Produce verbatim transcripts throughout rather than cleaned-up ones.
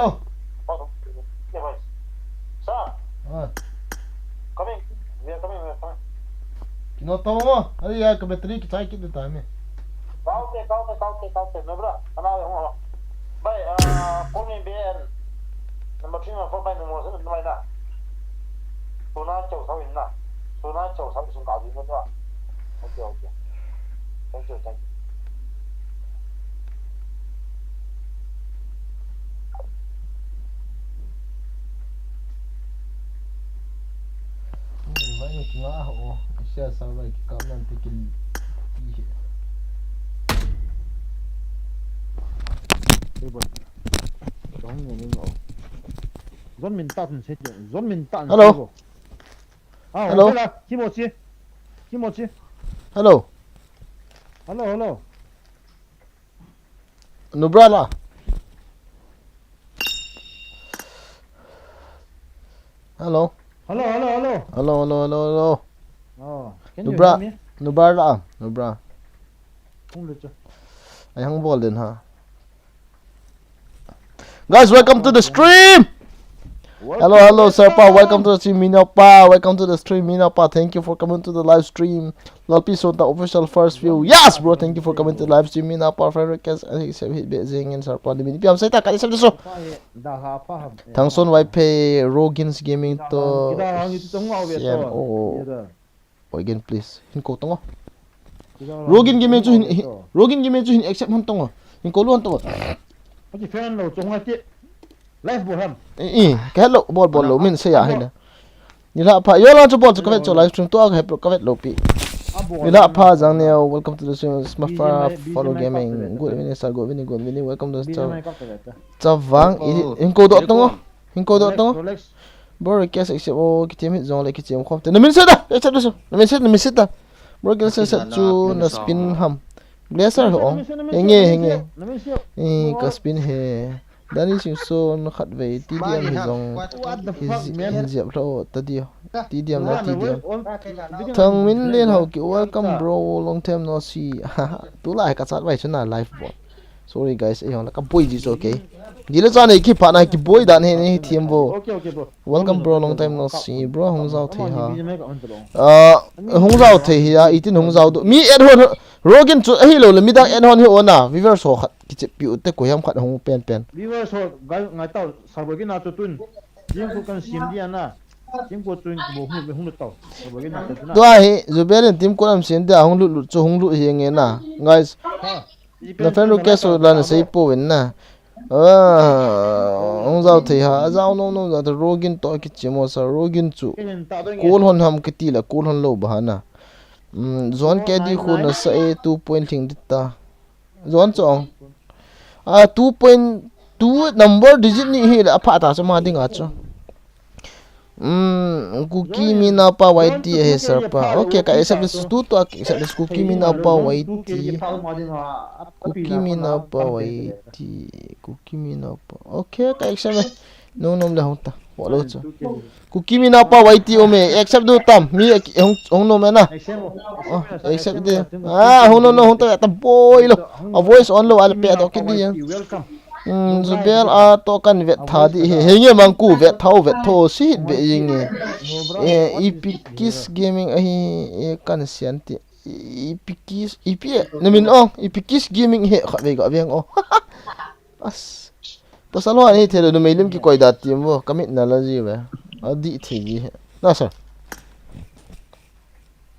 Oh. Sir. Ah. Coming. We are coming, we are coming. Kino tong mo. Ari ya ka battery ki chai kit ta me. Kaute, kaute, kaute, kaute. No bra. Kana ya mo. Bai, ah, call me B N. Number three, number four, bai, number seven, number nine. Tuna chau sa win na. Tuna chau sa win sung ka win na. Okay, okay. Thank you, thank you. Vai no kinga ho, sia sa vai ki kam nan te kin. Zon min ta tun se, zon min ta tun se. Hello. Ah, hello. Hola, Kimochi. Kimochi. Hello. Hello, hello. Nubra la. Hello. Hello, hello, hello. Hello, hello, hello, hello. Oh, can you hear me? Nubra la, Nubra. Hung le cha. Ai hang bol den ha. Guys, welcome to the stream. Hello, hello, Sir Pa. Welcome to the stream, Mina Pa. Welcome to the stream, Mina Pa. Thank you for coming to the live stream. Lalpi Sota official first view. Yes, bro. Thank you for coming to the live stream, Mina Pa. Friend request. I accept hit bet zing in Sir Pa. Ni Mina Pa. Sai ta ka accept so. Thangson Waipe, Rogins Gaming to. Sian, oh. Again, please. Hin ko tongo. Rogin Gaming chu hin, hin, Rogin Gaming chu hin accept hon tongo. Hin ko lon tongo. Aki fan lo chong ati. Live bol ham. Eh, eh, ka hello bol bol lo min se ya hin. Ni la pha, yo la chu bol chu ka vet chu live stream to ka hello ka vet lo pi. Ni la pha jang neo, welcome to the stream, Smafa Follow Gaming. Good evening, sir. Good evening, good evening. Welcome to the stream. Chavang, hin ko do tongo. Hin ko do tongo. Bro, request accept o, kitim hit jong le kitim khom te. Na min se da, accept da su. Na min se, na min se da. Bro, request accept chu na spin ham. Glacier ho. Henge, henge. Eh, ka spin he. Dani Singson khat vei, T D M hi jong. Hin jep lo, ta dio. T D M na T D M. Thangminlen ho ki welcome bro, long time no see. Tulai ka chat vai chu na live bol. Sorry guys, eh, hong la ka boi ji chu, okay. Ji le cha nei ki pha na ki boi dan he nei thiam vo. Okay, okay, bro. Welcome, bro. Long time no see, bro. Hung jao thei ha. Ah, hung jao thei hi a, itin hung jao do. Mi add hon, Rogin chu ahi lo le, midang add hon hi ona. Viewers ho khat ki chep pi u te ko hiam khat hung pen pen. Viewers ho ngai tau, sa bo ki na chu tun. Jing ko kan sim dia na. Jing ko tun bo hung hung tau. Sa bo ki na chu tun na. Tua hi, Zubel in team ko am sim dia hung lut lut chu hung lut hi nge na. Guys. Na fan request la na sei pouvin na. Ah, hung jao thei ha, a jao nom nom jao thei Rogin to kichimo sa Rogin chu. Kul hon ham kiti la, kul hon lo ba hana. Um, Zon K D khu na sa e two point thing dit ta. Zon chong. Ah, two point two number digit ni hi la pha ta chu ma ding a chu. Um, Kuki Minapa Y T ahi sir pa. Okay, ka accept this tu tu accept this Kuki Minapa Y T. Kuki Minapa Y T. Kuki Minapa. Okay, ka accept. No nom le hung ta. Wa lo chu. Kuki Minapa Y T um e. Accept du tam. Mi hung hung nom na. Oh, accept de. Ah, hung nom no hung ta ta boi lo. A voice on lo al pe to ki di. Welcome. Um, Zubel a to kan vet tha di he, he nge mang ku vet tha u vet tho si hit be ing e. Eh, Ipikis Gaming ahi, eh, kan sian ti. Ipikis, Ipi, na min ong, Ipikis Gaming he khat ve ga veng o. As. Pasal ho ani thelo nu meilim ki koi da tim vo, kamit na la ji ve. A di thi ji he. Na sir.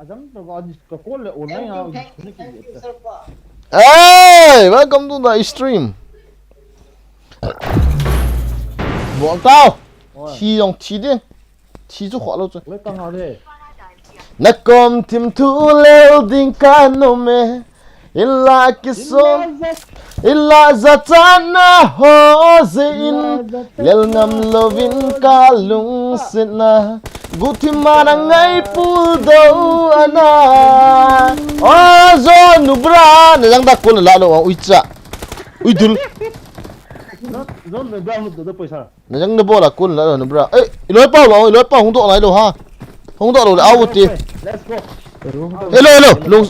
Ajang to ga dis ka call le online a. Hey, welcome to the stream. Bol tao. Oi. Thi jong thi ding. Thi chu kho lo chu. Le tang a de. Na kom thim thu lel ding ka nom e. Ila kisom. Ila za chana ho je in. Lel ngam lovin ka lungsetna. Guthi mana ngai pul do ana. O, Zon Nubra, na jang da kul la lo, ui cha. Ui dul. Zon Nubra hu do poisa. Na jang na bola kul la lo Nubra. Eh, i loi pau lo, i loi pau hung do lai lo ha. Hung do lo le au ti. Let's go. Hello, hello, lung.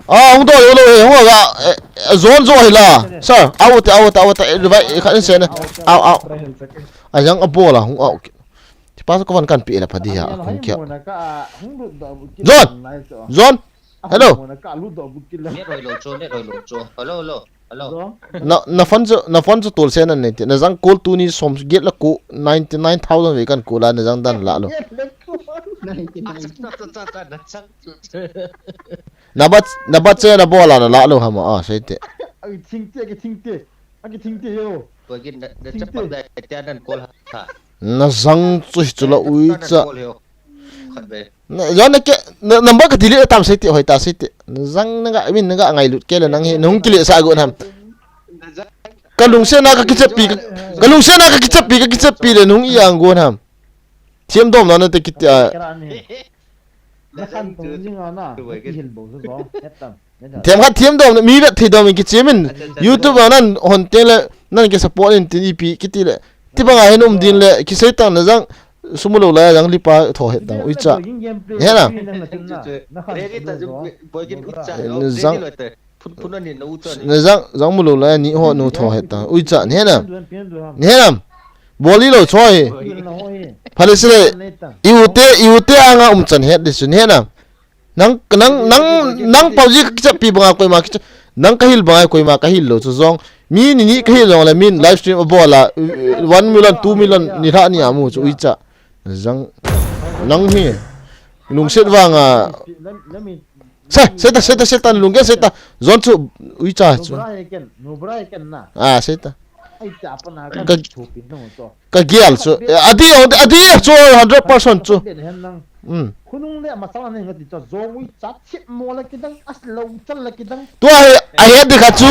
Ah, hung dol, hello, eh, hung ga, eh, eh, zone zo hi la. Sir, out, out, out, eh, revive, eh, khat in sen. Out, out. Ajang a bol a, hung out. Tipa ko van kan pi la padi ha, hung kia. Zone! Zone! Hello! Net hoi lo chu, net hoi lo chu. Hello, hello. Hello. Na, na phone chu, na phone chu tol sen an nei ti. Na jang call tuni som get la ko ninety nine thousand ve kan call a na jang dan la lo. Ninety nine. Na bat, na bat che na bol a na la lo hama, ah, sei te. Agi thing te, agi thing te. Agi thing te yo. Pagin na, na chapak da tia nan call ha. Na jang chu hi chu la ui cha. Khat ve. Na, John na ke, na, number ka delete tam sei ti hoi ta sei ti. Na jang na ga, min na ga ngailut ke le nang hi, nung kile sa gu nam. Ka lungsen na ka kichep pi, ka, ka lungsen na ka kichep pi, ka kichep pi le nung i ang gu nam. Thiam dom na na te kit a. Thiam khat thiam dom, mi vet thei dom in kichep in. YouTube a nan hon te le, nan ki support in tin ipi kiti le. Ti banga hin um din le, kisei tang na jang, sum mu lou lai a jang lipa tho het tang, ui cha. He na? Jang, jang mu lou lai a ni ho nu tho het tang, ui cha, he na? He na? Bol i lou choi. Phale sile, i u te, i u te anga um chan het di sun, he na? Nang, nang, nang, nang PUBG ka kichep pi banga koima kichep, nang ka hil banga koima ka hil lou chu jong. Mi ni ni ka hil jong le min live stream a bol a, uh, one million, two million ni lha ni a mu chu ui cha. Jang, nang hi. Lungset vanga. Se, seta, seta, seta, lungge seta. Zon chu, ui cha chu. Ah, seta. Ka, ka gial chu. Eh, adi, adi chu hundred percent chu. Hmm. Khunung le masala nei ngati cha zong ui cha thip mo la kidang as lo chal la kidang. Tua hi, a het di kha chu,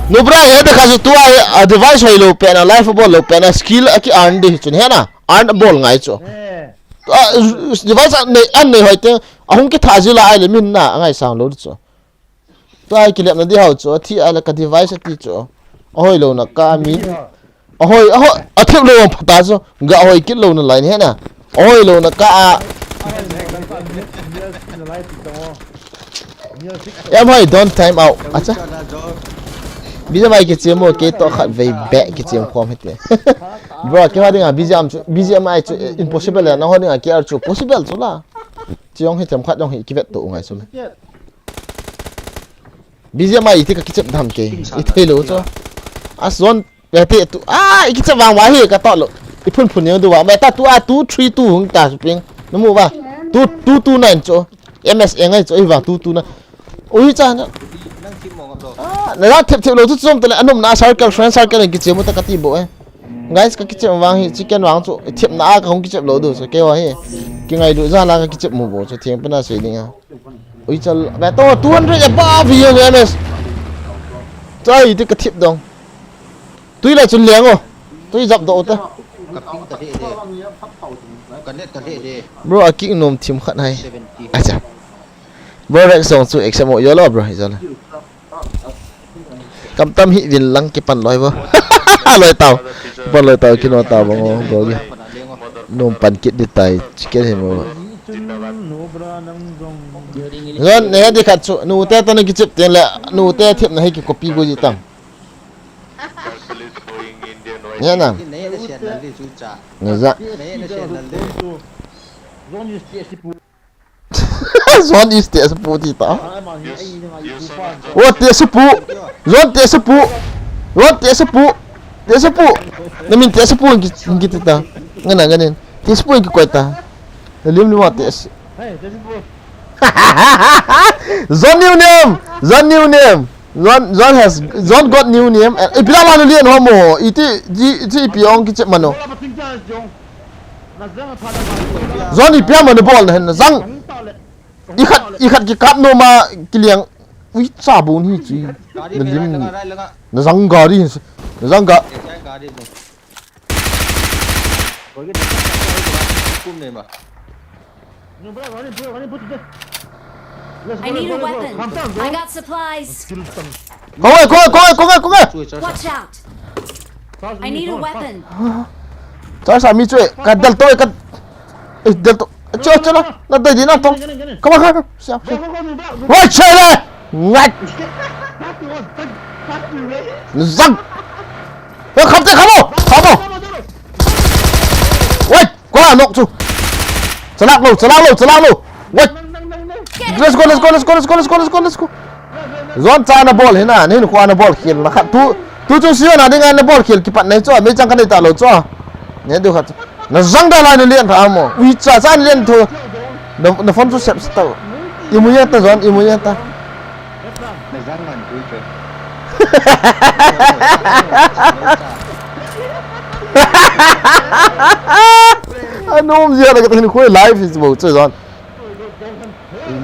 nubra het di kha chu tua hi, a device hoi lou pen a, life bol lou pen a, skill a ki earn di chun he na, earn bol ngai chu. Eh. Tua, device a nei, an nei hoi te, a hung ki tha ji la ai le min na, a ngai sang lou di chu. Tua hi kilep na di hau chu, a thi a la ka device a ti chu. A hoi lou na ka min. Ahoi, ahoi, a thep lou ang phata chu, ga hoi kit lou na lai ni he na. Ahoi lou na ka a. Em hoi, don't time out. Acha. B G M I kichem mo, kei to khat vei beh kichem khom hite. Bro, kei ha dinga B G M chu, B G M I chu impossible le, na ho dinga K R chu possible chu la. Chi jong hi them khat jong hi kivet to ngai chu le. B G M I iti ka kichem dam kei. I thei lou chu. A zon Pete tu, ah, i kicha vang va hi ka to lo. I phun phun ni du va. Meta tu, ah, two three two hung ta su ping. Na mu va. Two, two two nine chu. M S A ngai chu, i va two two nine. Ui cha na. Ah, na la thep thep lou chu chom ta le. Anom na circle, friend circle ki che mu ta ka ti bo e. Guys, ka kicha vang hi chicken vang chu. I thep na a ka hung kicha lou du chu. Kei va hi. Ki ngai du ja la ka kicha mu bo chu. Thiang pe na sei ding a. Ui cha. Meta two hundred above hi M S. Chai ti ka thep dong. Tui la chun leng o. Tui jap doh ta. Ka ping ka leh de. Ka net ka leh de. Bro, a kick nom thim khat hai. Seventy. Acha. Bro, Rex song chu exam o yo lo, bro, hi zala. Kam tam hi vin lang kipan loi bo. Loi tau. Kipan loi tau, kino tau bang o, bro gi. Nom pan kit di tai, chicken hi mo. Zon, ne di khat chu, nu te to ne kichep ten le, nu te thip na hi ki copy go ji tam. Nge na. Nge za. Zon is te sapu ti ta. O te sapu. Zon te sapu. Zon te sapu. Te sapu. Na min te sapu ngi ngi ti ta. Nge na nge nin. Te sapu ngi koi ta. Lim lim te. Zon new name. Zon new name. Zon, Zon has, Zon got new name. Eh, ipi la manu lian ho mo. Iti, iti, iti ipi ong kichep mano. Zon ipi a manu bol na hen na zang. I khat, i khat ki kap no ma kiliang. Ui cha bun hi chi. Na lim ni. Na zang gari. Na zang ga. Kum ne ma. I need a weapon. I got supplies. Kong e, kong e, kong e, kong e, kong e. Watch out. I need a weapon. Char sa mi chu e, ka dal to e, ka, eh, dal to. Cho, cho na. Na dai di na tong. Come on, come on. Siap, siap. Wait, chele. Ngat. Zang. Wait, kham te, kham o. Kham o. Wait, ko la nok chu. Chalak lo, chalak lo, chalak lo. Wait. Let's go, let's go, let's go, let's go, let's go, let's go, let's go. Zon cha na bol hina, nin kho na bol khel na kha. Tu, tu chu siu na ding na bol khel kipat nei chu, meichang ka nei ta lo chu. Ne du kha chu. Na zang da lai na lian tha mo. Ui cha cha na lian tho. Na, na phone chu sep sta. Imu ya ta zon, imu ya ta. Na zang man tu pe. Anom zia na ka tin khoi live is bo chu zon.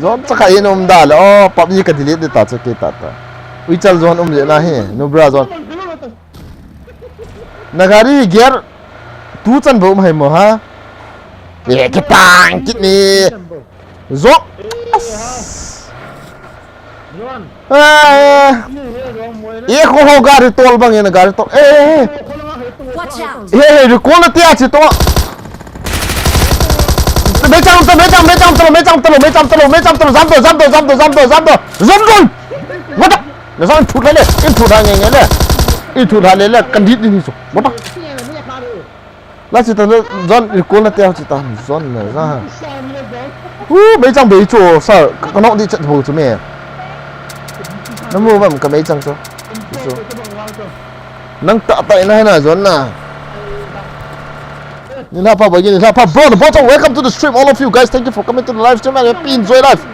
Zon cha ka inom da le. Oh, pap ni ka delete de ta chu ke ta ta. Ui chal zon um je na he. No bra zon. Na gari gear tu chan bo um hai mo ha. Ye ke tang kit ni. Zo. As. Eh. Ye ko ho gari tol bang ye na gari tol. Eh, eh, eh. Watch out! Ye, ye, recall na tia chi to. Meichang to, meichang, meichang to, meichang to, meichang to, meichang to. Zam to, zam to, zam to, zam to, zam to. Zam to. What the? Na zon thu le le, in thu le nge nge le. In thu le le, kan dit ni so. What the? La chi ta zon recall na tia chi ta zon na za. Hu, meichang bei chu sir, ka nok di chat bo chu me. Na mu bam ka meichang chu. Chu. Nang ta ta ina na zon na. Ni la pa ba ni la pa bro, the bottom. Welcome to the stream, all of you guys. Thank you for coming to the live stream and happy enjoy life.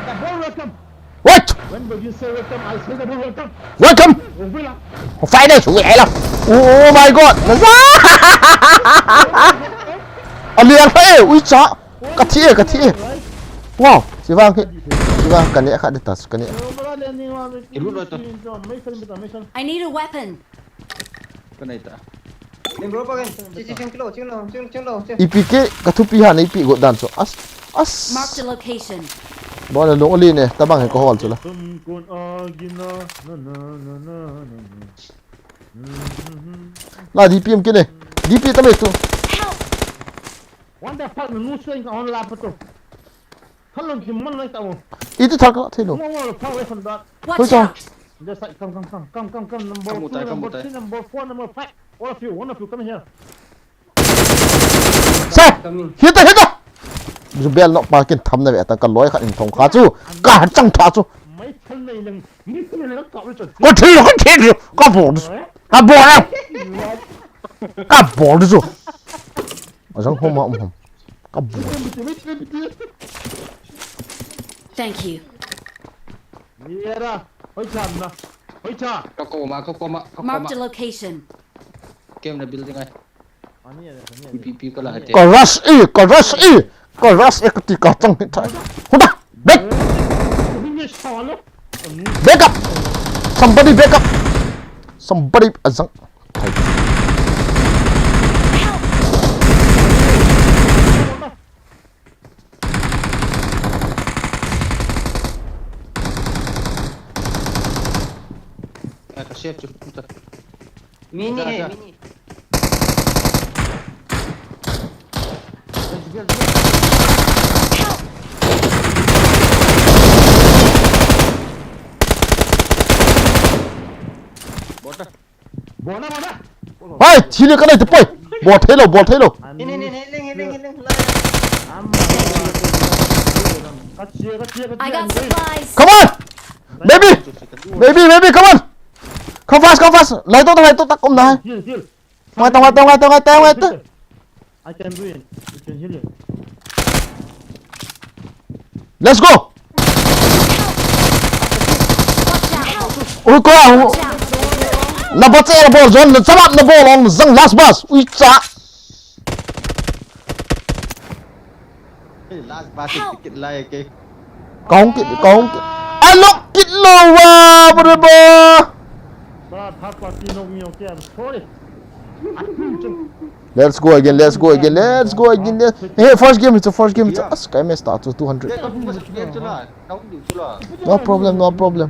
What? When will you say welcome? I say the word welcome. Welcome. Finally, we are. Oh, oh my God. Ali ang pa eh. Ui cha. Ka thi eh, ka thi eh. Wow. Si vang he. Si vang ka ne kha de tas ka ne. Kilu lo to. I need a weapon. Ka nei ta. Ning bro pa kan. Chi chi chung kilo, chung lo, chung chung lo, chung. Ipi ke ka thupi ha nei pi got dan chu. As as. Marked a location. Bo na long oli ne, tabang he ko hol chu la. La D P em ke ne. D P ta me tu. Help! What the fuck, nu sui ka on la pa tu. Hello, ki man lai ta mo. Iti thak la thei lo. Mo mo pa we khon da. Watch out! Just like, come, come, come, come, come, come, number two, number three, number four, number five. All of you, one of you, come here. Sa! Hita, hita! Ju bel nok pa kin tham na ve ta ka loi khat in thong kha chu. Ka chang tha chu. Mai thal nei lang. Mai thal nei lang ka ri chu. Ka thi, ka thi chu. Ka bol. Ka bol. Ka bol chu. Azang hom ma um hom. Ka bol. Thank you. Ni era. Hoi cha na. Hoi cha. Ka ko ma, ka ko ma, ka ko ma. Marked a location. Kem na building ai. Pi, pi, pi, ka la hate. Ka rush e, ka rush e, ka rush e, ka ti ka chang hit thai. Huda, back. Back up. Somebody back up. Somebody azang. Thai. Ai, ka save chu. Mini, ja, he, ja. Mini. Bota. Bona, bona. Hai, chili ka lai te poi. Bol thei lo, bol thei lo. Ni, ni, ni, ni, ling, ling, ling, ling. I got supplies. Come on. Baby. Baby, baby, come on. Come fast, come fast. Lai to, lai to, tak um na. Heal, heal. Ngai to, ngai to, ngai to, ngai to, ngai to. I can do it. You can heal it. Let's go. Watch out! Ui, ko, ah, watch out! Na bol che, na bol, John, na chalap, na bol, on, zang, last bus. Ui, cha. Hey, last bus, help! Ticket lai, okay. Kong kit, kong kit. Alok kit lo wa, bro, bro. Ba, thak pa ti nok mi, okay, I'm sorry. Let's go again, let's go again, let's go again. Let's... Hey, first game, it's a first game, it's a... As, kai me start to two hundred. No problem, no problem.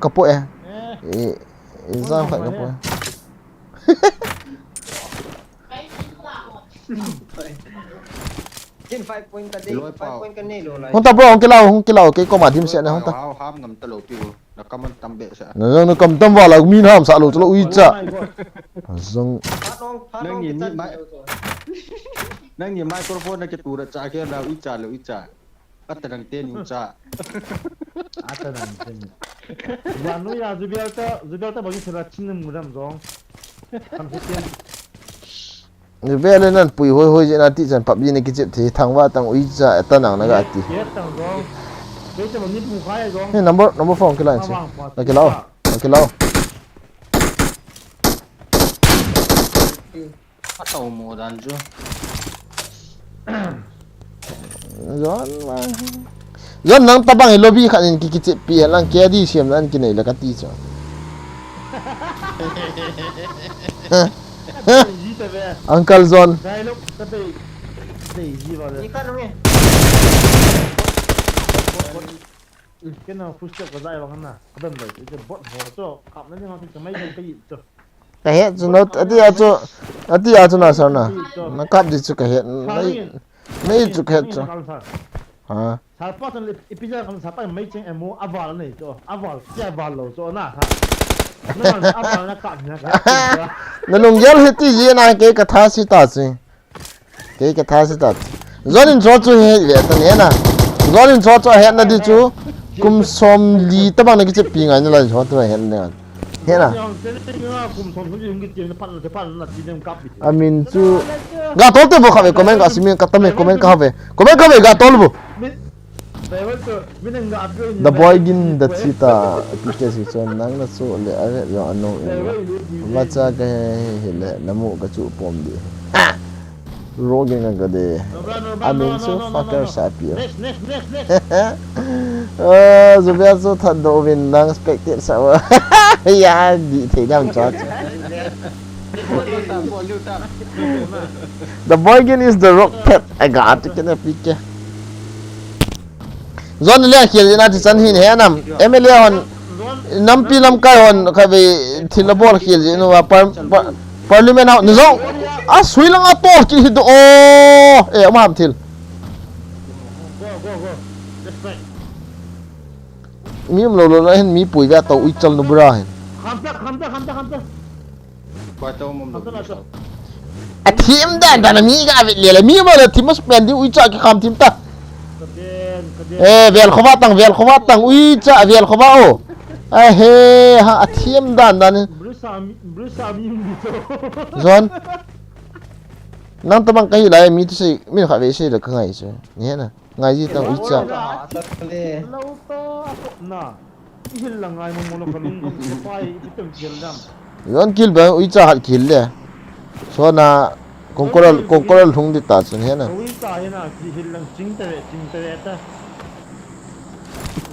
ka po e. I, i jam khat ka po e. Ken five point ka dei, five point ka nei lou lai. Hung ta bro, hung kilau, hung kilau, kei koma dim se na, hung ta. Hau ham ngam ta lou pi u. Kaman tam be sa. Na jong na kam tam vala mi na ham sa lo chalo ui cha. Jong. Nang ni mi mai. Nang ni microphone na ke tu ra cha ke la ui cha lo ui cha. Ata nang te ni ui cha. Ata nang te ni. Wa nu ya Zubel ta, Zubel ta bagi sera chin mu dam jong. Kan se tian. Ni ve le nan pui hoi hoi jeh na ti chan PUBG ni kichep thi thang va tang ui cha ta nang na ga ti. Yes, yes, tang jong. Ve te bang ni pu khai jong. He number, number four kila in si. Na kila o. Na kila o. Atau mo dan jo. Jon ma. Jon nang tabang hi lobby khat in ki kichep pi lang ke di siam nan kinei la ka ti cho. Uncle John. Dialogue ka bei. Bei ji ba le. Ni ka nung e. Kena push up ka jai bang na. Ka ban bai. Ite bot ho cho. Kap na ni ma ki mai ka yi cho. Ka het chu no, ati a chu, ati a chu na sar na. Na kap di chu ka het. Nei, nei chu ka het chu. Ha. Sar pa san ipi ja kan sa pa mai cheng emo aval nei chu. Aval, ya aval lo chu na. Ha. Na aval na kap na. Na lunggel hi ti ji na ke ka tha si ta si. Kei ka tha si ta. Jon in cho chu he ve ta ne na. Jon in cho chu he na di chu. Kum som li ta bang na kichep pi ngai na la cho tu he na. He na. Amin chu. Ga tol te bo kha ve comment ka simin ka ta me comment ka ha ve. Comment ka ha ve ga tol bo. The boy gin the cheetah, P K si chon nang na so le a ve yo ano e. Vacha ka he he le na mu ka chu pom di. Ro gin ka de. Amin chu fucker sa pi. Oh, Zubia chu that do win nang spectate sa wa. Ya di thei dam cha. The boy gin is the rock pet. I got to get a P K. Jon le khel jin a ti chan hin he nam. M L A hon, nampi lamkai hon kha ve thil a bol khel jin u a par-, par-, parliament hon ni jong. A sui lang a tol ki hi do o. Eh, um ham thil. Mi um lo lo la hin mi pui ve to ui chal nu bra hin. Kham ta, kham ta, kham ta, kham ta. Koi to mum lo. A thim dan dan mi ga ve le le mi ma le thim mas pen di ui cha ki kham thim ta. Ka den, ka den. Eh, vel khova tang, vel khova tang, ui cha vel khova o. A he, ha, a thim dan dan. Bruce Lee, Bruce Lee mi to. Jon. Nang tabang ka hi lai mi tu si, mi kha ve si le ka ngai si. Ni he na. Ngai ji tang ui cha. Lo to, na. I hil lang ngai mo mo lo ka lung kam ko pai, i pitem kil dam. Yon kil ba, ui cha hat kil le. So na, kong koral, kong koral hung di ta chun he na. Ui cha he na, ki hil lang ching te, ching te ta.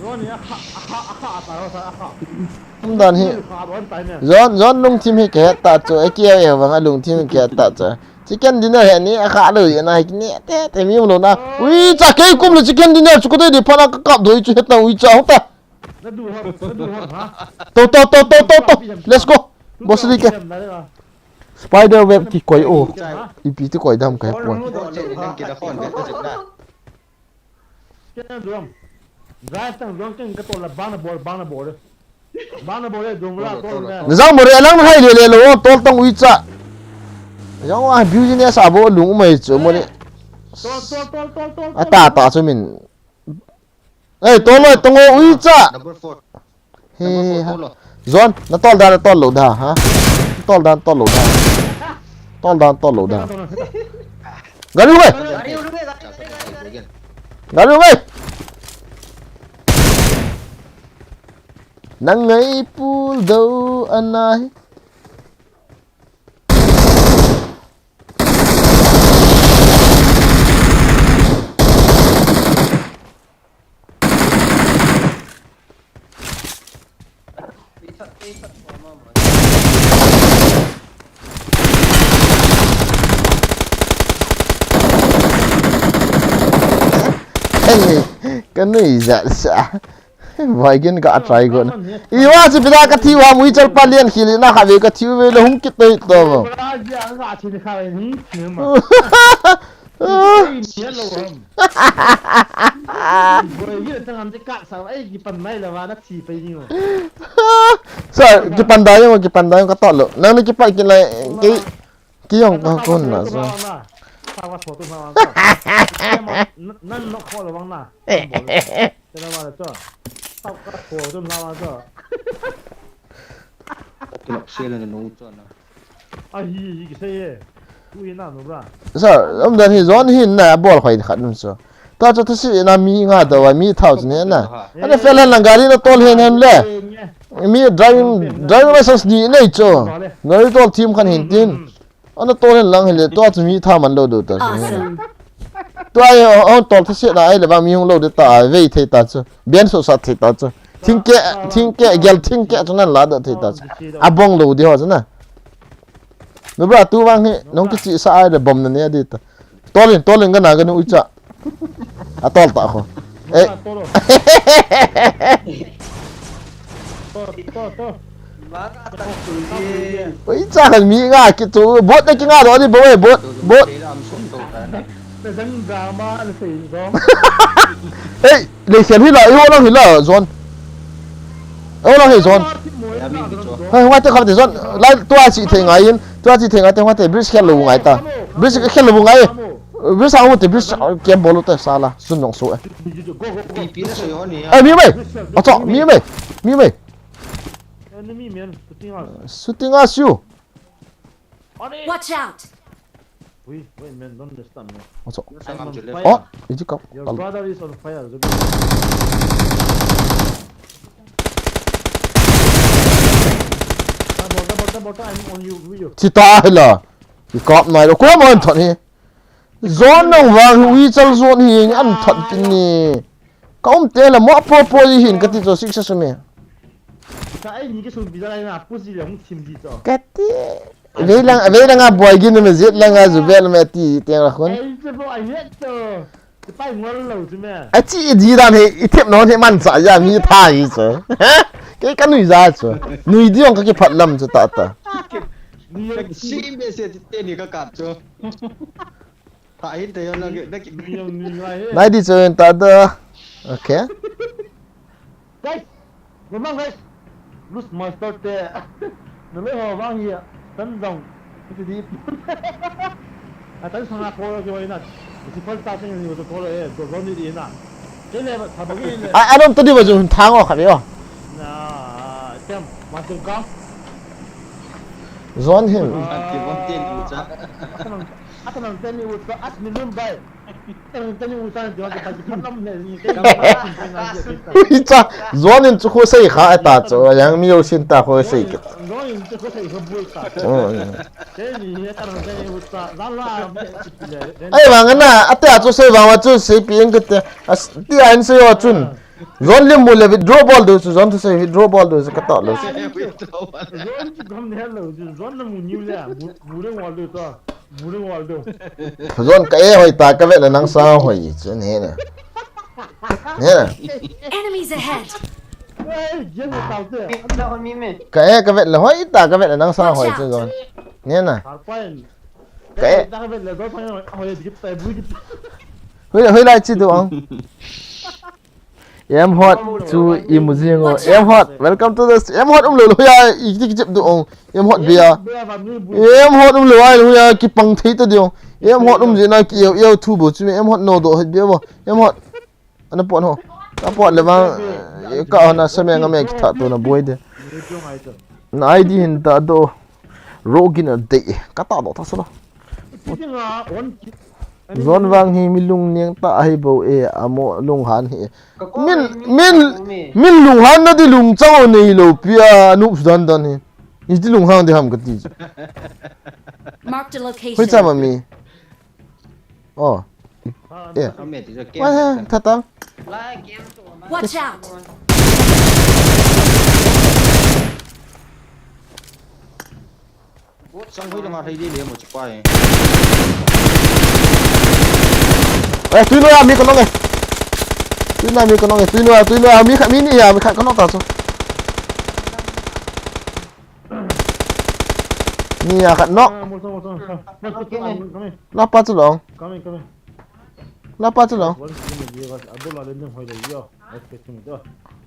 Yon ya kha, kha, kha ta, kha, kha. Tum dan hi. Kha don tai ne. Yon, yon lung thim hi ke ta chu, e ki e bang a lung thim ke ta chu. Chicken dinner he ni, a kha lo ye na, he ni, te, te mi lo na. Ui cha kei kum lo chicken dinner chu ko dei di pha na ka kap doi chu he ta, ui cha ho ta. Na du hot, na du hot, ha? To, to, to, to, to, to. Let's go. Boss Lee ke. Spider web ki koi o. Ipi ti koi dam kai pon. Kena duam. Drive tang duam ken ka tol la bang na bol, bang na bol. Bang na bol le duam la tol le. Na jang bol le lang hai le le lo tol tang ui cha. Jang wa business a bo lung mai chu mo le. Tol, tol, tol, tol, tol. Ata ta chu min. Ei, tol loi, tong o, ui cha. Number four. He, number four, ha. Tol lo. John, na tol da, na tol lo da, ha? Tol da, tol lo da. Tol da, tol lo da. Gari uve. Gari uve, gari uve, gari uve. Gari uve. Nang ngai pul do anai. Hey, ka nui jat sa. Vai gen ka try gon. I wa chu pida ka thi wa mui chal pa lian khil na kha ve ka thi ve lo hung kit toi to. Bra ji ang ka thi ni kha ve hung thi ma. Ei, ni hello ham. Boi, ni tang ham je ka sa, ei, kipan mai la va na thi pai ni mo. Sir, kipan da jong, kipan da jong ka tol lou. Nang ni kipan kin lai, kei, kei jong ka kon na so. Sa va so tu ma va. Nan nok kho lo bang na. Te na va la cho. Sa ka kho tu na va cho. Tulak sel na nu cho na. A hi hi ki sei e. Tu hi na nu bra. Sir, um dan hi zone hi na bol khoi khat um so. Ta cho ta si na mi nga da wa mi thao ni na. Ana fel hen lang gari na tol hen hen le. Mi driving, driving license ni nei cho. Gari tol thim khan hin tin. Ana tol hen lang hile, tua chu mi tha man lou dou ta. Awesome. Tua hi, a, a tol tha se na ai le ba mi hung lou de ta, vei thei ta chu. Bian so sa thei ta chu. Thingke, thingke, gel thingke chu nan la da thei ta chu. A bong lou di ho chu na. Nu bra tu vang hi, nong kichi sa ai le bom na ne di ta. Tolin, tolin ka na ka nu uicha. A tol ta kho. Eh. To, to, to. Oi, cha kan mi nga ki tu, bot na ki nga do ni bo, eh, bot, bot. Te dang drama an sei zong. Hey, le sian hi la, i ho lang hi la, zone. I ho lang hi zone. Hey, hung ngai te kha te zone. Lai, tua chi thei ngai in, tua chi thei ngai te, hung ngai te, bridge khel lou ngai ta. Bridge khel lou ngai. Bridge a hung te, bridge, ah, kem bol te, sala, sun nong so, eh. Pi, pi na so yo ni. Eh, mi mai. Acha, mi mai. Mi mai. Enemy man, shooting us. Shooting us you. Watch out! Wait, wait, man, don't disturb me. Acha. I'm on fire. Oh, iji ka. Your brother is on fire. Double, double, double, I'm on you, with you. Chita hila. I kap nai lo. Ko mo thon hi. Zone nang vang hi, ui chal zone hi, an that kin ni. Ka um te la mo apropos hin ka ti cho six sa me. Sa ai ni ke sun bi da lai na, pu si le hung thim di cho. Ka ti. Vei lang, vei lang a boy gin me zet lang a zu bel me ti teng la khun. Ai, che bo, ai het to. Te pai ngol lo chu me. A chi ji dan he, i thep non he man cha ya mi tha hi cho. Ha? Ke ka nui za cho. Nui di ong ka ki phat lam cho ta ta. Ni yo si me se te ni ka kap cho. Tha hin te yo na ke, na ki. Ni yo ni ngai he. Nai di cho ta da. Okay. Guys, mamang guys. Loose master te. Na le ho bang hi. Tan dong. Ti di. A tan sanga ko ke wai na. Ti first starting ni ko ko e, do do ni di na. Ke le ba, tha ba ke le. A, a lom to di ba jun thang o kha be o. Na, tem, master ka. Zone hin. Ati bom tin u cha. Ata nang, ata nang ten ni u cha, at million bai. Ata nang ten ni u cha, dia ke pagi phat lam le ni. Ui cha, zone in chu khu sei kha ta chu, yang mi yo sin ta khu sei kit. Zone in chu khu sei kha bui ta. Oh, yeah. Te ni he ata nang ten ni u cha, la la. Ai, vang na, ate a chu sei vang wa chu sei pi eng kit te. As, ti a in sei yo chun. Zone lim mu le withdraw bol do chu, zone thusei withdraw bol do chu ka ta lo. Zone chu gam ne lo chu, zone na mu niu le, mu, mu le ngol do ta, mu le ngol do. Zone ka e hoi ta ka vet le nang sa hoi chu ne na. Ne na. Enemies ahead! Ei, je mu tau te. Ka e ka vet le hoi ta ka vet le nang sa hoi chu zone. Ne na. Har pain. Ka e. Ta ka vet le zone sa hoi, hoi di ta, bu di. Hoi, hoi lai chi do ang. M Hot chu i mu jing o. M Hot, welcome to the stream. M Hot um lo lo ya, i ki chip do ong. M Hot bia. M Hot um lo ai lo ya, ki pang thei ta di ong. M Hot um jing na ki yo yo thu bo chu me M Hot no do het bia bo. M Hot. Ana pon ho. Ka pon le vang, eh, ka na sa me nga me ki tha to na boi de. Na I D hin ta do. Rogin a de. Ka ta do ta sa lo. Zone vang hi mi lungniang ta ahi bo e, amo lunghan hi. Min, min, min lunghan na di lungchang o nei lo pia, noob dan dan hi. Ni di lunghan di ham ka ti. Marked a location. Hoi cha ma mi. Oh. Yeah. Wah, tha tang. Watch out! Bot sang hui lama thei di le mo chu pai. Eh, tui noi a mi ka nong e. Tui noi a mi ka nong e. Tui noi a, tui noi a mi khat, mi ni a mi khat ka nong ta chu. Ni a khat nok. Ah, mol song, mol song, song. Mol song, Coming. Coming, coming. La pa chu long. Coming, coming. La pa chu long. One kilometer, yes. Abul la lending hoi le yo. Let's get him there.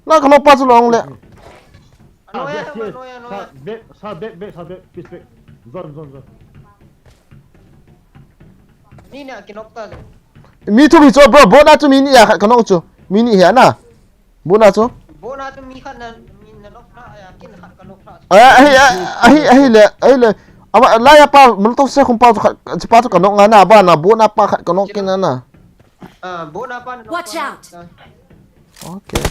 La ka nok pa chu long le. Ah, Ano ya, back here. ano ya, ano Sa ya. back, sa back, back, sa back. Please back. Zone, zone, zone. Ni na kinok ta le. Mi thum hi chu bro, boat na chu mi ni a khat ka nok chu. Mi ni hi a na. Boat na chu. Boat na chu mi khat na, mi na nok na ya, kin khat ka nok na. A, ahi, a, ahi, ahi le, ahi le. Ama, la ya pa, mun to se khum pa chu khat, chi pa chu ka nok nga na, ba na, boat na pa khat ka nok kin na na. Ah, boat na pa na nok. Watch Pa na. out. Ah. Okay.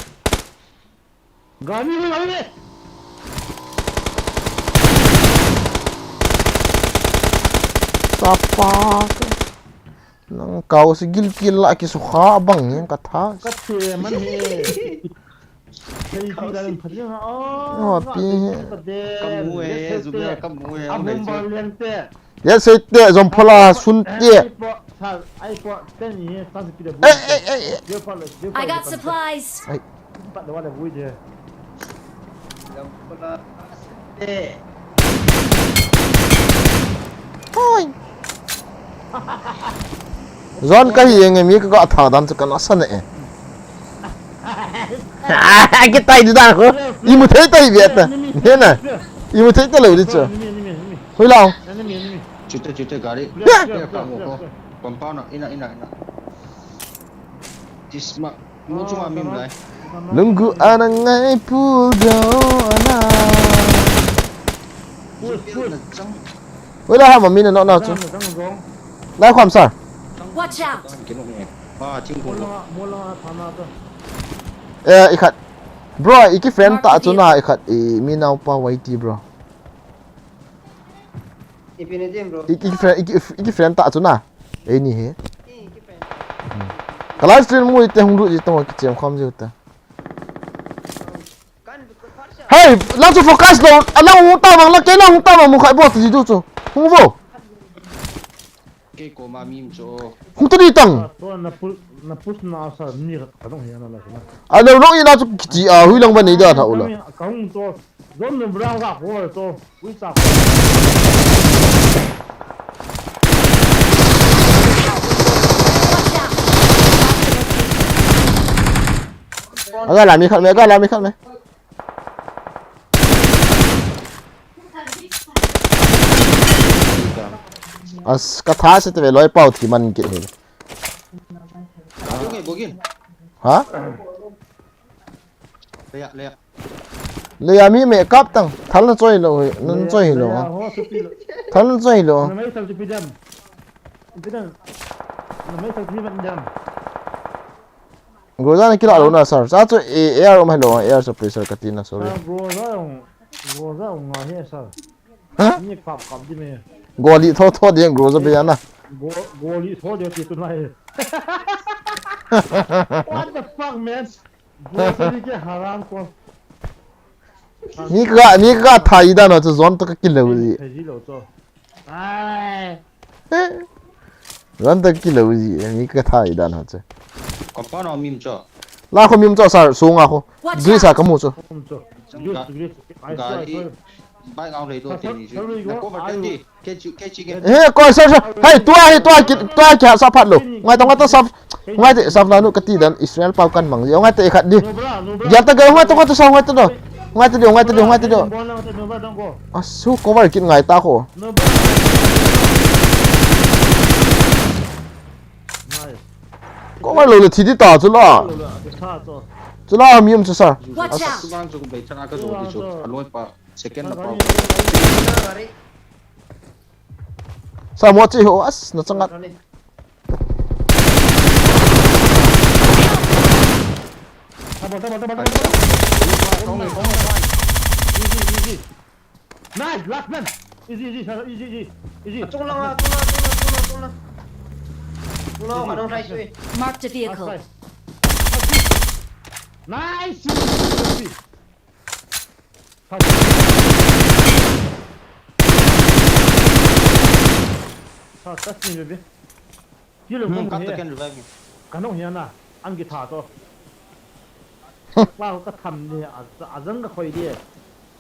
Gari ni, gari ni. Sapa ka. Nang kau si gil kil la ki su kha bang ni ka tha. Ka che man he. Kei pi da len phat ha. Wa pi he. Kamu e, Zubia, kamu e, Abum ba leng te. Ya sei te zom phola sun te. Ai po, sa, ai po, ten ni he, sa si pi da. Eh, eh, eh, eh. Dia pa le, dia pa. I got supplies. Pat da wa le vui de. Eh. Hoi. Zon ka hi nge mi ka ga tha dan chu ka na sa ne. Ki tai di dan ko. I mu thei tai bi ta. He na. I mu thei ta lo di chu. Enemy, enemy, enemy. Hui lao. Enemy, enemy. Chute, chute, gari. Clear, Clear, kamu ko. Compound na, ina, ina, ina. Isma, mu chunga mi lai. Lunggu ana ngai pul do ana. Push, push. Chang, Hui la ha ma mi na no na chu. Zang, zang, zang. Lai kham sir. chang. Watch out. Kino ni. Ah, ching ko. Mola, mola, thana ta. Eh, i khat. Bro, i ki friend ta chu na i khat i mi nau pa Y T bro. Ipi ni dim bro. I ki friend, i ki, i ki friend ta chu na. Ei ni he. I ki pen. Ka live stream mu i te hung lut i te mo ki chem kham jiu ta. Kan ko par sa. Hey, la chu focus lo. Ala hung ta bang la ke la hung ta bang mu khai bo ti du chu. Hung vo. Ke ko ma mim cho. Hung ta di tang. To na push, na push na sa ni ka dong he na la na. A lo lo i la chu ki chi a hui lang ba nei da tha u la. Ka hung to. Zon no bra ga ko to. Ui sa. A ga la mi khat me, a ga la mi khat me. As ka tha se te ve loi pau thi man ki he. Bogin, bogin. Ha? Leya, leya. Le ya mi me kap tang. Thal na choi lo, na choi lo. Thal na choi lo. Na mai sal ti pi dam. Pi dam. Na mai sal ti pi dam. Groza na kila lo na sir. Sa chu A R um hello, A R suppressor ka ti na, sorry. Groza ong, Groza ong nga he sir. Ha? Ni kap kap di me. Goli tho tho di Groza be ya na. Goli tho di ti tu nai. What the fuck, man? Groza ni ke haram ko. Ni ka, ni ka tha i da na chu zon to ka kilo ji. Thai ji lo to. Ai. Zon to ka kilo ji, ni ka tha i da na chu. Compound na mim cho. La kho mim cho sir, sunga kho. Watch Grease a out. Ka mu chu. Kum cho. Grease, grease. Ai, Gari. ai, ai. Bike out le do te ni. Na cover ten di. Ke chi, ke chi ke. He, ko sir sir. Hei, tua hi, tua ki, tua ki sa phat lo. Ngai ta, ngai ta sa. Ngai te sa na nu ka ti dan Israel pau kan mang. Ngai te khat di. No bra, no bra. Ya ta ga ngai ta, ngai ta sa, ngai ta do. Ngai ta do, ngai ta do, ngai ta do. Bon lang te no bra dong ko. Asu cover kit ngai ta kho. No bra. Nice. Cover lo le thi di ta chu la. Lo la, te sa to. Chu la mi um chu sir. As sulang chu bai chana ka do di chu. Aloi pa. Second na pa. Gari. Sa mo chi ho as na changat. Nice, last man. Easy, easy, sir, easy, easy, easy. Tung lang, tung lang, tung lang, tung lang, tung lang. Tung lang, anong try sui. Marked a vehicle. Nice. Touch me, baby. Kilo Hmm, ko kap he. Ta ken revive me. Ka nong hian a, ang ki tha to. Wow, ka tham ni a, a zang ka khoi di.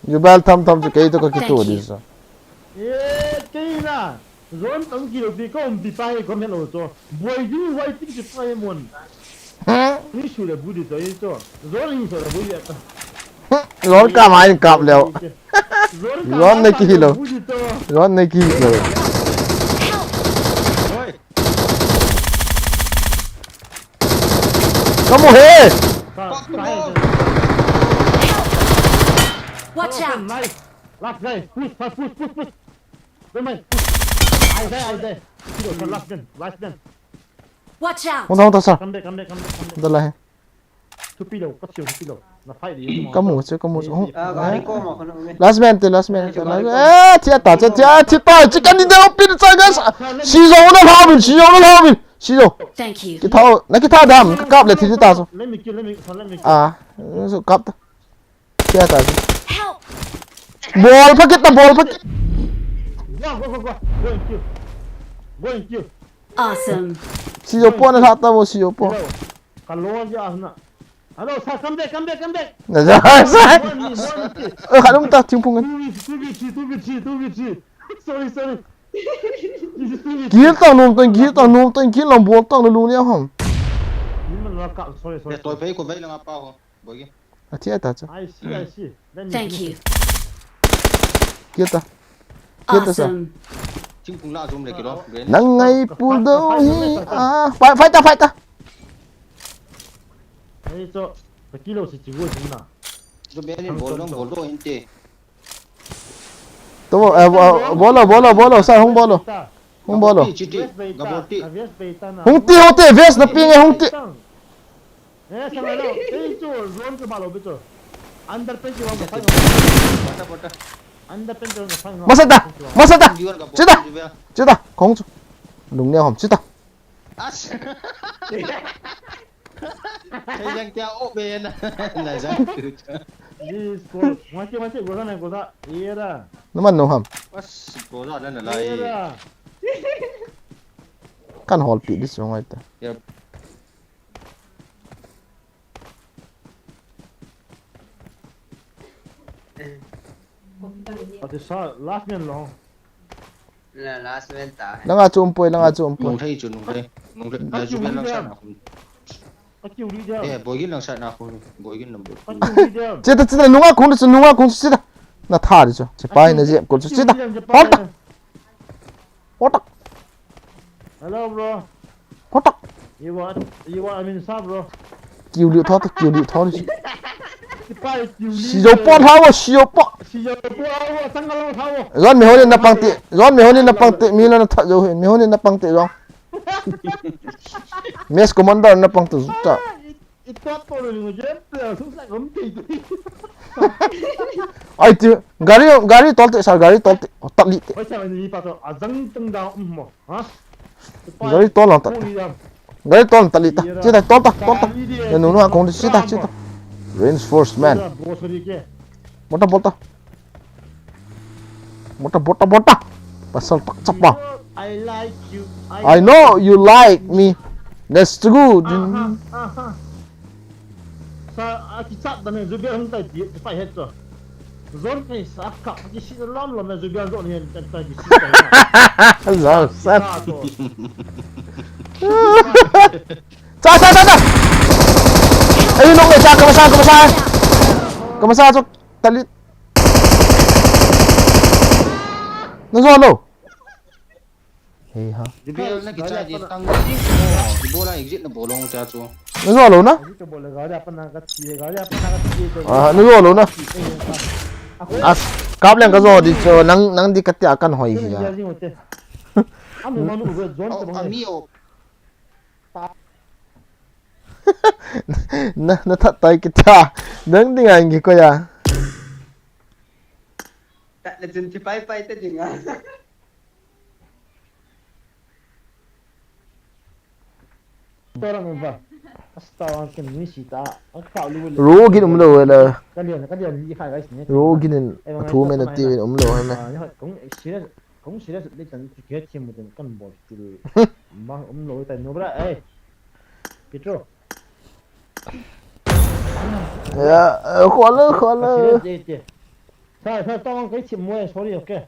Jubal tham tham chu kei to ka kitu di sa. Yeah. Kei na. Zon tang kilo pi ko um pi pa he comment lo cho. Boy you why think you try mon. Ni su le bu di to ye cho. Zon ni so le bu ye ta. Zon ka mai kap leo. Zon na ki lo. Zon na ki lo. Kamu he. Watch out! Nice. Last guy. Push, push, push, push. Don't mind. Push. I die, I die. Kilo, last man, last man. Watch out! Hung ta, hung ta, sir. Come back, come back, come back, come back. Dala he. Thupi lo, ka siu thupi lo. Na fight di. Kamu chu, kamu chu. Hung. Ah, gari ko ma kono me. Last man te, last man te. Eh, thia ta, thia, thia, thia ta. Chicken ni da pin sa gas. Si jo na ha bin, si jo na ha bin. Si jo. Thank you. Kitha, na kitha dam, ka kap le thi ta so. Let me kill, let me, let me kill. Ah, so kap ta. Thia ta. Help! Bol pha kit ta, bol pha kit. Go, go, go, go. Go and kill. Go and kill. Awesome. Si jo po na lha ta bo, si jo po. Hello. Ka lo ja na. Hello, sir, come back, come back, come back. Na ja, sir. One, one, one. Eh, kha lum ta, thingphung. Two v three, two v three, two v three, two v three. Sorry, sorry. This is two v three. Kill ta nom ta, kill ta nom ta, kill lam bol ta na lung ni ham. Ni man la ka, sorry, sorry. Toi phei ko vei la nga pa ho. Bogi. Athi ata cha. I see, I see. Let me Thank finish you. It. Kill ta. Kill ta sa. Awesome. Thingphung la jom le kilo. Nang ngai pu do hi. Ah, fight, fight ta, fight ta. Ei, cho, ta kilo si chi go jing na. Cho be ni bol dong, bol do inte. To, eh, bo-, bolo, bolo, bolo, sir, hung bolo. Hung bolo. Chi ti, ga bol ti. Hung ti, hung ti, vest na ping e, hung ti. Eh, sa lo. Ei, cho, zone ke balo be cho. Under pen ki wang ka phai. Bota, bota. Under pen ki wang ka phai. Masa ta, masa ta. Chi ta, chi ta. Kong chu. Lung ne hom, chi ta. As. Thei jang tia o be na. Na jang tu cha. Yes, go. Masi, masi, go sa na, go sa. Era. Naman no ham. As, go sa na na lai. Era. Kan hol pi dis ngai ta. Yep. Ati sa last man long. La last man ta. Langa chu um poi, langa chu um poi. Nung thei chu, nung thei. Nung thei. Ka chu lang sa na khum. Ka chu ri dia. Eh, boigin lang sa na khum. Boigin lang boigin. Ka chu ri dia. Chita, chita, nunga khum chu, nunga khum chita. Na tha di chu. Chipai na jep ko chu chita. Hol ta. Hol ta. Hello, bro. Hol ta. You want, you want, I mean, sa, bro. Kiu liu tho ta, kiu liu tho di. Chipai kiu liu. Si jo po tha wo, si jo po. Si jo po tha wo, sang lo tha wo. Zon mi honin na pang ti, zon mi honin na pang ti, mi la na tha jo hin, mi honin na pang ti zon. Mess commander na pang ti zuta. I tot to le ngu jem pe, su sa gom ti ti. Ai ti, gari, gari tol ti, sir, gari tol ti. Oh, tali ti. Oi, sa ni pa to, a jang tang da, um mo. Ha? Gari tol lang ta. Gari tol tali ta. Chita, tol ta, tol ta. Ya nu nu a kong di, chita, chita. Reinforcement. Bota, bota. Bota, bota, bota. Pasal tak chapa. I like you. I know you like me. That's good. Aha, aha. Sa, a kichat da ne, Zubel hung tai ti, ti pai het to. Zon kai sa kap, ki si lom lom ne, Zubel zon ne, tai, tai ki si tai. Zon sa. Sa to. Sa, sa, sa, sa. Ayun, okay, sa, kamasa, kamasa. Kamasa, so, talit. Na zon lo. Hei ha. Zubel na kicha di tang. Ibola exit na bolong cha chu. Na zon lo na? Exit bol le gari apan na ka ti, gari apan na ka ti. Ah, na zon lo na? As, kap leng ka zon di chu, nang, nang di ka ti akan hoi hi ya. Ami o. Na, na that tai kita. Nang di ngai ngi ko ya. Ta le chun chi pai pai te ding a. Tora mo ba. Asta wan ken ni si ta. Ang ka lu le. Ro gin um lo la. Ka lian, ka lian ni kha guys ni. Ro gin in. Ai, a thu me na ti um lo na. Ah, ya kong serious, kong serious le chan ki ke thim mo ten kan bol til. Bang um lo tai no bra. Ai. Petro. Ya, eh, khol lo, khol lo. Serious de te. Sa, sa, tong kai thim mo, sorry, okay.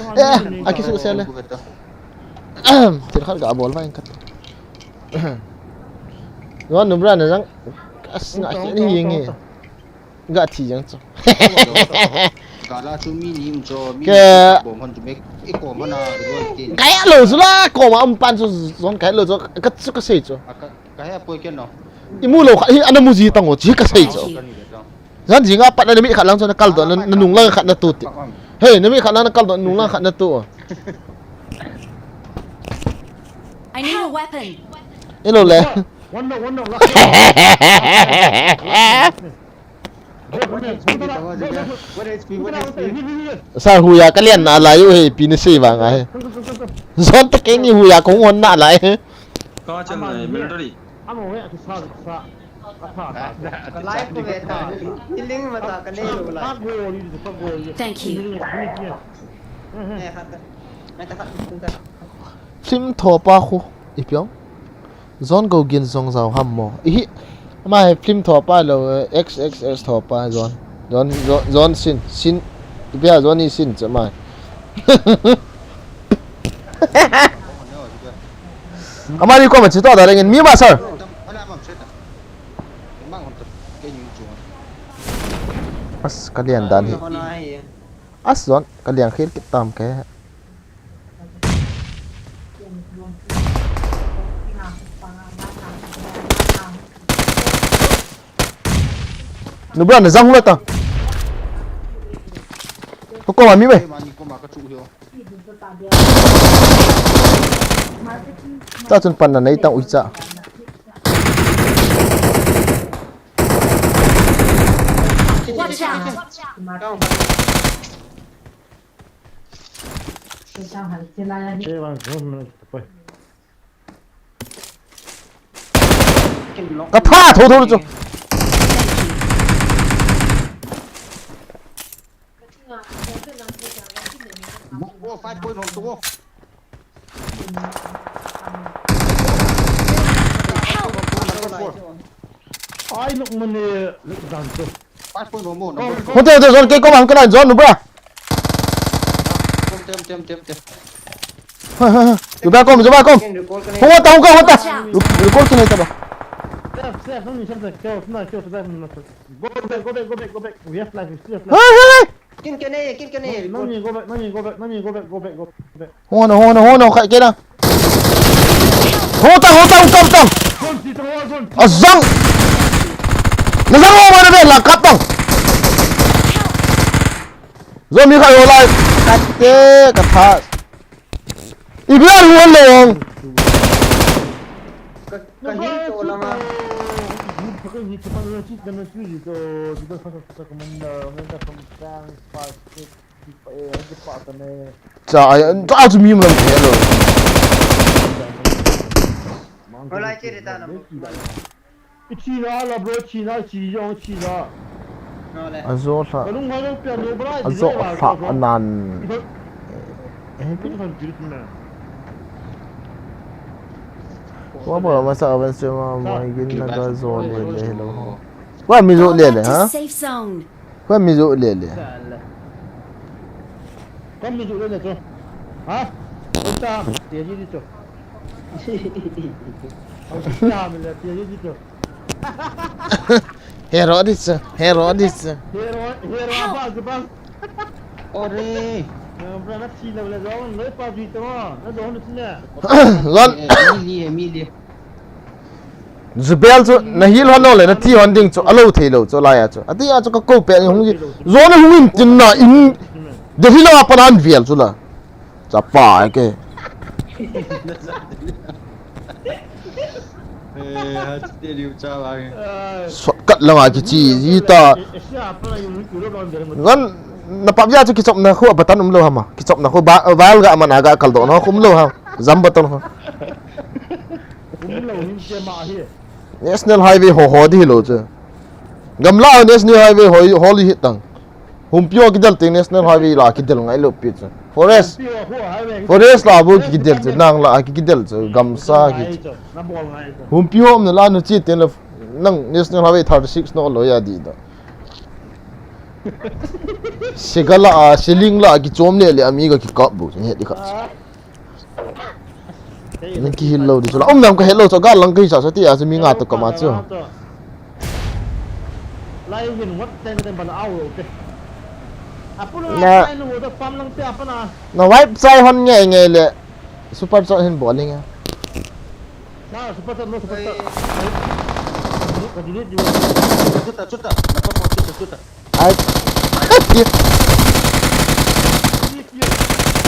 Eh, akisu sele. Thil khat ga bol vang khat. Wan numra na jang. As nga kini yeng e. Ga thi jang chu. Kala chu mi ni um chu, mi Ke- ni bom hon chu mek, i kom hon a, i loi ti ni. Kaya lo chu la, kom a um pan chu zon kaya lo chu, ka chu ka sei chu. A ka, ka he poi ken no. I mu lo kha, hi ana mu ji tang o, chi ka sei chu. Ka ni le tang. Jan ji nga pat na mi khat lang chu na kal do, na, na nung lang khat na tu ti. Hey, na mi khat lang na kal do, nung lang khat na tu. I need a weapon. I lo le. One no, one no, last. One H P, one H P. Sa huya ka lian na lai u he, pi ni sei vang a he. Zon ta kei ni huya kong hon na lai he. Ka chal na military. Amo he, sa, sa. Ka life ko ve ta. Healing ma ta ka nei lo lai. Thank you. Eh, ha ta. Mai ta ha ta. Film thopa khu, i piong. Zon go gin zong zau ham mo. Ihi. Ama hi film thopa lou, eh, X X S thopa, John. John, John, John Sin, Sin, ipi ham Johnny Sin chu ama hi. Amani koma chuti da leng in mi ma sir. As, kalian dan hi. As, John, kalian khel kit tam ke. Nubra na jang hula ta. Ko ko mi be. Ta chun pan na nei tang ui cha. Watch out! Ka tha tho tho chu. Go, go, five point home, go. Ai, luk mane, luk dan chu. Five point home, no. Hotel, hotel, zone, kei kom ang kana zone, Nubra. Tem, tem, tem, tem. Nubra kom, Nubra kom. Hung ta, hung ka, hung ta. Recall kina ta ba. Safe, safe, no need, safe, safe. Go back, go back, go back, go back. We have life, we still have life. Hey, hey, hey. Kin kene, kin kene. No need, go back, no need, go back, no need, go back, go back, go back. Hung on, hung on, hung on, khai kena. Hung ta, hung ta, hung ta, hung ta. Azang. Na zang mo mana be la katang. Zomi khai ho lai. Kate, ka tha. Ibi a hu long. Ka, ka hin to langa. Ka hin to langa. Cha, ai, an ta chu mi man hello. Hola, che re ta na. Ichi na la bro, ichi na, ichi jong, ichi na. Azo hla. Kalung ha jong pia no bra. Azo hla anan. Eh, eh, kan jit na. Wa ba masa avan se ma, ma gin na ga zo le le hello. Wa mi zo le le, ha? Safe zone. Koi mi jo le le. Koi mi jo le le chu. Ha? Koi ta, te ji di chu. Koi ta mi le, te ji di chu. Hero di chu, hero di chu. Hero, hero ba chu ba. Ore. Na bra na chi le le jo, le pa ji to. Na jo na chi le. Lon. Eh, mi li, mi li. Jubel chu na heal hon lou le, na thi hon ding chu, alou thei lou chu, lai a chu. Ati a chu ka ko pe ni hung ji. Zona hung in tin na in. Delhi la pa nan vial chu la. Chapa ke. Eh, ha, te liu cha ba ke. Shortcut la ma ki chi, ji ta. Ngan na pap ya chu kichop na khu button um lou ha ma. Kichop na khu ba, val ga man a ga kal do na khu um lou ha. Jam button khu. National Highway ho ho di lou chu. Gamla National Highway ho ho li hi tang. Humpi ho kidel teng National Highway la kidel ngai lou pi chu. Forest. Forest la bu kidel chu nang la kidel chu gamsa ki. Humpi ho na la nu chi ten la nang National Highway thirty six no lou ya di da. Segala a, seling la kichom le le ami ga kikap bu he di kha. Nang kihil lou di chu la. Um, nang ka hello chu, ga lang ka hi sa sa ti a chu mi nga to ka ma chu. Lai win what ten ten bal au lo te. Apun na, lai nu da pam lang te apana. Na wipe chai hon nge nge le. Super chat hin bol nge. Na super chat, no super chat. Ka delete di. Chuta, chuta. Na pa mo chuta, chuta. Ai.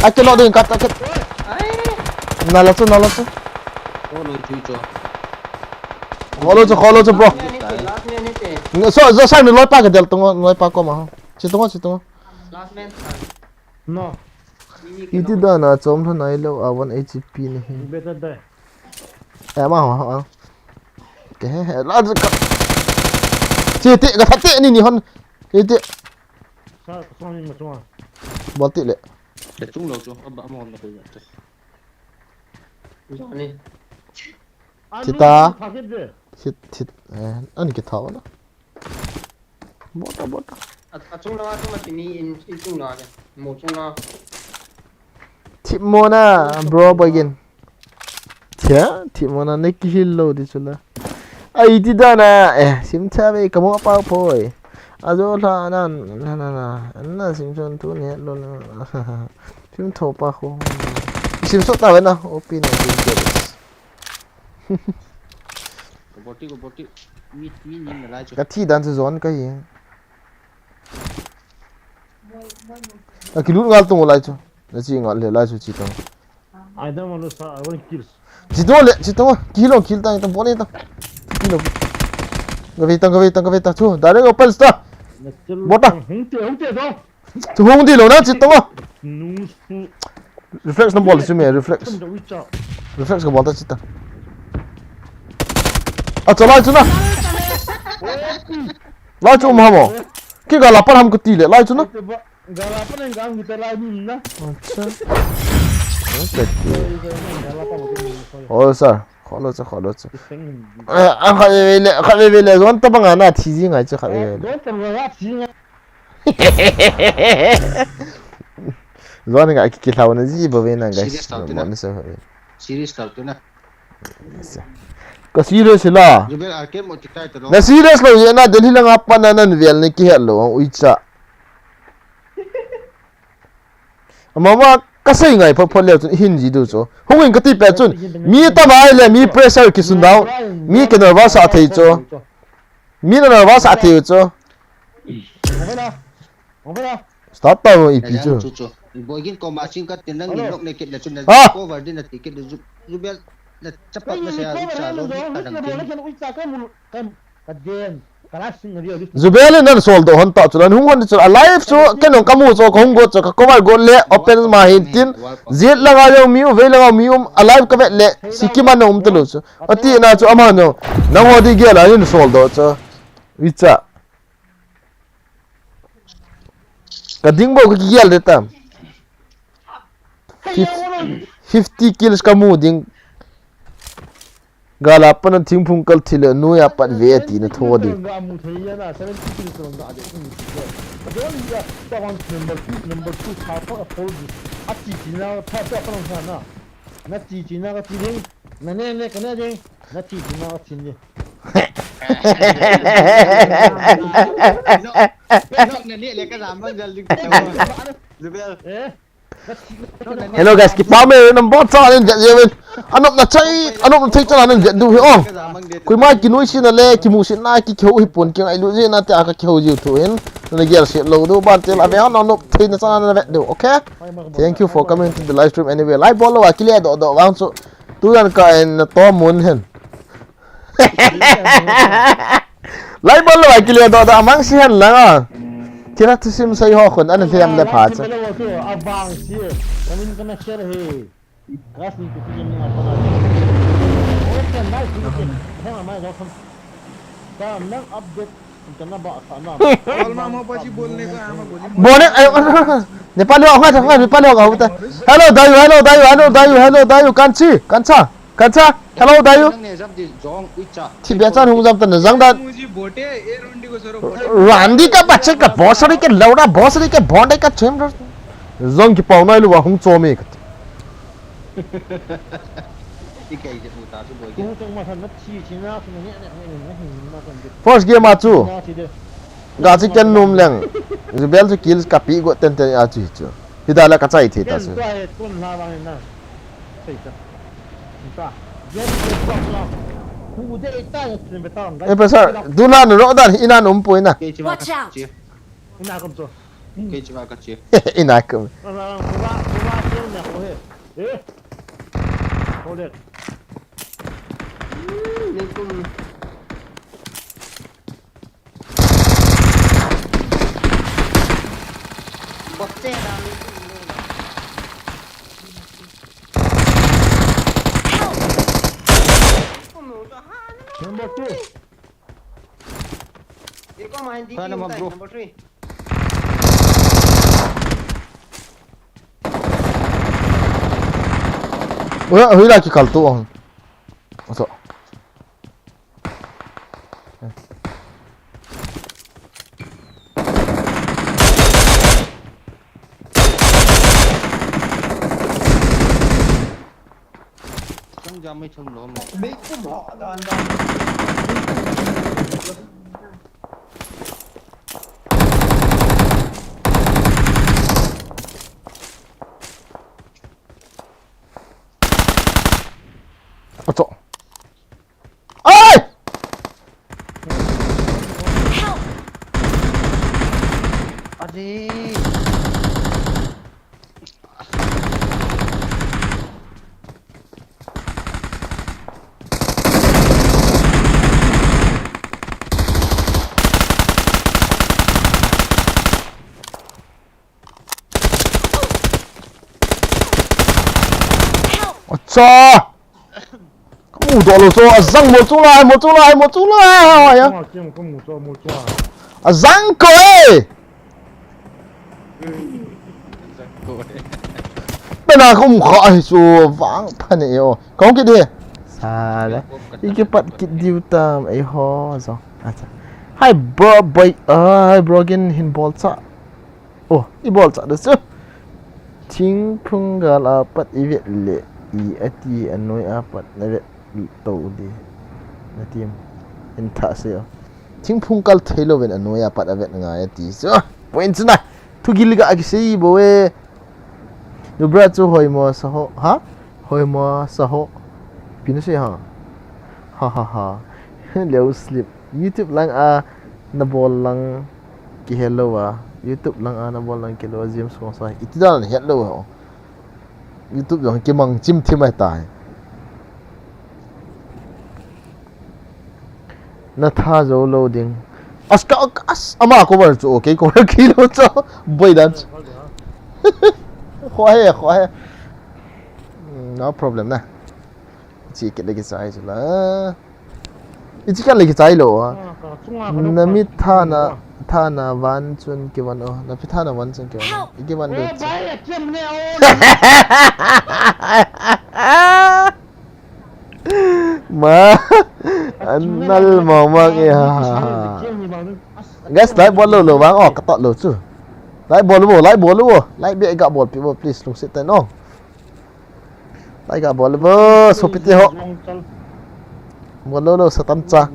Ai, ke lo ding kat, kat. Ai. Na la chu, na la chu. Ko lo chu cho. Ko lo chu, ko lo chu, bro. Last man ni te, last man ni te. So, so sai ni loi pa ke del tung, loi pa ko ma. Chi tung, chi tung. Last man. No. Iti dan a chom lha nai lou a one H P ni hi. Better die. Eh, ma ho, ho. Ke he, he, la ka. Chi ti ka that ti ni ni hon. Iti. Sa, sa ni ma chunga. Bol ti le. Te chung lo chu, aba mo na ko ya te. Johnny. Anu, thita. Target de. Thit, thit. Eh, ani kithao na. Bota, bota. A, achung langa chu mati ni in, in chung langa ke. Mo chung langa. Thip mo na, bro, boy gin. Thia, thip mo na, ne kihil lou di chu la. Ai, ti da na, eh, sim cha ve, ka mo pa poi. A jo la na, na, na, na. An na sim chon tu ne lo na. Sim tho pa kho. Sim so ta ve na, open na, sim che. Ka boti, ka boti. Mi, mi ning na lai chu. Ka thi dan chu zone ka hi. A kilut ngal tung lai chu. Na chi ngal le lai chu chi tang. I don't want to start, I want kills. Chi tang le, chi tang. Ki lo kill tang, tang boni tang. Ki lo. Ka ve tang, ka ve tang, ka ve tang chu. Direct open star. Na chil Bota. Hung te, hung te do. Chu hung di lo na, chi tong a. Nung su. Reflex na bol chu me, reflex. Chum da ui cha. Reflex ka bol ta chi ta. A cha lai chu na. Lai chu um ham o. Ki ga la pan ham ka ti le, lai chu na. Te ba, ga la pan ga ngi ta lai ni na. Acha. Okay. Ga la pan ga ngi ta. Oh, sir. Kholo cha, kholo cha. Seng. Eh, a kha ve ve le, kha ve ve le, zon ta banga na thi ji ngai cha kha ve ve le. Zon ta banga thi ngai. Zon nga ki, ki hlau na ji ba ve na, guys. Serious tau tu na. Mo na sa ve. Serious tau tu na. Ka serious la. Jubel arcade mo ti tai to lo. Na serious lo ye na, Delhi langa pan na nan vel ni ki het lo, ui cha. Ama ma ka sei ngai phot phot le chun hin ji du chu. Hung in ka ti pe chun. Mi ta mai le, mi pressure ki sun dau. Mi ke nervous a thei chu. Mi na nervous a thei chu. Start ta mo ipi chu. Chu chu. Boigin ko ma sing ka tin nang ni nok ne kit le chun na cover din na ti kit le chu. Jubel na chapa na se a cha lo ni ka dang tin. Ka den, ka la sing na dio. Jubel in nan sol do hon ta chu, nan hung hon chu, a live chu, ken nong ka mu chu, ka hung go chu, ka cover go le, open ma hin tin, zit langa jong mi um, vei langa mi um, a live ka vet le, Sikkim a na um ta lo chu. A ti na chu, ama no, nang ho di gel a hin sol do chu. Vicha. Ka ding bo ka kigel de tam. Fif-, fifty kills ka mu ding. Gala pana thingphung kal thile nuya pat ve ati na tho di. Ga mu thei ya na, seventy kills ka ga de. Don ya, ta wan number two, number two, tha pa a pol di. Ati ti na, tha pa pa na na. Na ti ti na ka ti ding. Na ne ne ka ne ding. Na ti ti na ka ti ding. No, no, na ne le ka ram bang jal ding. Zubel. Eh? Hello guys, kipa me number cha nen vet jeng in. Anop na chai, anop na thei cha nen vet diu hi o. Koima kinuisat na le, kimusit na, ki kihou hi pon, kingailut jeh na te a ka kihou jiu thu hin. Na gel se lou diu ban te la ve, anop thei na cha na vet diu, okay? Thank you for coming to the live stream anyway. Live bol lou a kile doh doh vang chu. Tujan ka en na to mun hen. Lai bol lou a kile doh doh a mang si hen lang a. Thina thusim sei ho khun ana lhem le pha cha. Abang si. Kamin kana share he. Gas ni kupi ni apa na. Okay, nice. Hema mai jo kham. Tam nang update. Bone, ayo, Nepali ho, Nepali ho, Hello, Dayu, hello, Dayu, hello, Dayu, hello, Dayu, Kanchi, Kancha, Kancha, hello, Dayu. Thi bia chan hung jam tan jang dan. Randi ka bache ka bosari ka laura bosari ka bonde ka chem. Jong ki pau nai lu wa hung chomi ka. Ti kai je uta chu boi ke. First game a chu. Ga chi ken num leng. Jubel chu kills ka pi go ten ten a chu chu. Hi da la ka chai thei ta chu. E pa sir, du na no ro dan ina num poi na. Watch out. Ina kum. Kei chunga ka che. Ina kum. Hold it. Number two. Number three. Ui, ui, la ki kal tu ong. So. Jam mai thum lo mo. Mei kum ho dan dan. Ato. Ai! Help! Adi. Help! Acha! Kamu doh lou chu, ajang mo chu lai, mo chu lai, mo chu lai, ha, ya. Kamu chu, kamu chu, mo chu. Ajang ko e. Pena kamu kha hi chu vang phan e o. Kamu kit he. Sala. Iki pat kit diu tam e ho jo. Acha. Hi bro, boy. Ai, bro, gin hin bol cha. Oh, i bol cha da chu. Thingphung gal a pat i vet le, i ati anoi a pat na vet to di. Na tim. In tha se o. Thingphung kal thei louvin anoi a pat a vet ngai ati. So, point chu na. Thu gil ga ki sei bo e. Nu bra chu hoimo sa ho. Ha? Hoimo sa ho. Pin se ha. Ha ha ha. Leo slip. YouTube lang a na bol lang kihe lou a. YouTube lang a na bol lang kihe lou a, James Wong sa. Iti dan het lou a. YouTube jong kimang chim thim ai tai. Na tha jo lou ding. As ka, as, ama cover chu, okay, cover ki lou chu. Boi dan. Khohe, khohe. Mm, no problem na. Chi kit le kichai chu la. Ichi kit le kichai lou a. Ah, ka chunga ka Na mi thana, thana van chun kivan o. Na pi thana van chun kivan o. Help! I kivan lou Eh, chu. Bai, a chem ne o. Ma, anal mama ke ha. Guys, like bol lou lou vang o, ka tot lou chu. Like bol lou, like bol lou, like be ga bol pi bo, please, lungset tah in o. Like ga bol lou bo, sopi te ho. Bol lou lou, satan cha.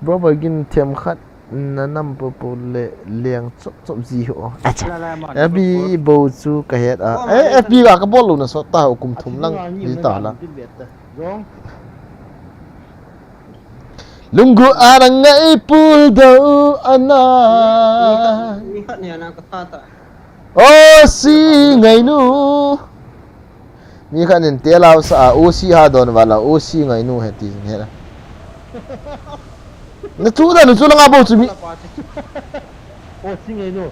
Bro, bol gin them khat. Na nam po po le leng chop chop ji ho. Acha. F B bo chu ka het a. Eh, F B ga ka bol lou na sot ta ho kum thum lang ji ta la. Lunggu a na ngai pul do ana. Ni khat ni ana ka tha ta. O si ngai nu. Mi khat nin te lau sa a, O C ha don vala, O C ngai nu he ti he. Na chu da nu chu langa bo chu mi. O C ngai nu.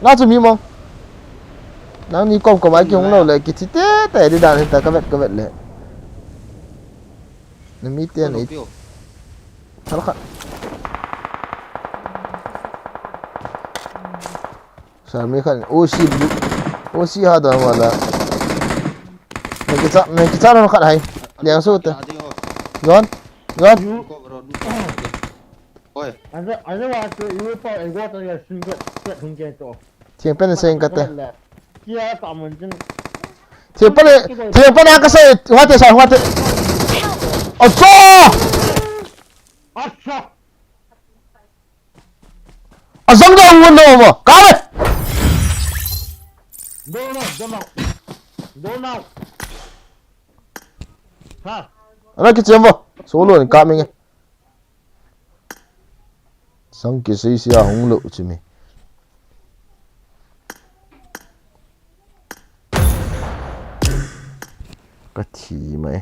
Na chu mi mo. Nang ni kom kom ai ki hung lo le, ki thi te te di dan hin ta ka vet ka vet le. Na mi te ni. Thal khat. Sa mi khat, O C blue. O C ha da wala. Me kicha, me kicha no khat hai. Liang su te. Yon, yon. Oi. Asa, asa wa te, yu pa, e go ta ya sin ke, ke hung ke to. Thiang pen sen ka te. Kia ta mun jin. Thiang pen, thiang pen ka se, wa te sa, wa te. Acha! Acha! Azang da wun no mo. Kale. Donau, donau. Donau. Ha. Ana kichem bo. Solo ni ka mi nge. Sang ki sei sia hung lo chimi. Ka thi mai.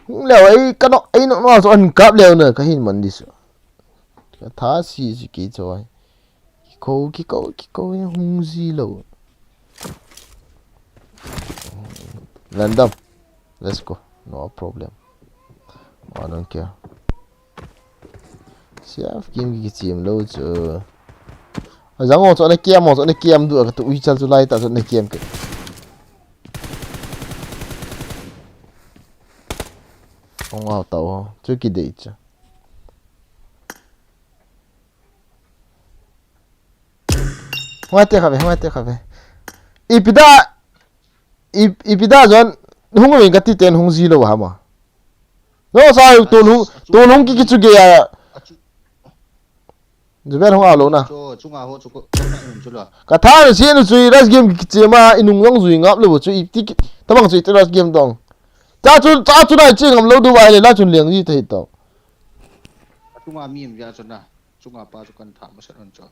Hung leo ei ka no, ei no no so an kap leo na ka hin man dis. Ka tha si si ki choi. Ki ko, ki ko, ki ko hung ji lo. Random. Let's go. No problem. I don't care. Siaf game ki chim lo chu. Azang o chu na kiam o chu na kiam du ka tu ui chal chu lai ta chu na kiam ke. Ong au tau ho. Chu ki dei chu. Hung a te kha ve, hung a te kha ve. Ipi da, i, ipi da jon, hung ve kati ten hung ji lou ham a. No, sa, tun hung, tun hung ki kichu ge a. Achu. Ju ben hung a lou na. Chu, chunga ho chu ko, ko na um chu la. Ka tha na si nu chu i rush game ki kiche ma, i nung jong jui ngap lou chu i ti ki, tabang chu i ti rush game dong. Cha chu, cha chu nai che ngam lou du vai le la chun liang ji te to. Chunga mi um ja chu na. Chunga pa chu kan tha ma sa un chu.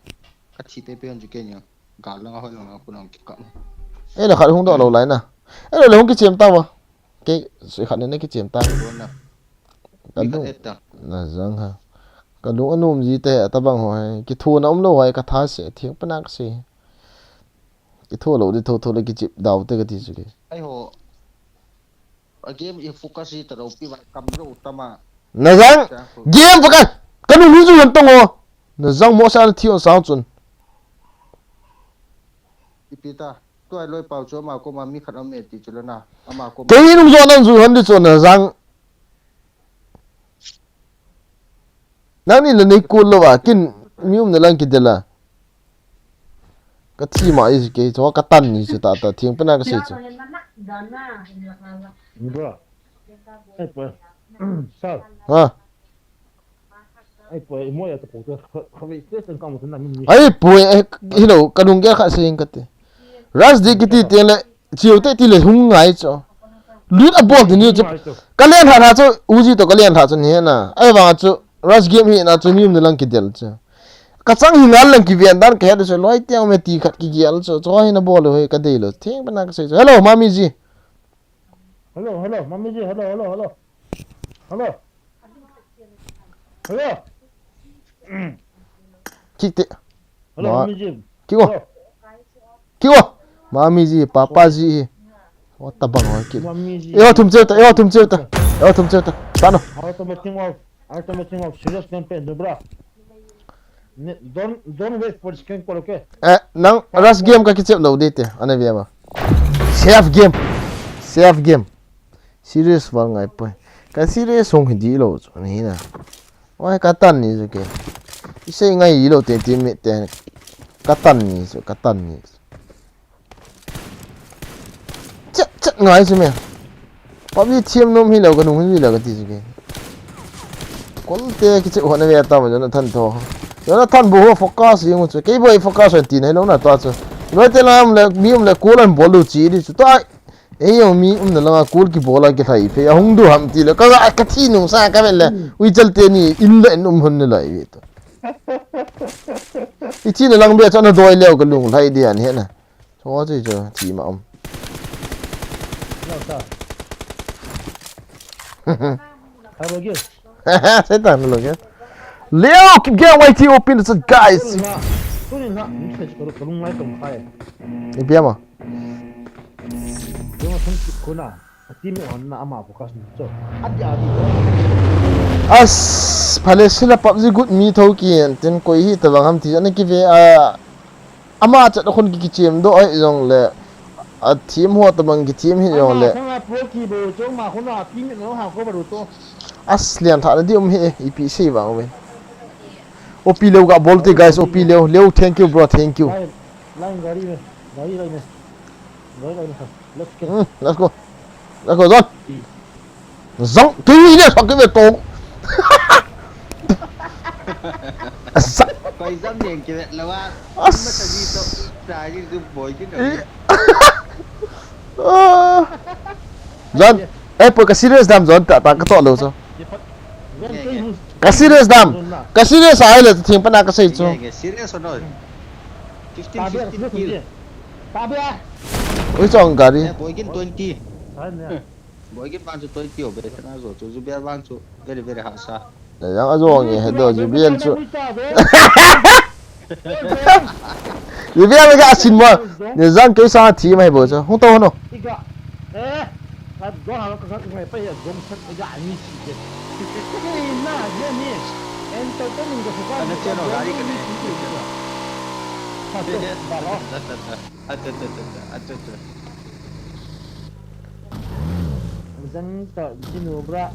Ka thi pe pe un chu ke ni. Gal lang a hoi lang a kun ang ki kam. E la khat hung do lou lai na. E la hung kichem ta wa. Ke sui khat ne ne kichem ta. Bon na. Ka Mi khat lung. Et ta. Na jang ha. Ka lung anom ji te tabang ho hai. Ki thu na um lou hai ka tha se thiang pa na ka se. Ki thu lou di thu thu le ki chip dau te ka ti chu ke. Ai ho. A game i focus i ta lou pi vai kam lou tama. Na jang. Cha khu. Game focus. Ka nu ni ju han tong o. Na jang mo sa na thi on sound chun. Ipi ta. Tu ai loi pau chu ama ko ma mi khat om e ti chu le na. Ama ko ma. Kei nung jo nan ju han di chu na jang. Nang ni le nei kul lou a, kin mi um na lang ki de la. Ka thi ma i si ke, chu ka tan ni chu ta ta, thiang pe na ka sei chu. Bro. Ai, pa. Sir. Ha? Ai, pa, mo ya ta ko ta, ka, ka ve station ka mo ta na mi ni. Ai, pu, eh, hello, ka lung ge kha sei ka te. Ras di ki ti te le, Chiu te ti le hung ngai chu. Lut a bol ti ni chu. Ngai chu. Ka len ha ha chu, Uzi to ka len ha chu ni na. Ai vang chu, rush game hi na chu, mi um na lang ki del chu. Ka chang hi ngal lang ki ven dan ka het chu, loi tiang me ti khat ki gial chu. Chu hi na bol hoi ka dei lo. Thing pa na ka sei chu. Hello, Mami ji. Hello, hello, Mami ji. Hello, hello, hello. Hello. Hello. Kik te. Hello, Ma-, Mami ji. Kik o. Hello. Kik o. Mami ji, Papa ji. What the bang, what kik? Mami ji. Yo, thum cheu ta, yo, thum cheu ta. Yo, thum cheu ta. Tano. Automatic off. Automatic off. Serious game pen, bro. Ne, don't, don't wait for the screen call, okay? Eh, nang rush game ka kichep lou di te, ana ve ma. Safe game. Safe game. Serious val ngai poi. Ka serious hung hi di lou chu, ni na. Oi, ka tan ni chu ke. I sei ngai lou te, teammate te. Ka tan ni chu, ka tan ni chu. Chat, chat ngai chu me. PUBG thiam nom hi lou ka nung hi lou ka ti chu ke. Kol te kiche hon ve ta ma Jonathan tho. Jonathan bu ho focus jing chu. Kei boi focus hon ti nai lou na to chu. Loi te lam le mi um le kol an bol lu chi di chu. To ai. Ei yo mi um na langa kol ki bol a ki thai phe. A hung du ham ti le. Ka, ka thi nung sa ka ven le. Ui chal te ni in le in um hon ne lai ve to. I thi na lang be chu na doi leu ka lung lai di an he na. Cho chu cho, thi ma um. Lo ta. Hello, guys. Satan, hello, guys. Leo, keep getting Y T open, it's a guys. Tuni na, tuni na, message ko, ko ngai tong kai. Ipi ama? Yo, thank you, kuna. A team on na ama focus ni cho. Adi, adi. As, phale sila PUBG good mi tho ki, tin koi hi ta bang ham ti, ana ki ve a. Ama chat a khun ki, kichem doh ahi jong le, a team ho tabang kichem hi jong le. Ama khun a pro ki bo, chong ma khun a team no ha ko ba ru to. As lian tha na di um hi, ipi sei vang ve. O P Leo ga bol te guys, O P Leo, Leo, thank you bro, thank you. Line, line gari ne, gari line ne. Gari line ne. Let's go. Hmm, let's go. Let's go, John. Zang, tui le sak ve to. Asa. Koi zam nen ki vet lawa. As. Mata ji to, ta ji ju boi ki no. Eh. Ah. Zan, eh, po ka serious dam zan ta, ta ka to lo so. Nge, nge. Ka serious dam. Ka serious a le thing pa na ka sei chu. Nge, nge, serious or not? Fifteen, fifteen kill. Tabe. Ui chong gari. Eh, boi kin twenty. Boi kin bang chu twenty o be, tana zo chu, Zubel bang chu, very, very hard sa. Yang a zo nge he do, Zubel chu. Zubel ga sin mo. Ne zang ke sa thi mai bo chu. Hung to no. Iga. Eh. Ka do ha ka ka ngai pa ya dong sa ga ni si je. Ke na je ni. Entertainment ga sa. Ana che no gari ka ne. Ka to ba lo. Acha, acha, acha, acha, acha. Jang ta jinu bra.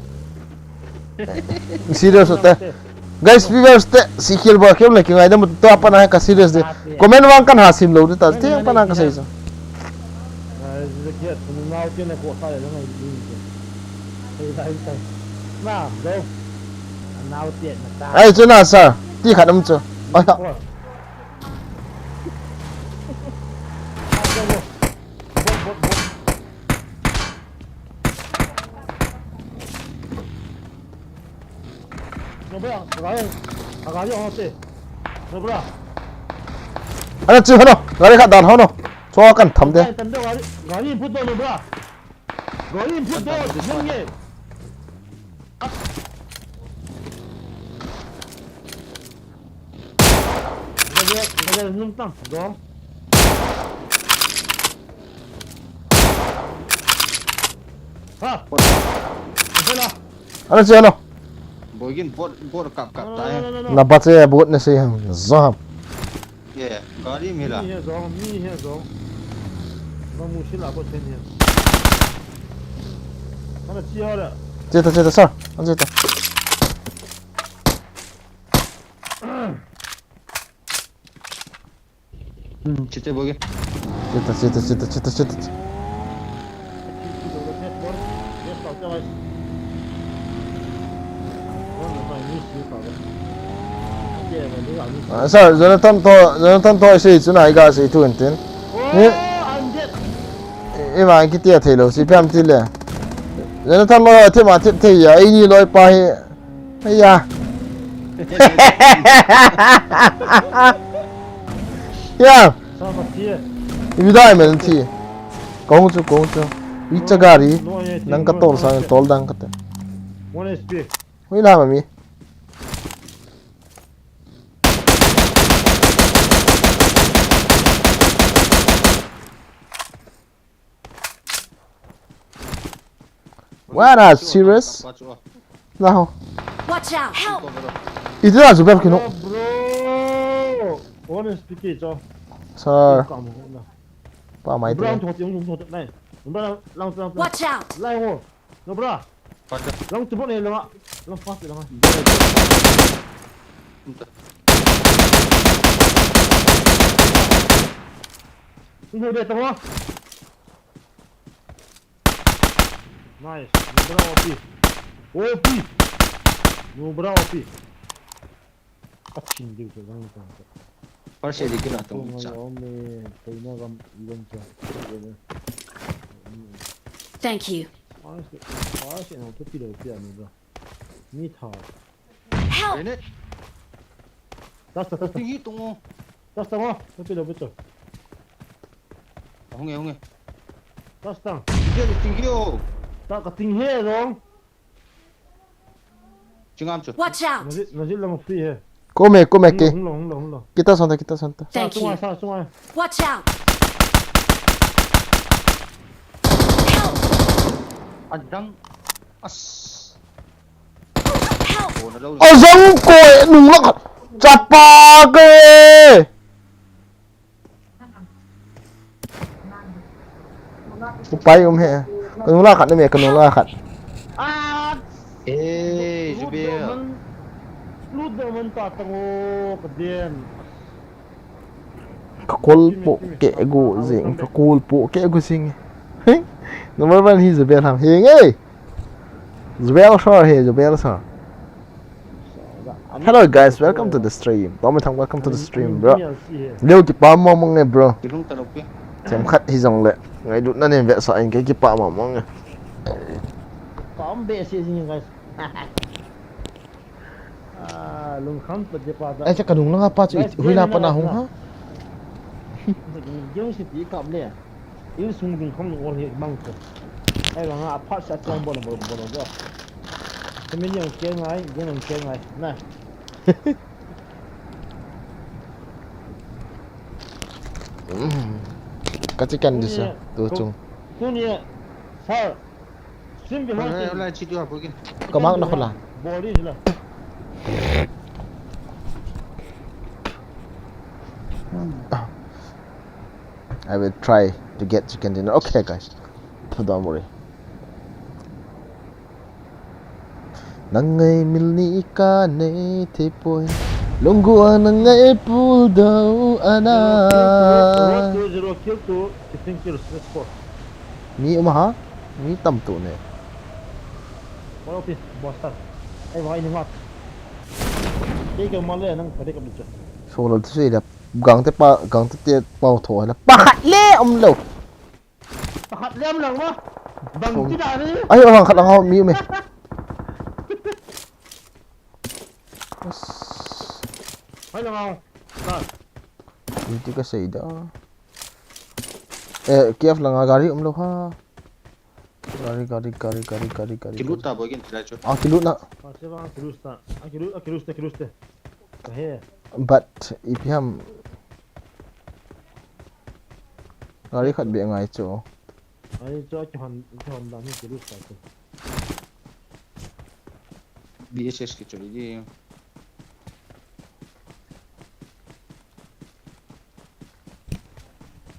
Serious hote. Guys, viewers te, si khel ba khel le ki ngai da mu to apa na ka serious de. Comment vang kan ha sim lou ta, ti pa na ka sei sa. Ai, chu na sa, ti khat um chu. Ai, ha. Ana chi hono, gari khat dan hono. Cho kan tham de. Gari, gari input do, no bra. Gari input do, nang ye. Gari, gari nung tang, do. Ha. Bela. Ana chi hono. Boigin bot, bot kap kap ta. No, no, no, no, no. Na bache bot ne sei ham. Zo ham. Ye, gari mi la. Mi he zong, mi he zong. Ba mu shi la ko chen he. Ana chi ha la. Che ta, che ta, sir. An che ta. Hmm, che te boge. Che ta, che ta, che ta, che ta, che ta. Ah, sir, Jonathan to, Jonathan to sei chu nai ga sei thu in tin. Ni, i ma ki tia thei lo, si piam ti le. Jonathan lo thei ma thei thei ya, i ni loi pa hi. Ai ya. Ya. Sa ma ti. I mi dai men ti. Kong chu, kong chu. I cha gari. Nang ka tol sa, tol dang ka te. One H P. Hui la ma mi. What a serious? Naho. Watch out! Help! Iti na Zubair kino. Bro. One H P cho. Sir. Pa mai te. Bro, thot yung thot nai. Bro, lang lang. Watch out! Lai ho. No bra. Pacha. Lang tu bot ni lang. Lang fast lang. Tinggal dia tengah. Nice. No bra O P. O P. No bra O P. Kachin diu chu lang ta. Parse di kila tong cha. Om ni, koi na gam, gam cha. Thank you. Parse, parse na to pilo pia ni da. Mi tha. Help! Ene. Tas ta, tas ta. Ti tong. Tas ta mo, to pilo pito. Hung e, hung e. Tas ta. Ti ti o. Ta ka ting he long. Chingam chu. Watch out! Nazil, nazil lang free he. Kome, kome ke. Hung lo, hung lo, hung lo. Kita santa, kita santa. Thank you. Sa, sungai, sa, sungai. Watch out! Help! Adang. As. Help! Oh, na lo. Azang ko e, nung lak. Chapa ke. Upai um he. Kanung la khat na me, kanung la khat. Ah! Eh, Zubel. Lut do man ta tang o, ka den. Ka kol po ke gu zing, ka kol po ke gu zing. He? Number one hi Zubel ham. He nge. Zubel sir he, Zubel sir. Hello guys, welcome to the stream. Tommy Thang, welcome to the stream, bro. Leo kipah mong mong e, bro. Kilung taluk e. Themkhat hijong le. Ngailutna nei vetsah in kei kipah mong mong e. Pam be si si guys. Ah, lungkham pa de pa da. Ai, cha kanung langa pa chu hui la pa na hung ha. Jong si pi kam le. Insung ding khom ol hi mang ko. Ai, langa apha sa chang bol bol bol jo. Kami ni ang keng ai, ni ang keng ai. Na. Ka chi kan di sa, tu chung. Tu ni, sir. Sim bi hon. Lai chi tu apu kin. Ka mang na khola. Bol di la. I will try to get chicken dinner. Okay, guys. Don't worry. Nang ngai mil ni ka nei thei poi. Lunggu anang ngai pul dau ana. Road to zero kill to fifteen kills. Let's go. Mi um ha? Mi tam tu ne. What office, boss sir? Ai, why not? Kei ka male nang kare ka bicha. Solo tu sui da. Gang te pa, gang te te pau tho la. Pakhat le um lo. Pakhat lem lang ma. Bang ti da ni. Ai, bang khat lang ho mi me. Hai lang ho. Sa. Ni ti ka sei da. Eh, K F lang a gari um lo ha. Gari, gari, gari, gari, gari, gari. Kilut ta bo gin tira chu. Ah, kilut na. Ah, se ba kilut ta. Ah, kilut, ah, kilut ta, kilut ta. Ka he. But ipi ham. Gari khat be ngai chu. Ai, chu a kihon, kihon dan hi kilut ta chu. B S S kichoi di.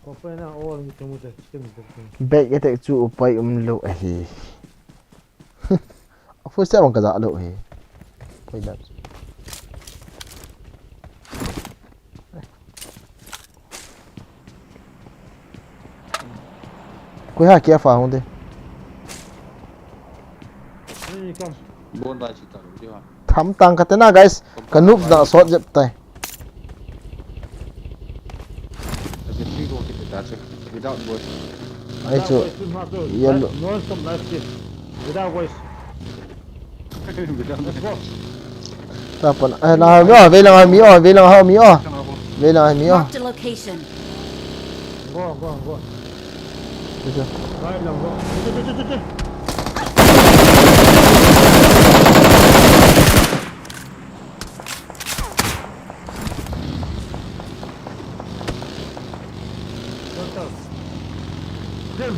Ko pa na o ni chu mu te, chicken mu te. Back attack chu upai um lo ahi. A full set bang ka ja lo hi. Koi da. Koi ha kia fa hung de. Ni ka. Bon ba chi ta lo di ha. Tham tang ka te na, guys. Ka noob na sot jep tai. Without voice. Ai chu. Without voice, please, Master. Yellow. Live, no, stop live stream. Without voice. Without voice. Let's go. Ta pan. Eh, na mi o, ve lang mi o, ve lang mi o. Ve lang mi o. Marked a location. Go, go, go. Yes, sir. Right lang, go. Che, che, che, che, che.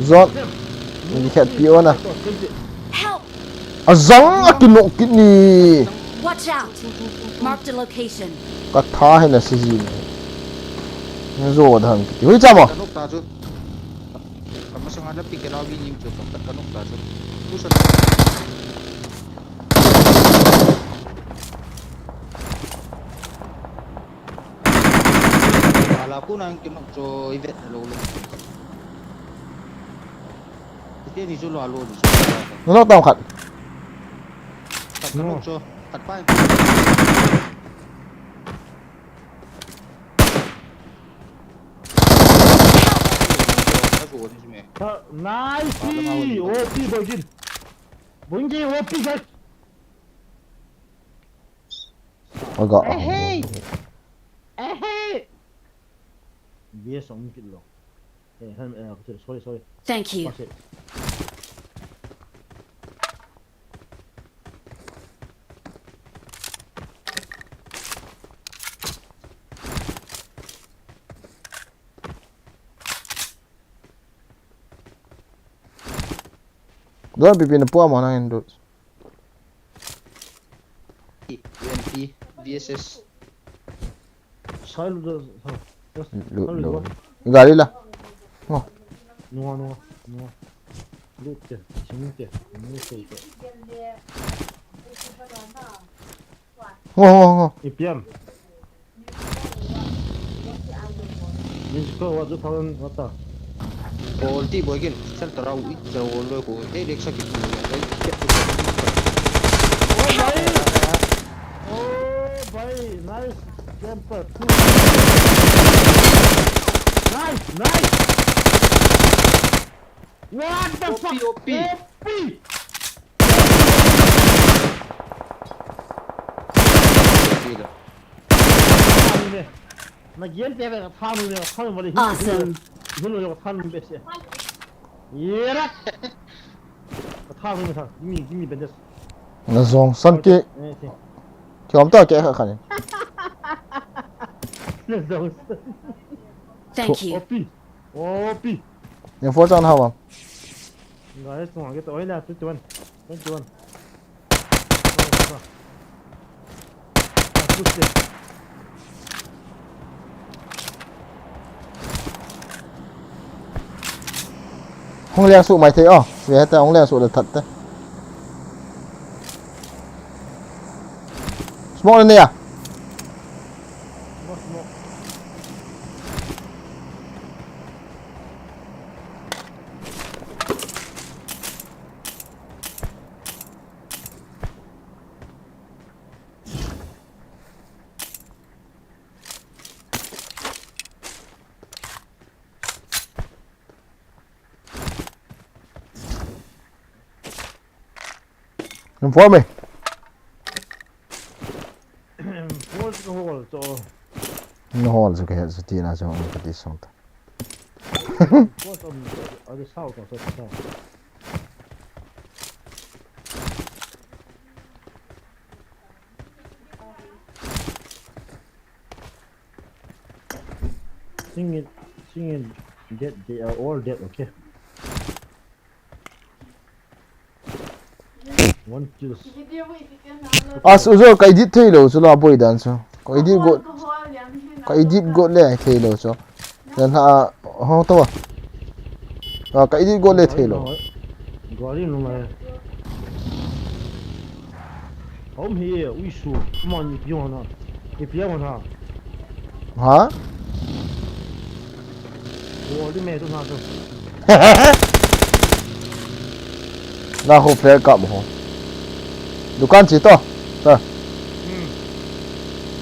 Zot. Ni khat pi ona. Help! Azang a kinok kit ni. Watch out! Marked a location. Ka tha he na si ji ni. Ni zo da hang kiti. Hui chamo. Ka nok ta chu. Ka masang a na pi ke na wi ning chu ka, ka nok ta chu. Pu sa. Ala ku nang kinok chu i vet lo lo. Ite ni chu lo lo ni chu. Nok tam khat. Khat ka nok chu. Khat pai. Nice! O P boy gin. Boy gin, O P guys. Aga. Ehei! Ehei! Yes, ang kilo. Eh, han, eh, sorry, sorry. Thank you. Pass it. Don pipi na puwa mo nang indot. U M P, V S S. Sai lu da, sai. Lu, sai lu lu. Da. Gari la. Ngo. Nunga, nunga, nunga. Lu te, sing te, nunga sei te. Ngo, ngo, ngo. A P M. Musical, what the fuck, what the? Quality boy gin, center out, it, the wall, go, hey, Rex, get to me, hey, get to me. Oh, bhai! Oh, bhai, nice camper, two. Nice, nice! What the fuck? O P, O P. O P! Awesome. Na zong san ki. Kiom ta ke kha khan. Thank you. O P. O P. Info chan hawa. Guys, twenty-one. Twenty-one. Hung liang su mai thei o. Ve ta hung liang su le that te. Smoke le ne ya. Informe. Force ka hol to. No hol so ka het so ti na so ka ti song ta. Force on. Ade sao ka so sao. Sing it, sing it, dead, they are all dead, okay? One kills. As usual, ka edit thei lou chu la boi dan chu. Ka edit got, ka edit got le thei lou chu. Then ha, ho to. Ah, ka edit got le thei lou. Gari nung ai. Hom hi e, ui su, man ni pion na. Ni pion na. Ha? Wo di me tu na tu. Na ho flare kap ho. Dukan chi to. Ta. Hmm.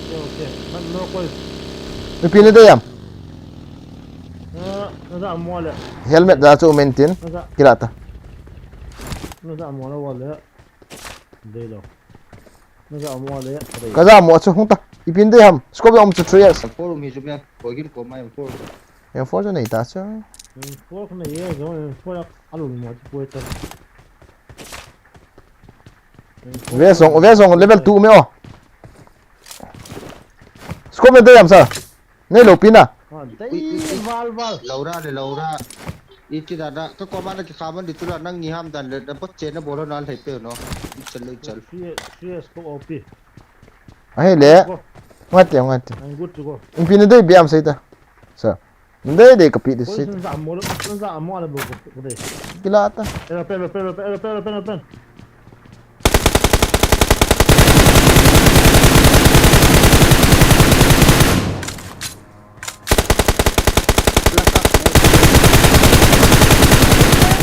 Okay, okay. Kan no koi. Ipi ni de yam. Na, na za mo le. Helmet da chu maintain. Na za. Kila ta. Na za mo le wa le. Dei lo. Na za mo le. Ka za mo chu hung ta. Ipi ni de ham. Scope um chu three X. Four mi chu me. Ko gin ko mai four. M four chu nei ta chu. M four ko nei ye, zo M four a lu mo chu poi ta. Ve song, ve song level two me o. Scope me de ham sa. Nei lo pi na. Ah, dei val val. Laura le Laura. Iti da da. Ka ko ma na ki kha man di tu la nang ni ham dan le. Da pot che na bolo na lhai pe no. Ichal le ichal. Three, three scope O P. Ahi le. Go. Ngati, ngati. I'm good to go. Ipi ni de bi am sei ta. Sa. Ni de de ka pi de sei. Sun za mo, sun za mo le bo ko de. Kila ta. Pero, pero, pero, pero, pero, pero, pero.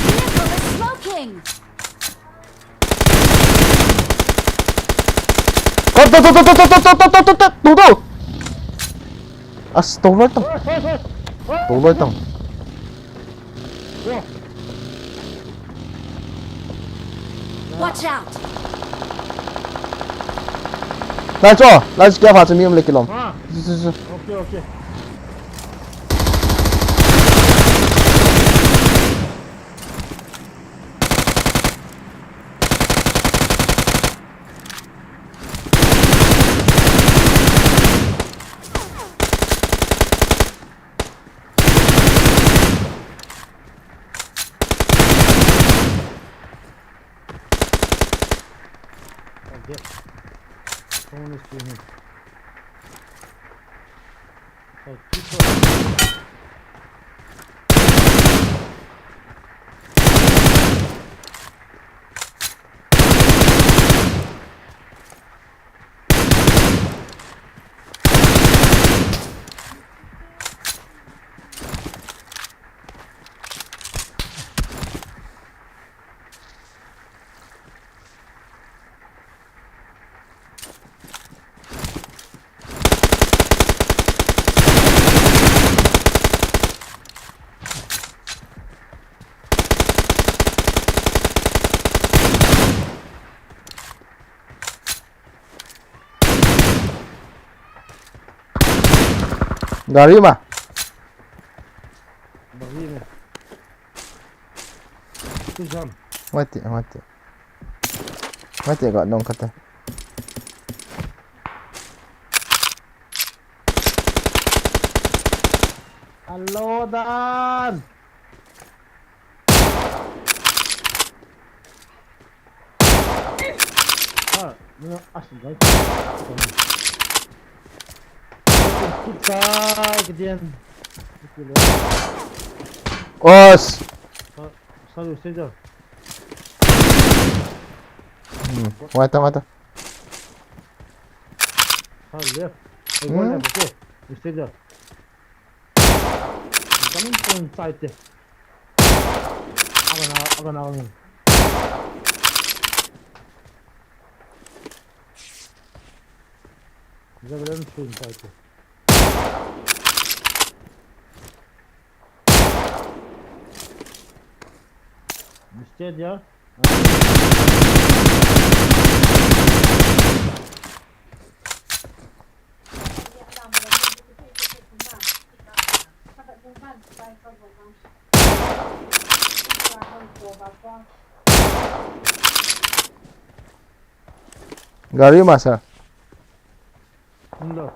Vehicle is smoking. Kau tu, tu, tu. As, toloi tang. Toloi tang. Watch out. Lai cho, lai cho, kya pha mi um le kilom. Ah. Su, su, su. Okay, okay. Okay. Someone is shooting. Gari ma. Gari ma. Tu jam. Mati, mati. Mati ka nong kata. Hello, Dan. Ah, no, ah, guys. Kita, kita. Os. Sa-, salu, salu. Hmm, wait, wait. Salu. Eh, hmm? Wala, okay. Salu. Coming from side. Agan, agan, agan. Javelin swing fighter. Mister dia. Gari ma sir. Hello.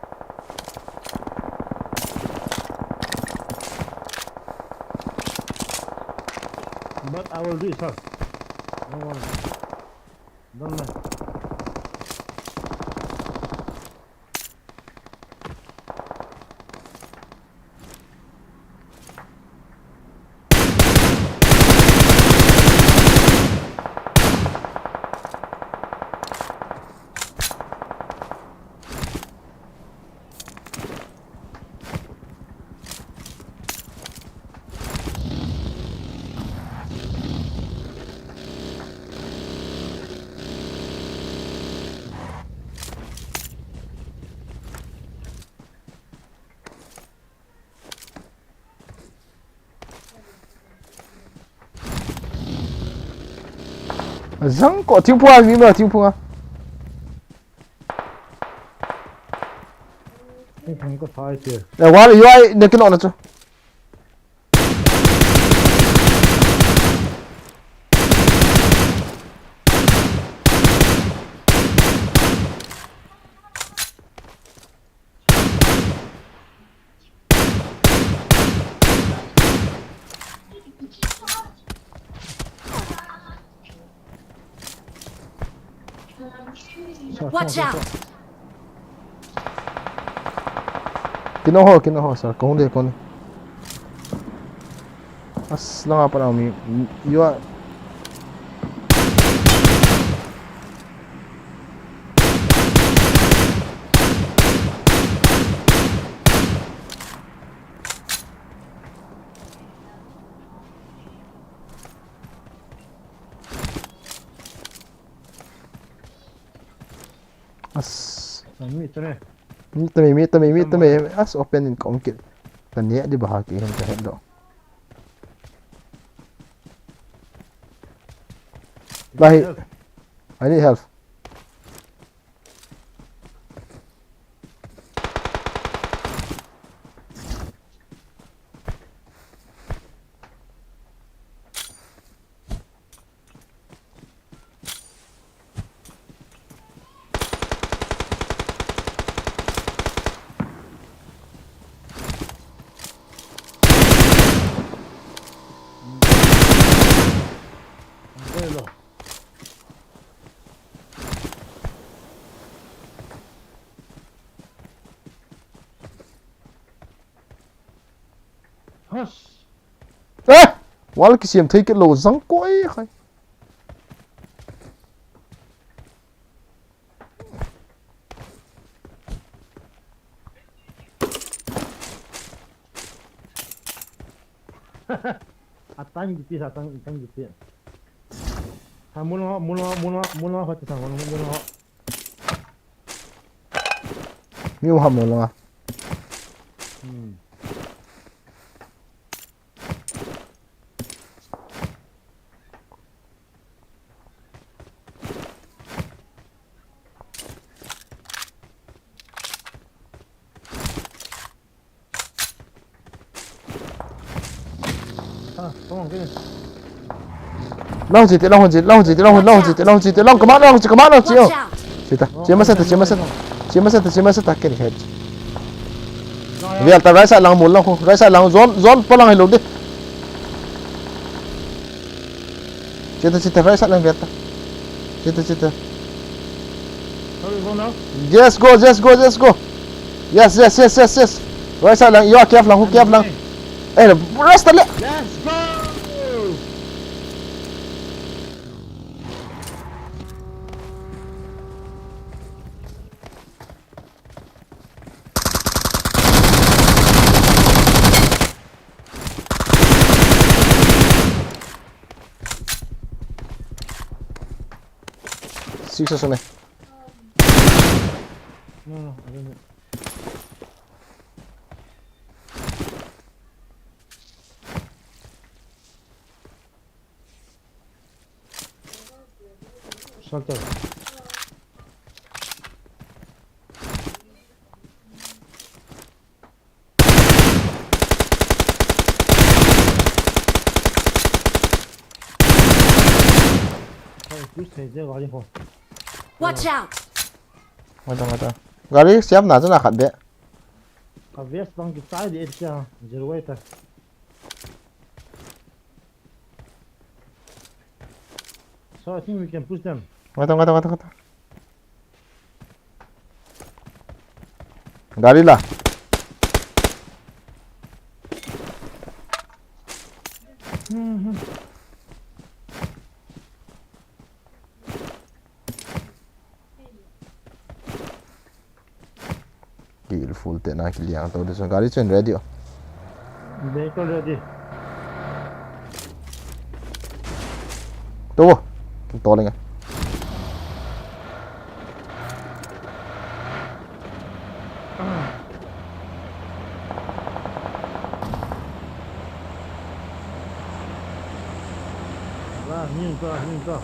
But I will do it, sir. Don't worry. Don't mind. Jang ko thingphung a mi ma thingphung a. Thingphung ko thai che. Eh, wal U I ne kino na chu. Watch out! Kino ho, kino ho, sir. Kong de, kong de. As, langa pa na mi, you are. As. An mi tane. Mi tame, mi tame, mi tame. As open in kong kit. Tane di baha ki hin ka hello. Lahi. Help. I need help. Hush. Eh! Wal kisem thei kit lou jang koi khai. Atang gitu, atang, atang gitu. Ha, mulo, mulo, mulo, mulo, hot sa, mulo, mulo. Mi u ham lo nga. Hmm. Ah, come on, get in. Long chiti, long chiti, long chiti, long, long chiti, long chiti, long, come on, long chiti, come on, long chiti. Watch out! Chita, chima seta, chima seta, chima seta, chima seta, kiri head. Vial ta, right side lang mul lang, right side lang, zone, zone pa lang hilo di. Chita, chita, right side lang vial ta. Chita, chita. How we go now? Just go, just go, just go. Yes, yes, yes, yes, yes. Right side lang, you are careful lang, who careful lang. Eh, rasta le. Let's go! Six asung ne. No, no, I don't know. Shelter. Watch out! Ngai ta, ngai ta. Gari siam na chana khat be. Ka vest bang kichai di et kya. Zero eight ta. So I think we can push them. Ngai ta, ngai ta, ngai ta, ngai ta. Gari la. Beautiful te na kiliang to, this one. Gari chen ready o. Vehicle ready. To. Kim to lenga. Lah, ni ka, ni ka.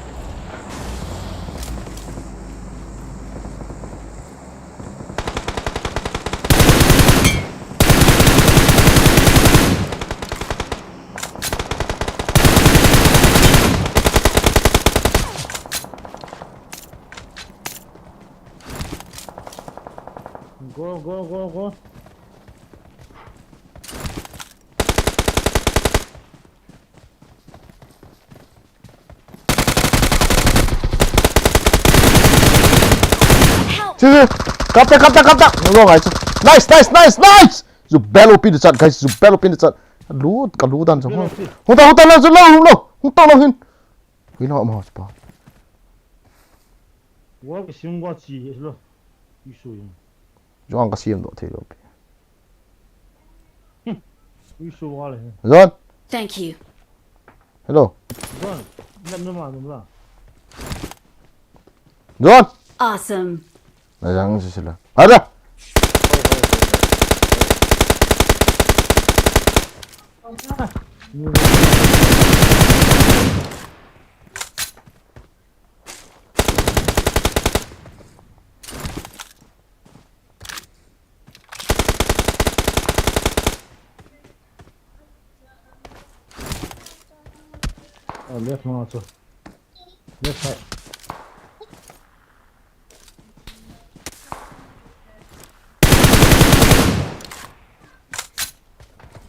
Go, go, go, go. Help! Che, che. Kap ta, kap ta, kap ta. Nung lo ngai chu. Nice, nice, nice, nice. Zu belo pin chat, guys. Zu belo pin chat. Lu, ka lu dan chu. Belo pin. Hung ta, hung ta, la, zu lo, lo. Hung ta, lo hin. Hui lo, ma, pa. Wa ka sim wa chi, lo. Isu yin. Juang ka siam doh thei lou pi. Ui, so wale. John. Thank you. Hello. John, lam nama nam la. John. Awesome. Na jang si sila. Ada. Oh, left ma chu. Left side.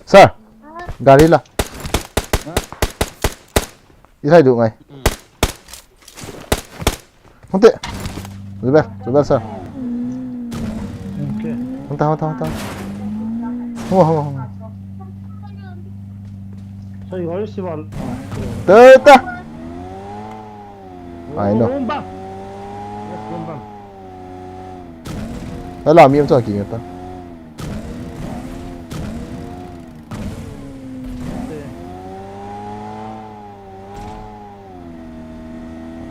Sir, gari la. Huh? Isai du ngai. Hmm. Hunte. Zubair, Zubair sir. Okay. Hunta, hunta, hunta. Hua, hua, hua. Sorry, what is it? Tata. I know. Boom, bam. Yes, boom, bam. Hala, mi am cha ki ta.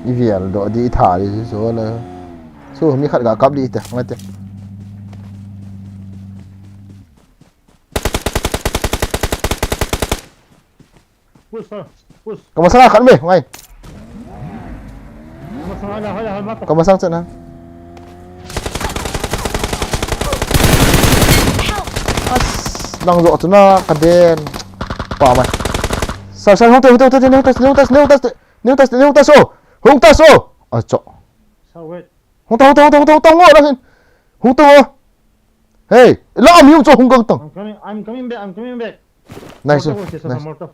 I vial doh di, i tha di, so la. So, mi khat ga kap di te, ngai te. Push, sir. Push. Ka masang khat me, ngai. Ka masang, hala, hala, hala, mata. Ka masang chana. As, nang jo chuna ka den. Pa mai. Sir, sir, hung te, hung te, hung te, hung te, hung te, hung te, hung te, hung te, so. Hung te, so. Acho. Sir, wait. Hung ta, hung ta, hung ta, hung ta, hung ta, ngo lang hin. Hung ta, ngo. Hey, la mi um cho hung gang tang. I'm coming, I'm coming back, I'm coming back. Nice, Molotov, nice. Molotov.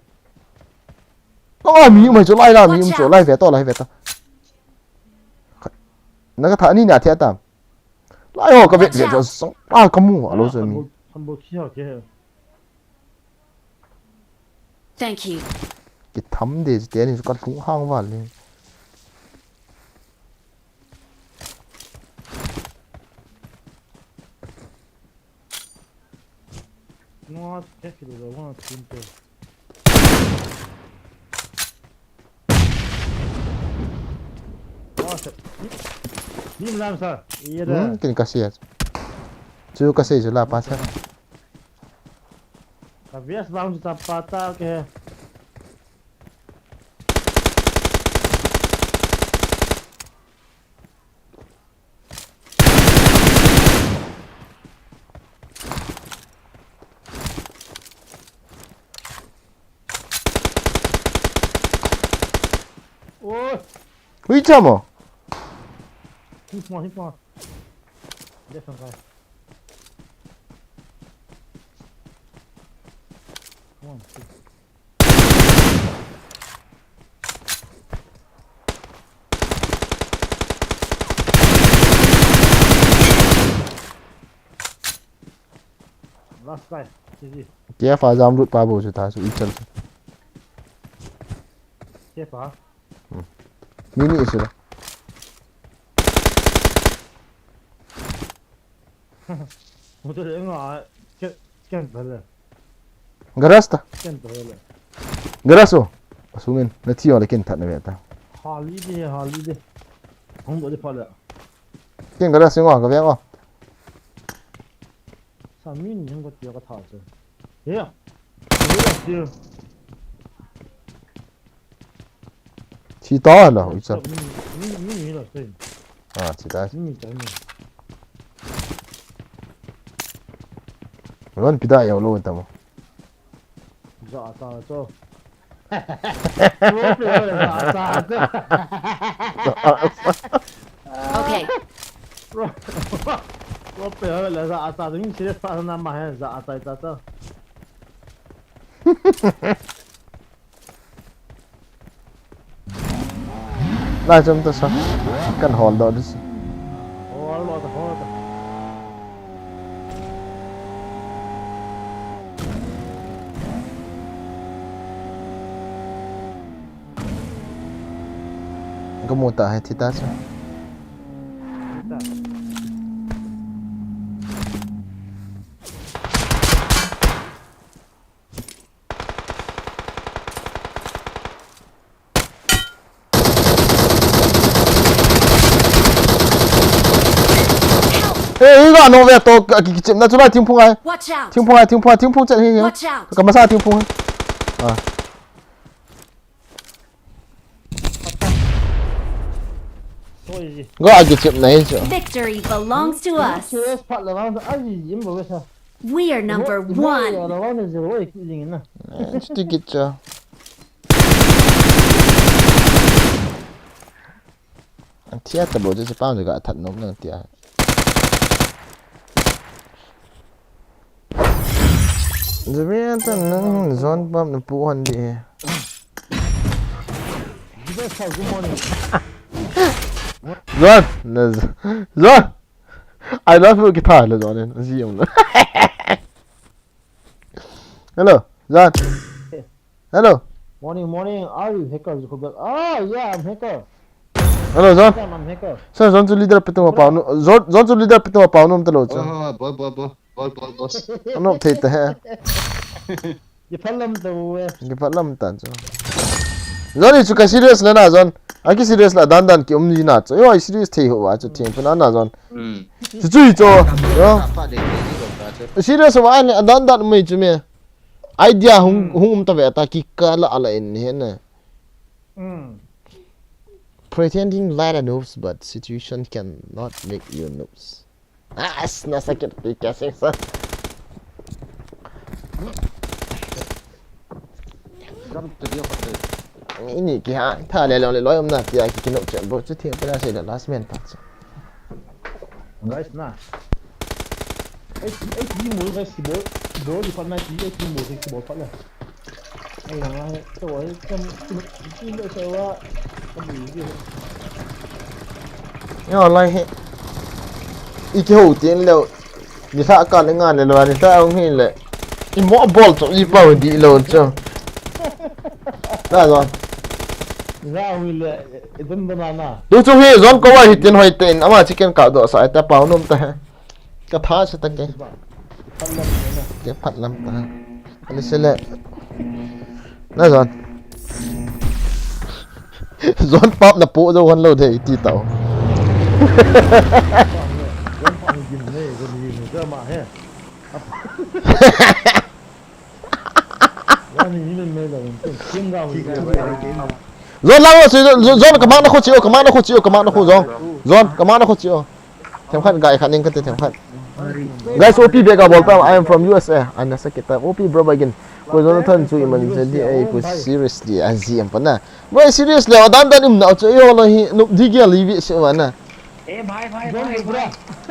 Oh, mi um cho, lai la, mi um cho, lai ve to, lai ve to. Na ka tha ni na thia tam. Lai ho ka ve, ve cho song. Ah, ka mu, alo so mi. Kan bo, kan bo khi ha ke. Thank you. Ki tham de, te ni ka lung hang va le. Not careful, the one team player. Oh, shit. Ni, ni lam sa. Iya dah. Hmm, kini kasih ya. Chu kasih je la pa sa. Ka vest bang chu chapa ta ke. Oi. Hui chamo. Hit mo, hit mo. Left side. Come on, six. Last guy, G G. K F a jam lut pa bou chu ta chu i chal chu. K F a? Hmm. Ni ni isu la. Motor le nga, ke, ken ta le. Garage ta. Ken ta le. Garage o. Asungin, na thi o le ken that na ve ta. Hali de, hali de. Hong do de pha le. Ken garage ngo, ka ve ngo. Sa min hong ko ti ka tha se. He. He la ti. Thi ta la, ui cha. Min, min, min, min la se. Ah, thi ta. Min, min ta, min. Ron pi da yau lo ta mo. Za ta cho. Ro pe ho le za ta cho. Okay. Ro, ro pe ho le za ta cho. Min serious pa na ma he za ta ta cho. Lai chom ta sa. Kan hol do dis. Hol lo ta, hol ta. Ka mu ta he thi ta sa. Eh, hi ga no ve to, ki, ki chim na chu lai thingphung ai. Watch out! Thingphung ai, thingphung ai, thingphung chet hi, hi. Watch out! Ka masa thingphung ai. Ah. So easy. Go a ki chim na hi chu. Victory belongs to us. Serious pa la vang, ai, yim bo sa. We are number one. Eh, chu ti kit cha. An thia ta bo chu, pang chu ka that nom nang tia. Javier ta nang zon pam na pu hon di. Zon, na z-, Zon. I love you, guitar le Zon, eh, zi yong le. Hello, Zon. Hello. Morning, morning. Are you hacker? You call back. Ah, yeah, I'm hacker. Hello, Zon. Yeah, I'm hacker. Sir, Zon chu leader pitu ma pau nu. Zon, Zon chu leader pitu ma pau nu ta lo chu. Oh, bo, bo, bo. Bol, bol, bol. Ano thei te he. Ki phalam ta ve. Ki phalam ta chu. Zon, i chu ka serious le na, Zon. A ki serious la dan dan ki um ni na chu. Yo, i serious thei ho va chu thing puna na, Zon. Hmm. Chu chu i chu. Yo. Apa de, de, de, de, de. Serious va ni dan dan mai chu me. Idea hung, hmm, hung um ta ve ta ki ka la ala in he na. Hmm. Pretending like a noobs, but situation cannot make you noobs. Ah, as na sakit pi kya sing sa. Jump to the other. Ini ki ha, tha le lo le loi um na tia ki kino che bo chu thing pera se le last man pa chu. Guys na. Ei, ei, ki mo guys ki bol. Bol di pa na ki, ei, ki mo ki bol pa le. Yo, lai he. I kihou tin leu. Ni sa ka le nga le lo, ni sa hung hi le. I mo bol chu i pau di lo chu. Na Zon. Nga hung hi le, i dun dun na na. Tu chu hi Zon ko wa hi tin hoi tin, ama chicken ka do sa ta pau nom ta he. Ka tha se ta ke. Ke phat lam ta. Ani se le. Na Zon. Zon pap na po zo hon lo de ti tau. Zon lang lo, Zon, Zon, ka mak na khu chi o, ka mak na khu chi o, ka mak na khu Zon. Zon, ka mak na khu chi o. Themkhat, gai khat ning kate themkhat. Guys, O P bek a bol pa, I am from U S A. Ana sa kita. O P bro bagin. Ko Jonathan chu iman jadi ai ko seriously a ji am pana. Bro, seriously, a dan dan im na chu yo lo hi, no, di gel li bi se wa na. ए भाई भाई भाई भाई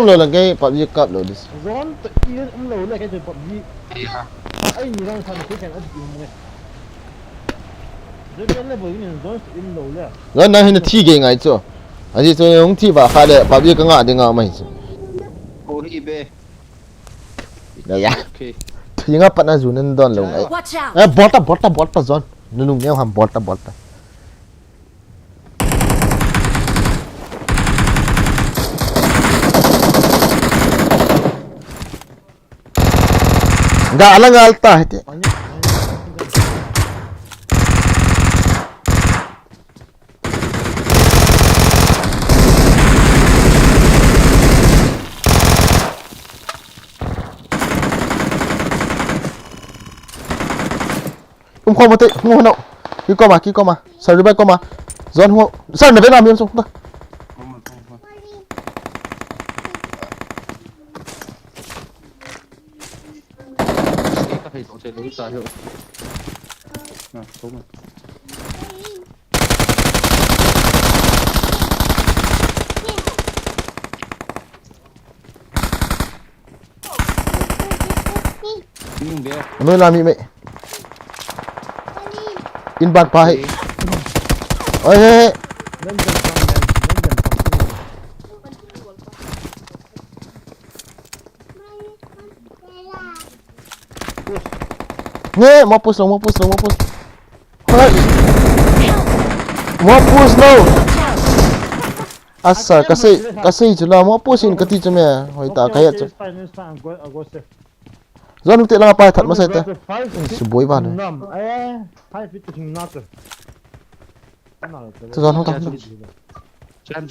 umlou lang kei PUBG kap lou dis. Zone to in umlou le kei to PUBG. Ai ni lang san se kan ati um nge. Zone le bo ni zone to in lou le. Zone na hin thi ge ngai chu. Aji chu hung thi ba kha le PUBG ka nga ding nga mai chu. Ko hi be. Ya ya. Okay. Thi nga pat na zu nan don lou ngai. Watch out! Eh, bot ta, bot ta, bot ta zone. Nunung neo ham bot ta, bot ta. Ga ala ngal ta hete. Um khom mate, hung hon. Ki koma, ki koma. Sir, bai koma. Zone hung. Sir, na ve na mi um sung. Ka thei to che lo ta yo. Na, to ma. Ning be. Noi la mi me. In ban pa he. Oi he he. Nge, mo push lou, mo push lou, mo push. Hoi. Mo push lou. Asa, kasei, kasei chu la, mo push in kati chu me. Hoi ta, ka ya chu. Zone hung te langa pa that masai ta. In suboi ba ne. Nam, eh, five feet to hing na to. Chu zone hung ta.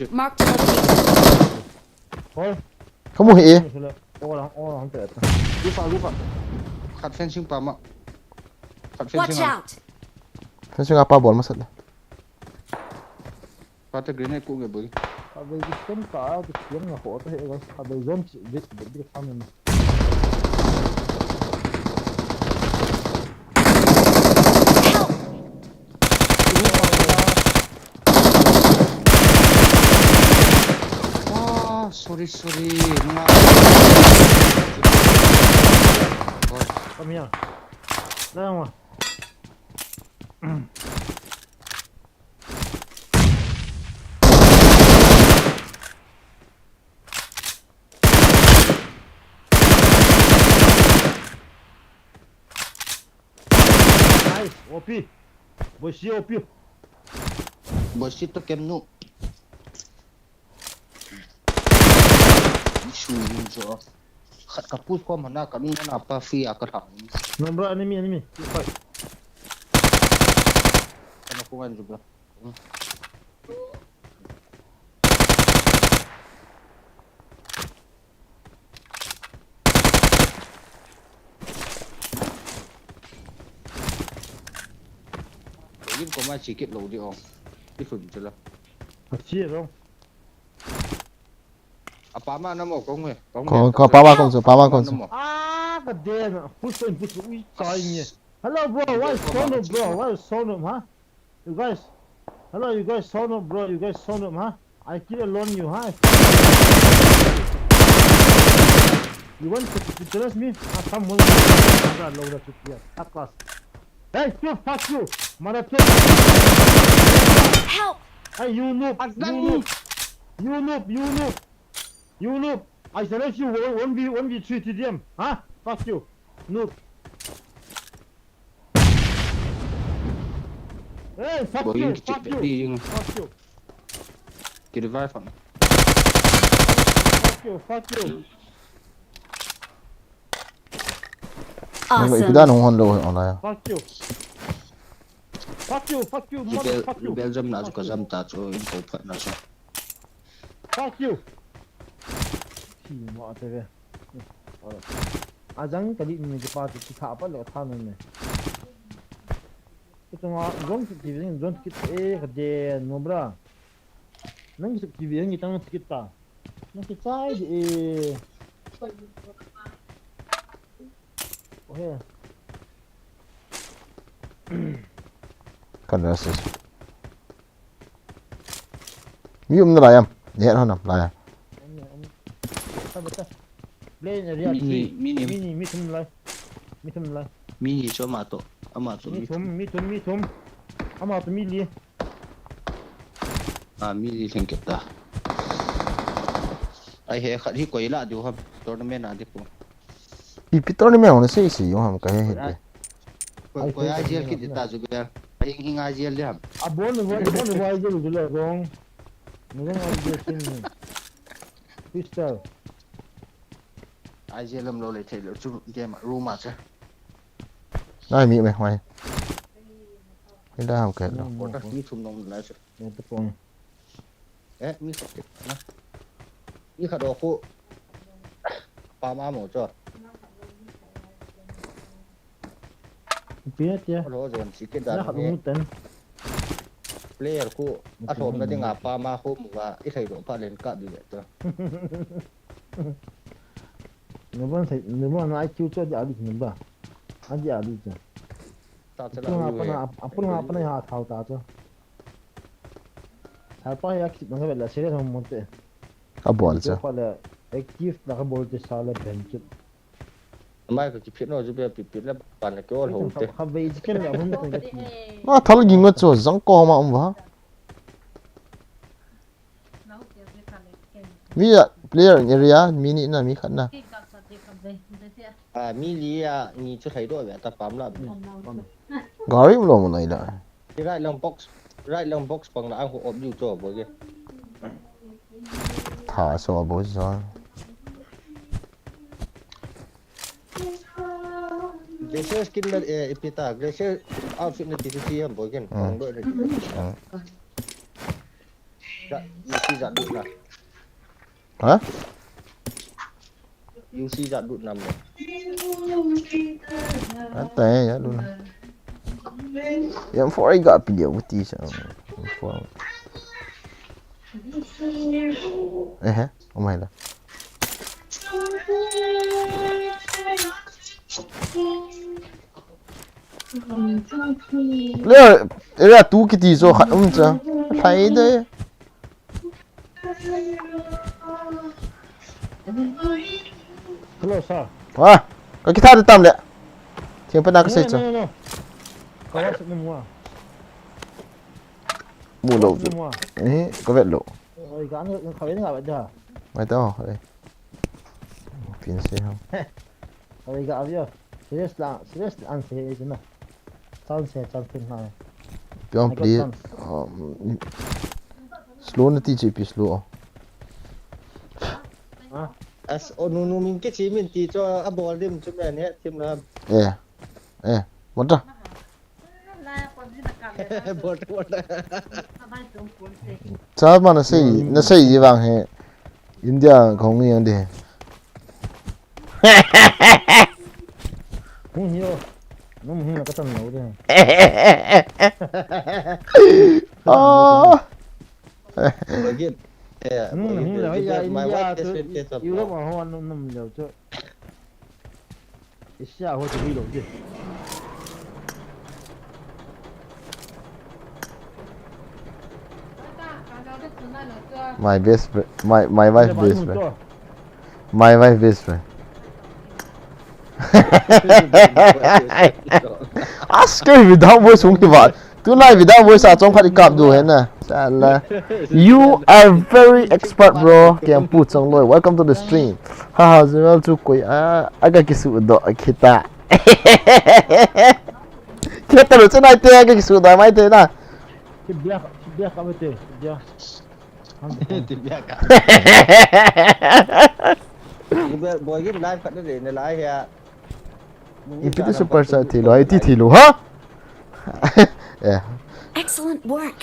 Mark the location. Hoi. Kamu hi e. Ola, ola, hung te ta. Gufa, gufa. Khat fencing pa ma. Khat fencing. Watch out! Fencing apa bol masat le. Pate grenade ku nge boi. Abe ki kem ka, ki kem na ko ta he ga. Abe zone chi, bit, bit, bit, kam ni. Ah, sorry, sorry. Nga. Come here. Down. Nice, O P. Boisi O P. Boisi to kem nu. Isu ni jo. Khat ka push ko mana ka nung na pa free a ka thang. Number enemy, enemy. Fight. Kana ko ngan jubla. Lim ko ma chi kit lo di ong. Di khun chu la. Chi ro. Apa ma na mo kong he. Kong he. Ko, ko pa ma kong chu, pa ma kong chu. Ah, ka de na. Push in, push, ui, chai ni. Hello, bro. Why so noob, bro? Why so noob, huh? You guys. Hello, you guys so noob, bro. You guys so noob, huh? I kill alone you, huh? You want to, to challenge me? Ah, come on. Load up, yeah. At last. Hey, you, fuck you. Mother kid. Help! Hey, you noob. You noob. You noob, you noob. You noob. I challenge you one v one v three T D M. Huh? Fuck you. Noob. Hey, fuck Bo you, yin kichep fuck you, di yin. Fuck you, Ki revive am. Fuck you, fuck you. Awesome. Kidan hung hon lo hon la ya. Fuck you. Fuck you, fuck you, motherfuck you. Bel jam na chu ka jam ta chu in ko phat na chu. Fuck you. Ki ma te ve. Ajang ka di ni ki pa ti tha pa le tha ni. Kichunga zone kit ti zing zone kit e ka de no bra. Nang kit ti zing ni tang kit ta. Nang kit chai di e. Ohe. Kan rest is. Mi um na lai am. Ni het hon am lai am. Play in area Mi three. ni mi ni Mi ni mi thum lai. Mi thum lai. Mi ni cho ma to. Ama to Mi mi. thum mi thum mi thum. Ama to mi li. A mi li theng kit ta. Ai he khat hi koi la diu ham. Tournament a di ko. Ipi tournament hon sei sei yo ham ka he he de. Koi koi a jel kit ta ju ber. Ai hing hing a jel di ham. A bon ni bon ni bon jel ju la gong. Ni gong a jel sin ni. Pistol. A jel lam lo le thei lo chu game room a cha. Nai mi me hoi. Ni da ham ke lo. Ko ta mi thum nong na cha. Ni ta pong. Eh mi khat kit na. Mi khat o ko. Pa ma mo cho. Pia tia. Lo zone si kit Na da. khat mu ten. Player ko a thom na dinga pa ma ko mu ga i thei do pa len ka bi ve to. Ni bon sai ni bon na I Q cho di a di ni ba. A di a di cho. Ta cha Pun ha pa na la. a pun ha pa na ha thau ta cho. Sa pa ya kit na ka la serious mo te. A bol cha. Pa la active la ka bol te sa la ben chu. Mai ko ki phit no ju be pi pi la pa na ko lo te. Kha ve ji ken la hum te. Ma thal ging ma cho jang ko ma um ba. Mi ya player in area mi ni na mi khat na. A mi li a ni chu thei do ve ta pam la. Gari um lo mo nai la. Right lang box. Right lang box pang la ang ko op diu cho bo ge. Tha so bo so. Glacier skin na eh ipita glacier outfit na ti ti ham bo gen. Mm. Pang do ni. Ja, isi ja du na. Ha? Isi ja du nam. Ata ya du. Yang for ai ga pi dia uti sa. For. Eh eh. Oh my god. Player area two kiti zo khat um cha. Thai de. Hello sir. Wa. Ka kitha de tam le. Thiang pa na ka sei No, cha. no, no. Ka WhatsApp number. Mu lo. Number. Eh, ka vet lo. Oi, ka ang ka vet nga vet da. Mai ta ho. Pin se ha. Oi, ka avio. Serious la, serious la an se e na. Chance se chance pin na. Piang I got pli. chance. Um, slow na ti che pi slow. Ha? As o nu nu min ke chi min ti cho a bol dim chu men he tim na. Eh. Eh. Mata. Bol bol. Cha ma na sei na sei ji vang he. India khong ni yang de. Hung hio. Num hung na ka tan lo de. Ah. Again. Eh, Num hung la ya my India wife to is fifty. Europe a ho num num lo to. Asia ho to lo de. My best friend, my my wife best friend. My wife best friend. Ask her without voice hung kiva. Tunai without voice a chong khat i kap du he na. Sala. You are very expert, bro. Kempu Chongloi. Welcome to the stream. Ha ha, Zunal chu koi a aga kisu do kita. Kita lo chenai te aga kisu do mai te na. Tibia, tibia ka bete, tibia. Tibia ka. Boy, give live kat deh, ni lai ya. Ipi ti super chat thilo, ai ti thilo, ha? Eh. Excellent work.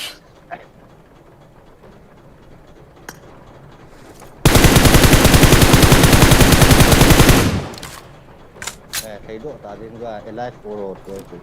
Eh, kei do ta din ga, eh, live photo, photo.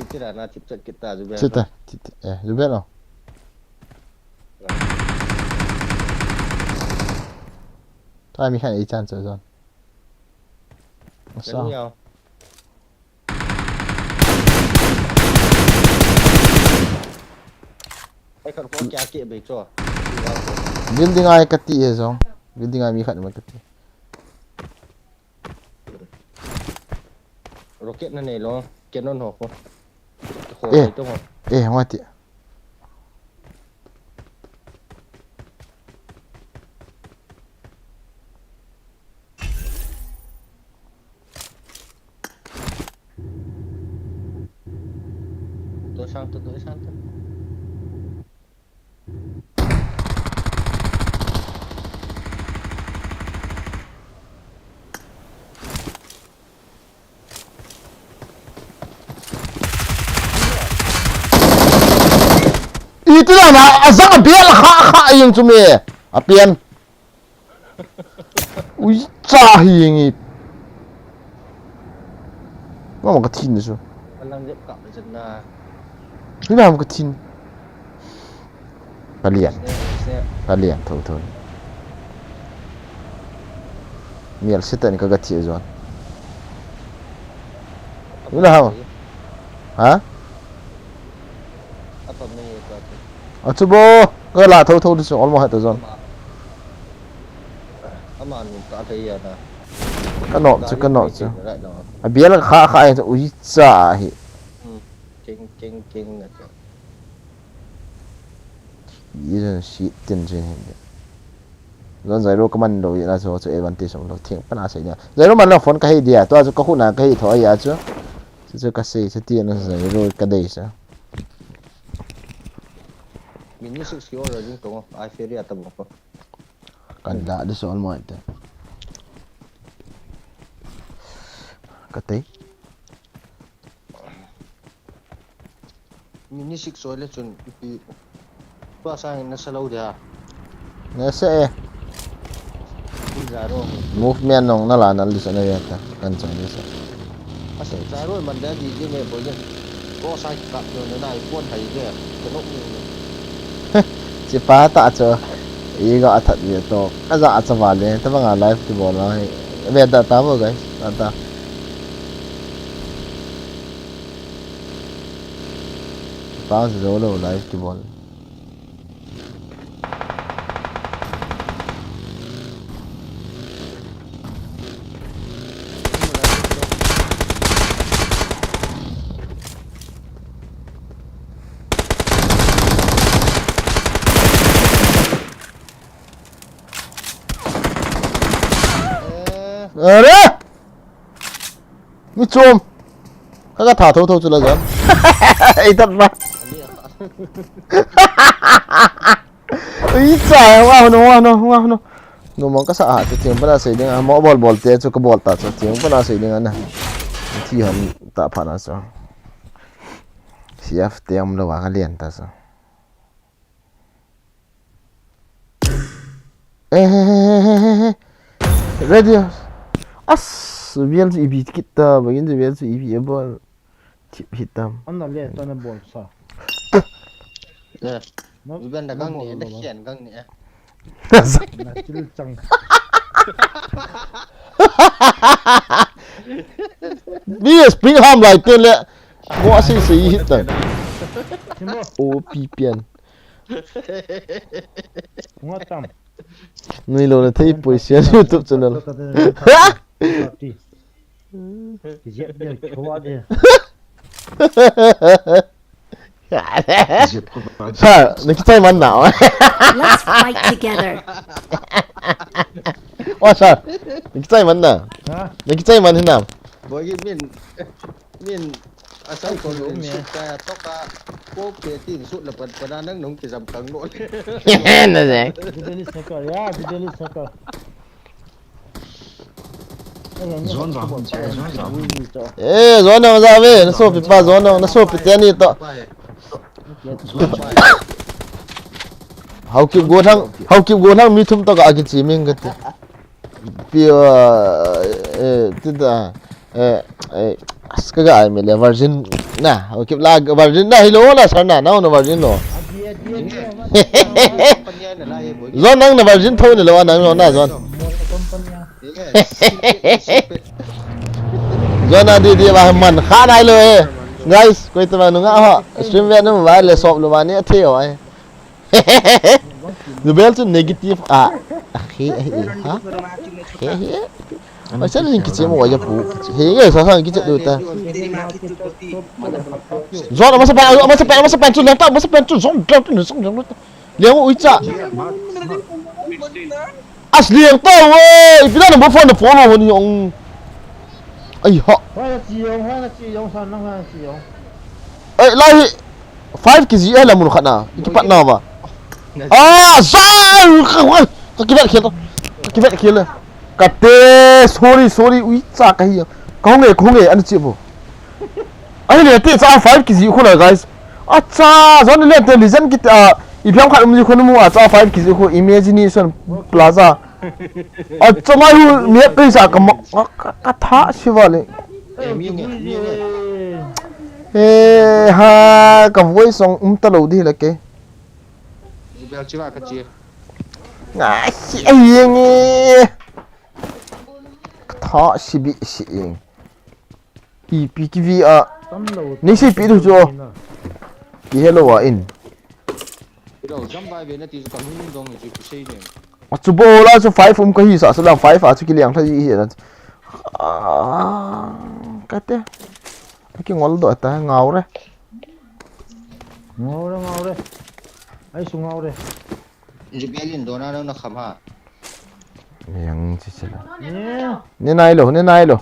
Iti ra na tip chat kita juga. Chat ta, chat, eh, juga lo. Try mi khan i chan cho zon. Asa. Kani yao. Ai, khat ko kya ke be cho. Building ai kati e zong. Building ai mi khat ma kati. Rocket na nei lo, cannon ho ko. Ho Eh. Nei to ho. Eh, hong ati. To sang to, to sang to. Iti dan a, a zang a bel kha kha a ing chu me. A pian. Ui, cha hi ngi. Mama ka thin su. Alang jep ka chen na. Ni mama ka thin. Palian. Snap, snap. Palian, tho, tho. Mial sitan ka ga thi zon. Ni la hao. Ha? Apa me ka. Achu bo, ka la tho tho di chu almost hat zon. Ama, ama nu ta thei ya na. Ka nok chu, ka nok chu. Right now. A bial kha kha ai chu ui cha hi. Hmm. King, king, king na chu. Izan si tin chu hin. Zan zai ro ka man lo ya na chu chu advantage lo thing pa na sai na. Zai ro man lo phone ka hei dia, tua chu ka khu na ka hei tho ai a chu. Chu chu ka sei, chu ti na zai ro ka dei sa. Min ni six ki ora jing tong, ai feria ta mo ko. Kan da de sol mo ite. Ka tei. Min ni six soi le chun ipi. Tua sang na sa lo dia. Na sa e. Movement nong na la na lisa na ya ta. Kan chang lisa. Asa, zaro man da di di ne boy. Ko sa ki kap yo na na i phone hai de. Ka nok ni. Chi pa ta cho. I ga athat ye to. Ka za a cha va le. Ta ba nga live ki bol na. Ve da ta bo guys. Ta ta. Bounce zo lo live ki bol. Are! Mi chom. Ka ka tha tho tho chu la jan. Ei tat ma. Ui cha, wa no, wa no, wa no. No mong ka sa a chu tiang pana sei ding a, mo bol bol te chu ka bol ta chu tiang pana sei ding a na. Thi han ta pha na chu. C F te om lo wa ka lian ta chu. Eh, eh, eh, eh, eh, eh. Radio. As. Subial chu ipi kit ta, bangin Subial chu ipi abol. Thip hitam. Ana le ta na bol sa. Eh, Ruben da gang ni, na khian gang ni. Na chil chang. Bi spring ham lai te le. Mo asi si hitam. O pi pian. Nui lo na thei poi sia YouTube channel. Sir, na kichai man na. Let's fight together. Wa sir, na kichai man na. Na kichai man hinam. Bogi min min asal ko min sut ka toka ko pe tin sut la pan pan nang nung ki jam kang no. Na je. Video ni saka ya, video ni saka. Eh, zona maza ve, na sopi pa zona, na sopi teni to. Haokip go thang, Haokip go thang mi thum to ka akichi ming kati. Pi eh tita eh eh aska ga ai mele virgin na, Haokip la virgin na hilo na sarna na virgin lo. Zon nang na virgin tho ni lo nang lo na zon. Zona di di ba man kha nai lo eh. Guys, koi ta ma nunga ho. Stream ve nu ba le sop lo ba ni athe ho eh. Zubel chu negative a. He he ha. He he. Masa ni kiche mo ya pu. He ngai sa sa kiche do ta. Zona masa pa masa pa masa pa chu lanta masa pa chu zon lanta zon lanta. Liang ui cha. As liang ta we. Ipi na number four na follow ho ni ong. Ai ha. Hoi na chi yong, hoi na chi yong, san nang hoi na chi yong. Ai lai hi. Five K G ai la mun khat na. Iki pat na ba. Ah, zai. Ka kivet khel. Ka kivet khel. Ka te sorry sorry ui cha ka hi. Ka hung e, ka hung e, an chi bo. Ai le te cha five K G khu la guys. Acha, zon le te lijan kit a, i phiam khat um ji khu mu acha five K G khu Imagination Plaza. Acha mai hu mi pe sa ka ma ka tha si va le. Eh ha ka voice song um ta lo di la ke. Nga si ai nge. Ka tha si bi si ing. Ipi kivi a. Nei sei pi du chu. Ki hello a in. Ro jam bai ve na ti chu ka hung dong chu ki sei ne. A chu bo la chu five um ka hi sa sa la five a chu ki liang tha ji hi na. Ka te. Ki ngol do ta ngau re. Ngau re ngau re. Ai su ngau re. Jibelin dona nang na kham ha. Yang chi chi la. Ni nai lo, ni nai lo.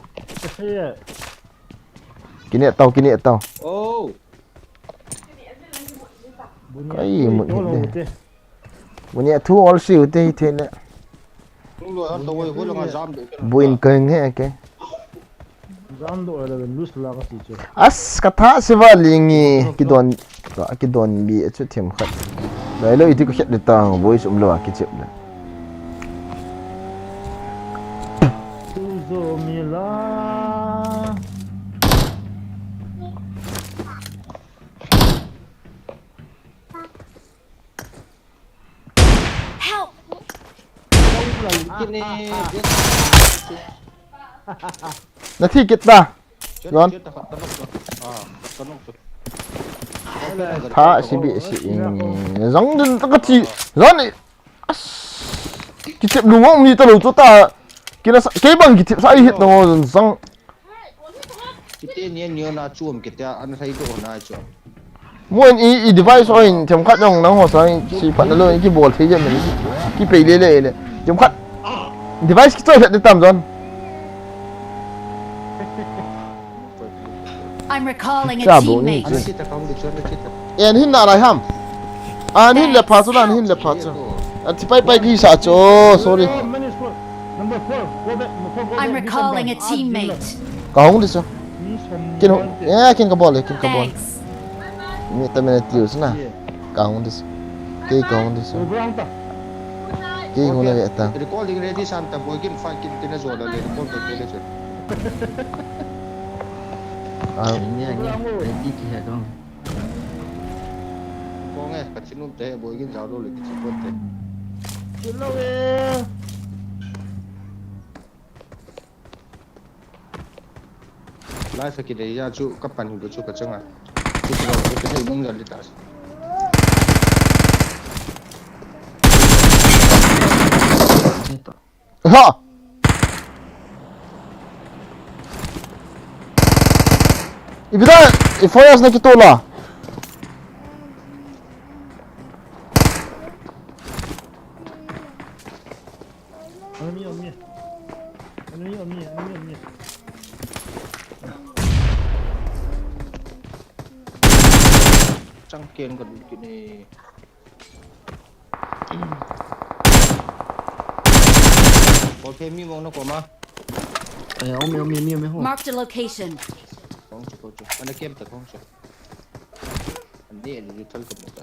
Kine tau, kine tau. Oh. Kai mu ni de. Mu ni thu all siu te hi the le. Buin keng he ke. As ka tha siva lingi kidon kidon bi chu them khat. Dai lo iti ko khet le ta voice um lo a kichep le. Tuzo mila. Na thi kit ta. Ron. Tha si bi si in. Zong din ta ka thi. Ron. As. Ki tip lu ngong ni ta lo chu ta. Ki na sa ke bang ki tip sa i hit na ngong zong. Kiti ni ni na chuam kiti a an sai do na chu. Mo in i device o in them khat jong nang ho sa in si phat na lo in ki bol thei jam in ki pei le le le. Them khat device ki choi phet tam jon. I'm recalling a teammate. En hin na lai ham. An hin le pha chu, an hin le pha chu. An thi pai pai ki sa chu. Sorry. I'm recalling a teammate. Ka hung di chu. Kin hung. Ya, kin ka bol, kin ka bol. Mi ta minute use na. Ka hung di chu. Ke ka hung di chu. Ke hung na ve ta. Recording ready san ta boy kin fa kin kin zo da le recording ready chu. Ah, nge, nge. Ready ki he dong. Kong e, ka chinum te, boi gin jao lo le ki chi pon te. Chilo e. Lai sa ki dei ya chu ka pan hu chu ka changa. Chu chu ka thei nung ja li ta. Ha! Ibida, i fire na kitola. Enemy on me. Enemy on me. Enemy on me. Chang ken ka lut kit e. Bol phe mi mong na koma. Ai, om, om, om, om, om. Marked a location. Kong chu, kong chu. Ana kem ta kong chu. Ani ani ni thal ka mo ta.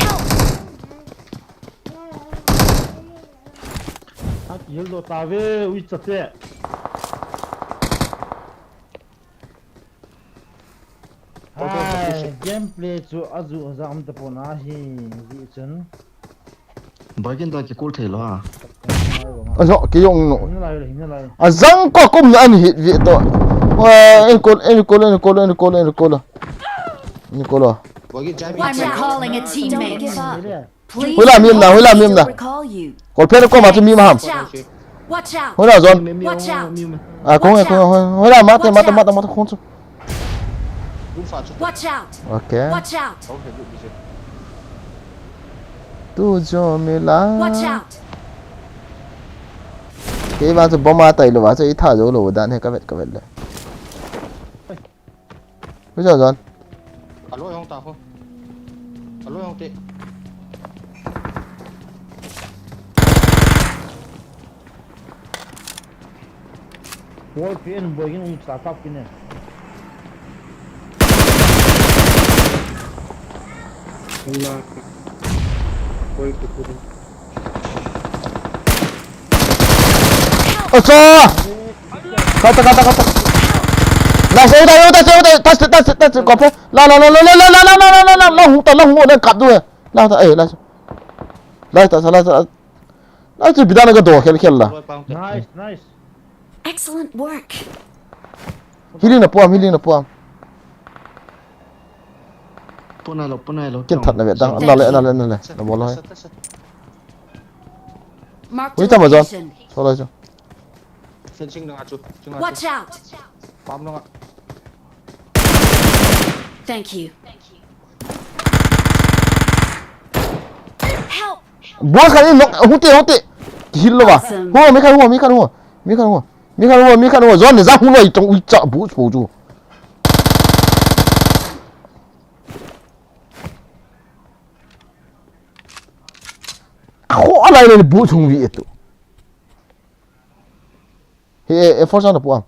Help! At yel do ta ve, ui chate. Hai, gameplay chu aju aja am ta pon ahi, ji chun. Bargain da kikul thei lo ha. Ajo, kiyong no. Hinna lai, hinna lai. Ajang ko kum na an hit vi to. Wa, en kol, en kol, en kol, en kol, en kol. En kol. Bagi jam. I'm recalling a teammate. Don't give up. Please. Hoila mi na, hoila mi na. Recall you. Kol phe ko ma chu mi ma ham. Watch out. Watch out. Hoila zon. Watch out. Ah, kong e, kong e, hoila mate, mate, mate, mate, kong chu. Watch out. Okay. Watch out. Tu jo mi la. Watch out. Kei vang chu bomb a tai lou va chu i tha jou lou dan he ka vet ka vet le. Ui jo jon. Alo yong ta ko. Alo yong te. Wall pen boy gin um sa kap kine. Allah. Boy ko ko. Acha! Kata, kata, kata. Nice, uta, uta, uta, touch, touch, touch, kope. La, la, la, la, la, la, la, la, la, la, la, la, la, la, la, la, la, la, eh, la. La, ta, la, ta. Ai, chu bidana ka do khel khel la. Nice, nice. Excellent work. Healing na puam, healing na puam. Puna lo, puna lo. Kin that na ve dang. Na le, na le, na le. Na bol hai. Mark the location. Ui, tama jon. So lai chu. Fencing na chu. Watch out. Pam na. Thank you. Help! Boss khat in knock, hung te, hung te. Kihil lou va. Awesome. Ho, mi khat ho, mi khat ho. Mi khat ho. Mi khat ho, mi khat ho. Zon ne za hung lou i chong ui cha boss ho chu. Ho alai le boss hung vi etu. He, e, e, force on the puam.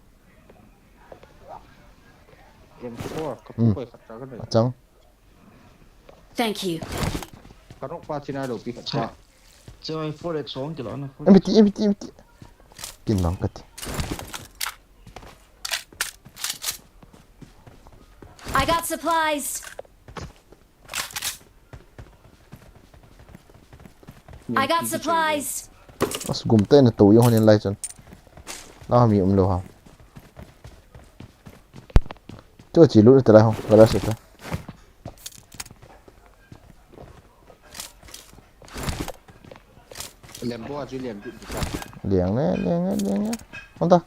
M four, ka pu koi khat ka nei. Achang. Thank you. Ka nok pa china lo pi khat pa. Choi four X song kilo na. M T, M T, M T. Kin lang kati. I got supplies. I got supplies. As gum te na to yo honin lai chun. Na mi um lo ha. Cho chi lu te lai ho. Garage te. Lembo a chu lem tu ta. Liang ne, liang ne, liang ne. Hon ta.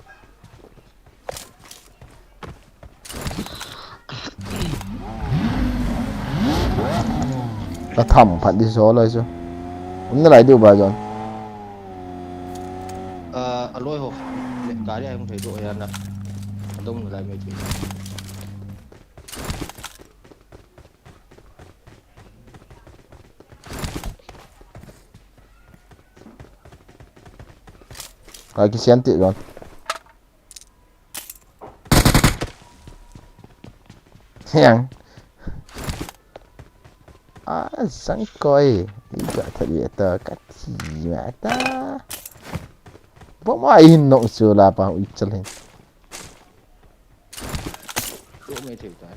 Ka tham phat di so lai chu. Um na lai diu ba jon. Ah, aloi ho. Le, gari ai hung thei do ya na. Dong lai mai chu. Ka kisian ti jon. Hiang. A, sang koi. I ga tha di ta ka thi ma ta. Bom a hin nok chu la pa u chal hin. Lo mai thei tai.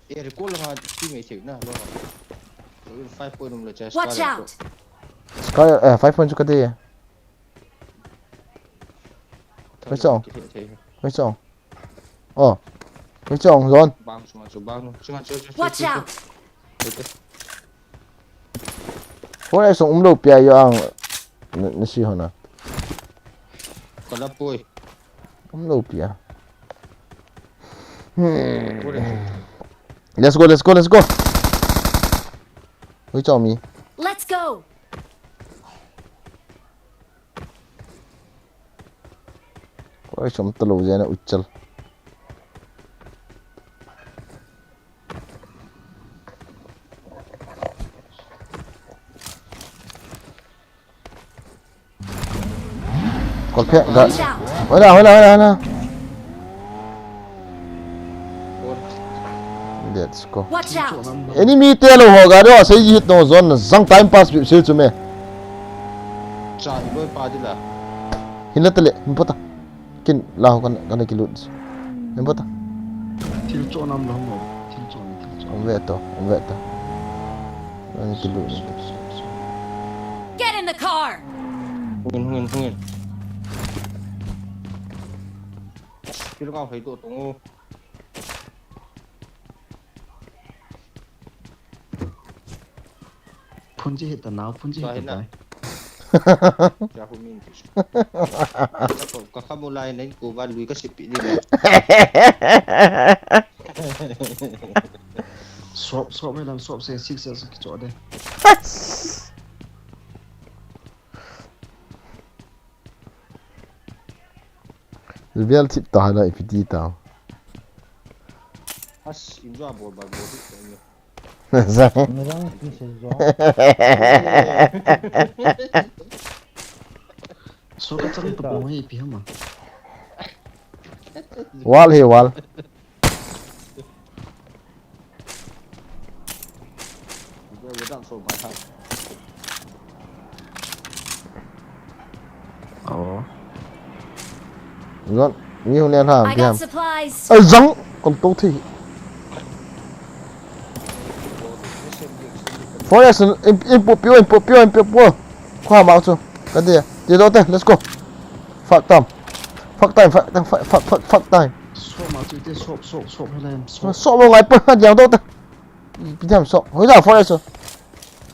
E recall nga ti mai thei na lo. Five point um la chance. Watch out! Sky, eh, five point chu ka de. Hoi chong. Hoi chong. Oh. Hoi chong, zone. Bang sunga chu, bang sunga chu, chu, chu, Watch chu, chu. Out! Hoi, song umlo pia yo ang. Na, na si hona. Kala poi. Umlo pia. Hmm. Let's go, let's go, let's go. Hoi chong mi. Let's go! Hoi chong talo jana u chal. Kol phe ga. Watch out! Hola, hola, hola, hola. Let's go. Watch out! Enemy te lo ho ga do, sei hit no zone, zang time pass pi sil chu me. Cha, i boi pa di la. Hin la tele, hin pota. Kin la ho kan, kan ki lut. Hin pota. Thil cho nam lo mo. Thil cho, thil cho. Om ve to, om ve to. Kan ki lut. Get in the car! Hungin, hungin, hungin. Thil ka hoi to tong o. Phun chi hita nau, phun chi hita nau. Ka hu min. Ka, ka khamu lai nen ko ba lui ka sipi ni. Sop, sop, me lam sop se six se ki cho de. Bial chip ta hala ipiti ta. As, injo bol ba bol. Zai. Nirang ki se jo. So ka chang ka bong hi pi hama. Wall hi wall. Oh. Ngon, mi hung len ha, I got supplies. Ai, zang, kon to thi. Four X, in, in pu, piu, in pu, piu, in pu, pu. Kua ma chu. Ka dia. Ti do te, let's go. Fuck time. Fuck time, fuck time, fuck, fuck, fuck, fuck time. Sop ma chu te, sop, sop, sop, helai, sop. Sop mo ngai pa, ha, diang do te. Pi diam sop. Hoi da, four X.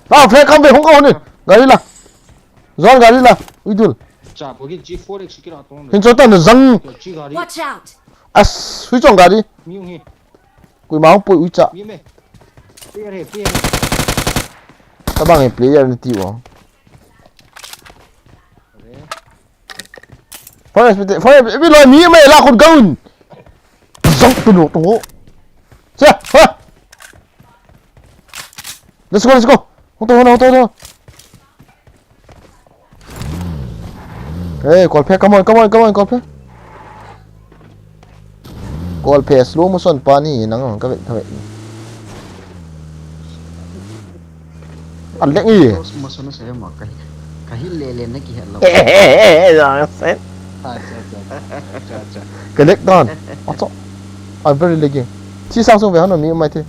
Ah, flag kam ve, hung ka hon ni. Gari la. Zon gari la. Ui dul. Cha, bo ki G four X ki ra tong. Hin cho ta na zang. Chi gari. Watch out! As, hui chong gari. Mi hung hi. Kui ma hung pui ui cha. Mi me. Player he, player he. Tabang he player ni ti wo. Are. Forest, forest, mi loi mi me la khun gaun. Zong tu lo tu. Cha, ha. Let's go, let's go. Hung to, hung to, hung to, hung to. Hey, Kolphe, come on, come on, come on, Kolphe. Kolphe, slow motion pa ni, nang, ka ve, ka ve. Alek ni. Slow motion sa ma ka, ka hi le le na ki hello. Eh, eh, eh, eh, eh, eh. Cha, cha, cha. Cha, cha. Ka lek dan. Acho. I'm very lagging. Chi sang sung ve hanu mi mai the.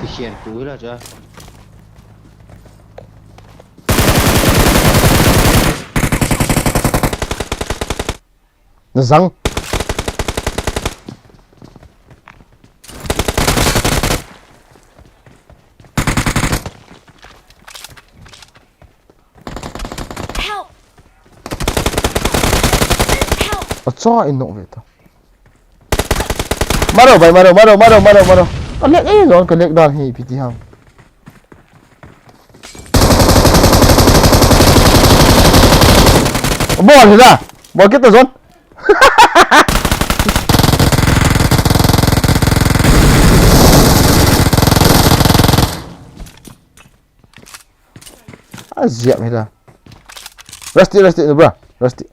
Ki hian tu la cha. Na zang. Help! Help! Acha in nok ve ta. Maro, bai, maro, maro, maro, maro, maro. Ka lek, eh, zon ka lek dan hi, piti ham. Bol hi da. Bol kita zon. Aziak hi da. Rusty, Rusty, bra. Rusty.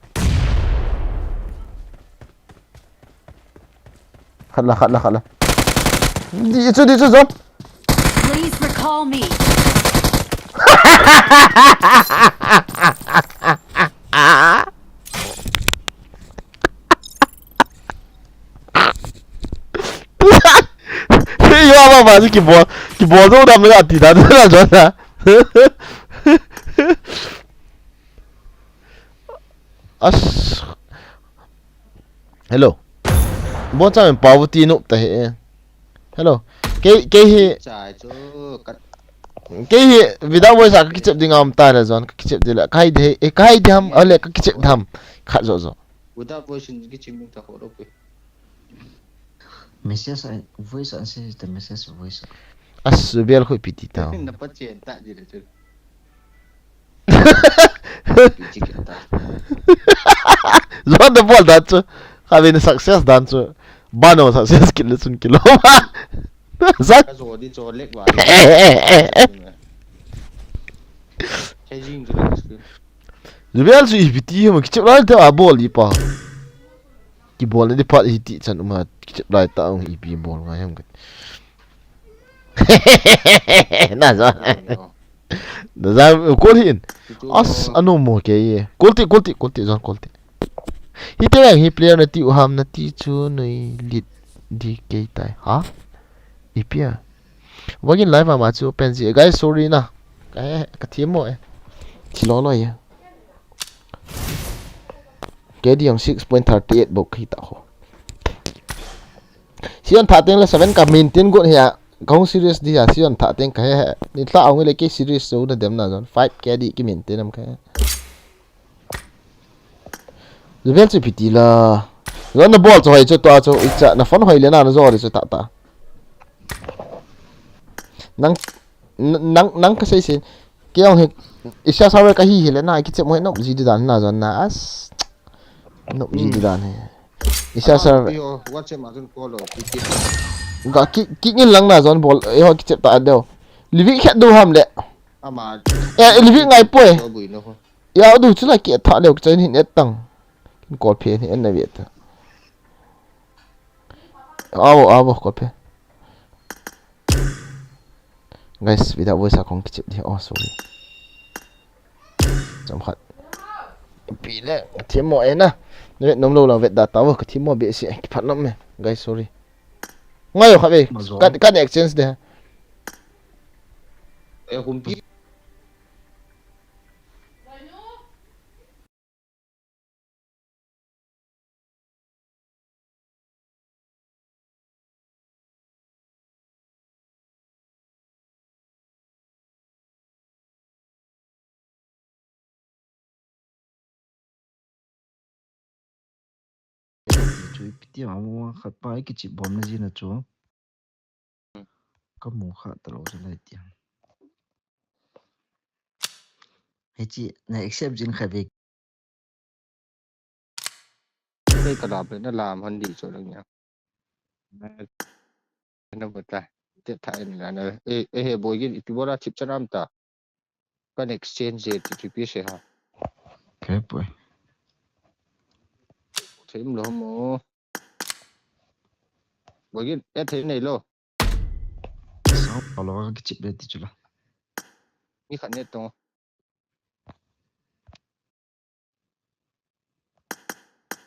Khat la, khat la, khat la. Di chu, di chu, zon. Please recall me. Yo, ama ba si kibol, kibol zo dam le ati da na jo na. As. Hello. Bon cha men pau ti nu ta he. Hello. Kei, kei hi. Chai chu kat. Kei hi without voice a ka kichep ding am ta na zon ka kichep ding la. Kai de, eh, kai de ham, ale ka kichep dam. Khat zo zo. Without voice in kichep ding ta ho ro pe. Message and voice and say the message voice. As bel khoi piti ta. Na pa chen ta ji le chu. Zon da bol dan chu. Kha vin success dan chu. Bano success kit le chun kilo. Zak. Ka zo di cho lek wa. Chejing chu ka screen. Zubel chu ipi ti hem kichep lai te a bol di pa. Kibol le di pa hi ti chan uma kichep lai ta ang ipi bol ngai hem ka. Na zo. Naza, kol hi in. As, ano mo ke ye. Kol ti, kol ti, kol ti, zon kol ti. Hite yang hi player na ti u ham na ti chu nui lit di kei tai. Ha? Ipia. Wagin live ama chu pen ji. Guys, sorry na. Ka he, ka thiem mo e. Chi lo lo ye. Ke di yang six point thirty eight bok hi ta ho. Season thah teng le seven ka maintain got hia. Ka hung serious di hia season thah teng ka he he. Ni thla ong le ke serious so na dem na zon. Five K di ki maintain am ka he. Level chu piti la. Zon na bol chu hoi chu to chu icha na phone hoi le na na zo ri chu ta ta. Nang, nang, nang ka sei sin. Ke ong he, isa sawe ka hi hi le na, kiche mo he nop ji di dan na zon na as. Nop ji di dan he. Isa sawe. Yo, WhatsApp ma zon call lo, ki ki. Ga ki, ki ngin lang na zon bol, e ho kiche ta deu. Livi khet du ham le. Ama. E, livi ngai poi. Yo, bui no ho. Ya, du chu la ki tha deu, kiche hin et tang. Kin call phe ni en na vi et ta. Avo, avo, call phe. Guys, without voice a kong kichep di. Oh, sorry. Chomkhat. Pi le, ka thiem mo e na. Na vet nom lo la vet da ta vo, ka thiem mo be si, eh, kiphat nom me. Guys, sorry. Ngai yo kha ve. Ka, ka exchange de. E, hum pi. Chu ipi ti a mo khat pa i kichep bom na ji na chu. Ka mu kha ta lo chu lai ti. Hichi na accept jin kha ve. Kei ka lam le na lam han di chu lang ya. Na, na bata. Te tha en la na. E, e he boi gin ipi bola chip charam ta. Kan exchange je ti chu pi se ha. Kei poi. Thim lo mo. Boi gin e thei nei lo. Sao pa lo ka kichep le ti chu la. Ni khat ne tong.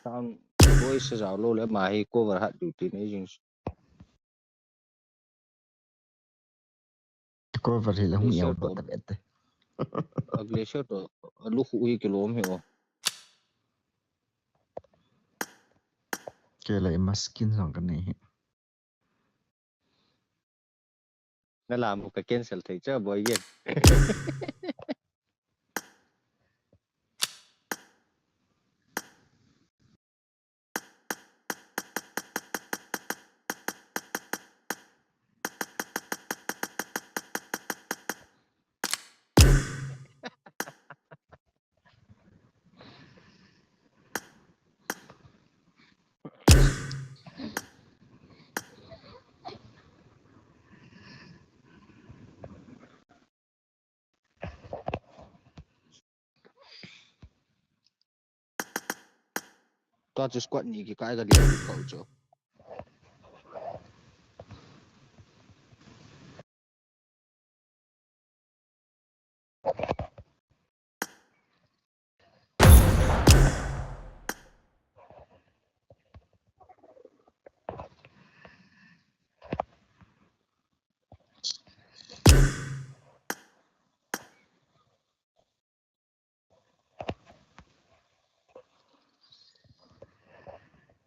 Sound voice a jao lo le ma hi cover hat du ti nei jing. Cover hi la hung yau to ta bete. A glacier to a lu khu hi kilom hi o. Ke la i maskin jong ka nei hi. Na lam ka cancel thei cha boi ye. Tua chu squad ni kikai ka lian kau chu.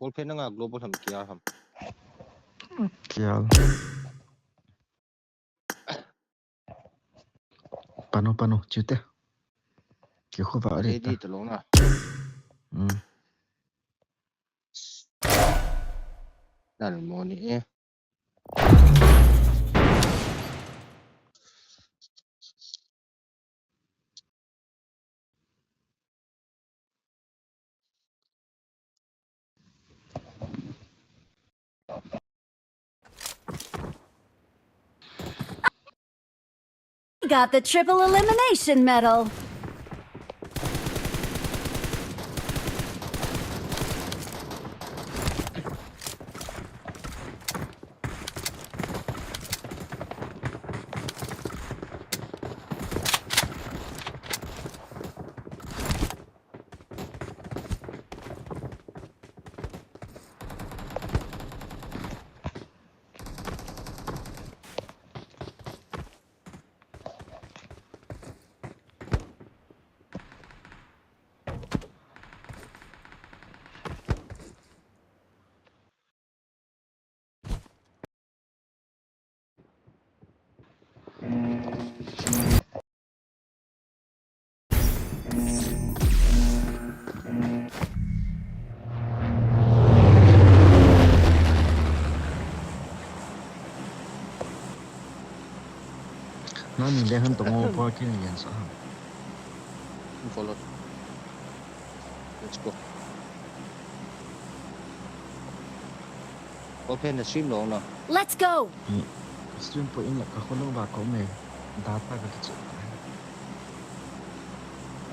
Ball phen nanga global ham K R ham. K R. Panu, panu, chute. Kikhuva ri ta. Ready talou na. Hmm. Dal mo ni e. Got the triple elimination medal. Nani le han tongo pa kin yen sa ha. Follow. Let's go. Open the stream lo na. Let's go. Stream po in la ka khonung ba ko me. Data ka kichu.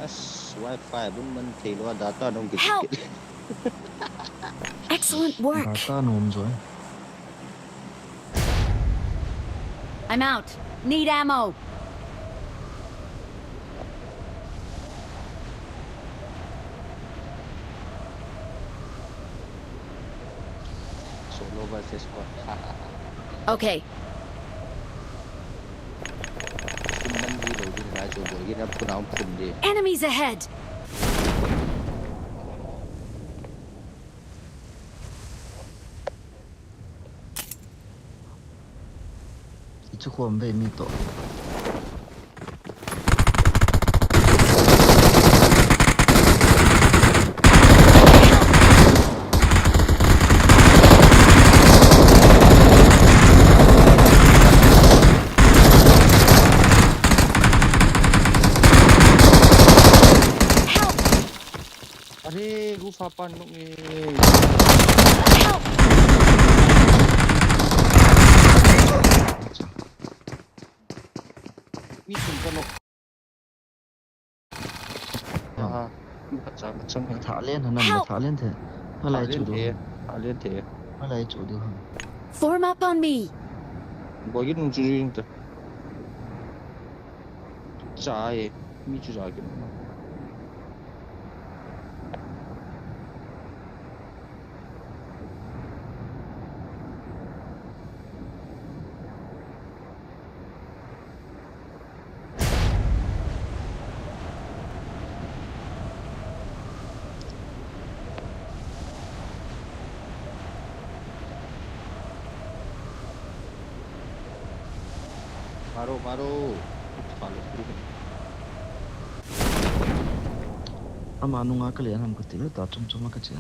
As wifi bun man thei lo data nong kichu. Help! Excellent work. Data nom jo. I'm out. Need ammo. Solo versus squad. Okay. Enemies ahead. Ichu khom ve mi to. Help! Are, gufa pan nung e. Help! Mi sum ka no. Ah, ka cha, ka cha. Tha len hanam, tha len the. Halai chu du. Tha len the. Halai chu du. Form up on me. Bo gi nung chu ring ta. Cha e, mi chu cha ki nung. Maro, maro. Follow through. Ama nunga ka le nam ka ti le ta chom chom ka che.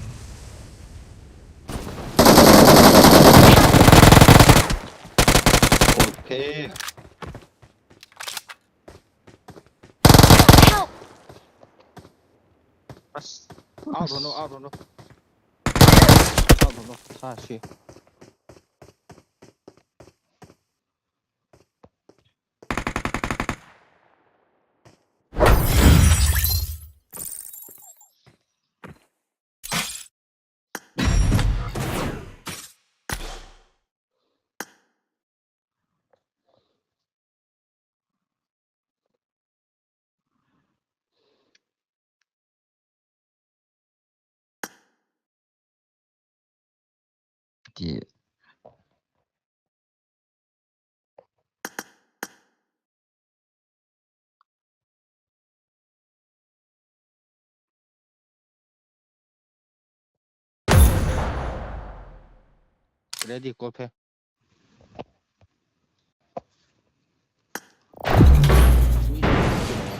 Okay. Help! As. Out, no, out, no. Out, no. Sa si. Ti. Ready, call phe.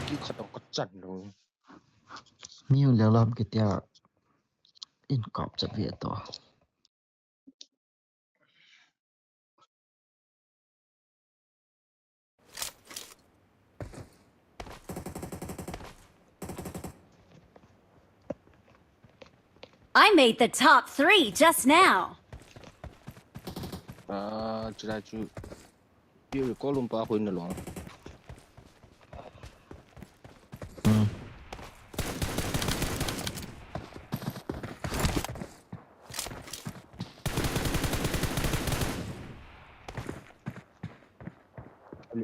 Ki khat ka chan lo. Mi u le lam kitia in kap chat ve to. I made the top three just now. Ah, chila chu. Pi recall um pa ko in long. Hmm.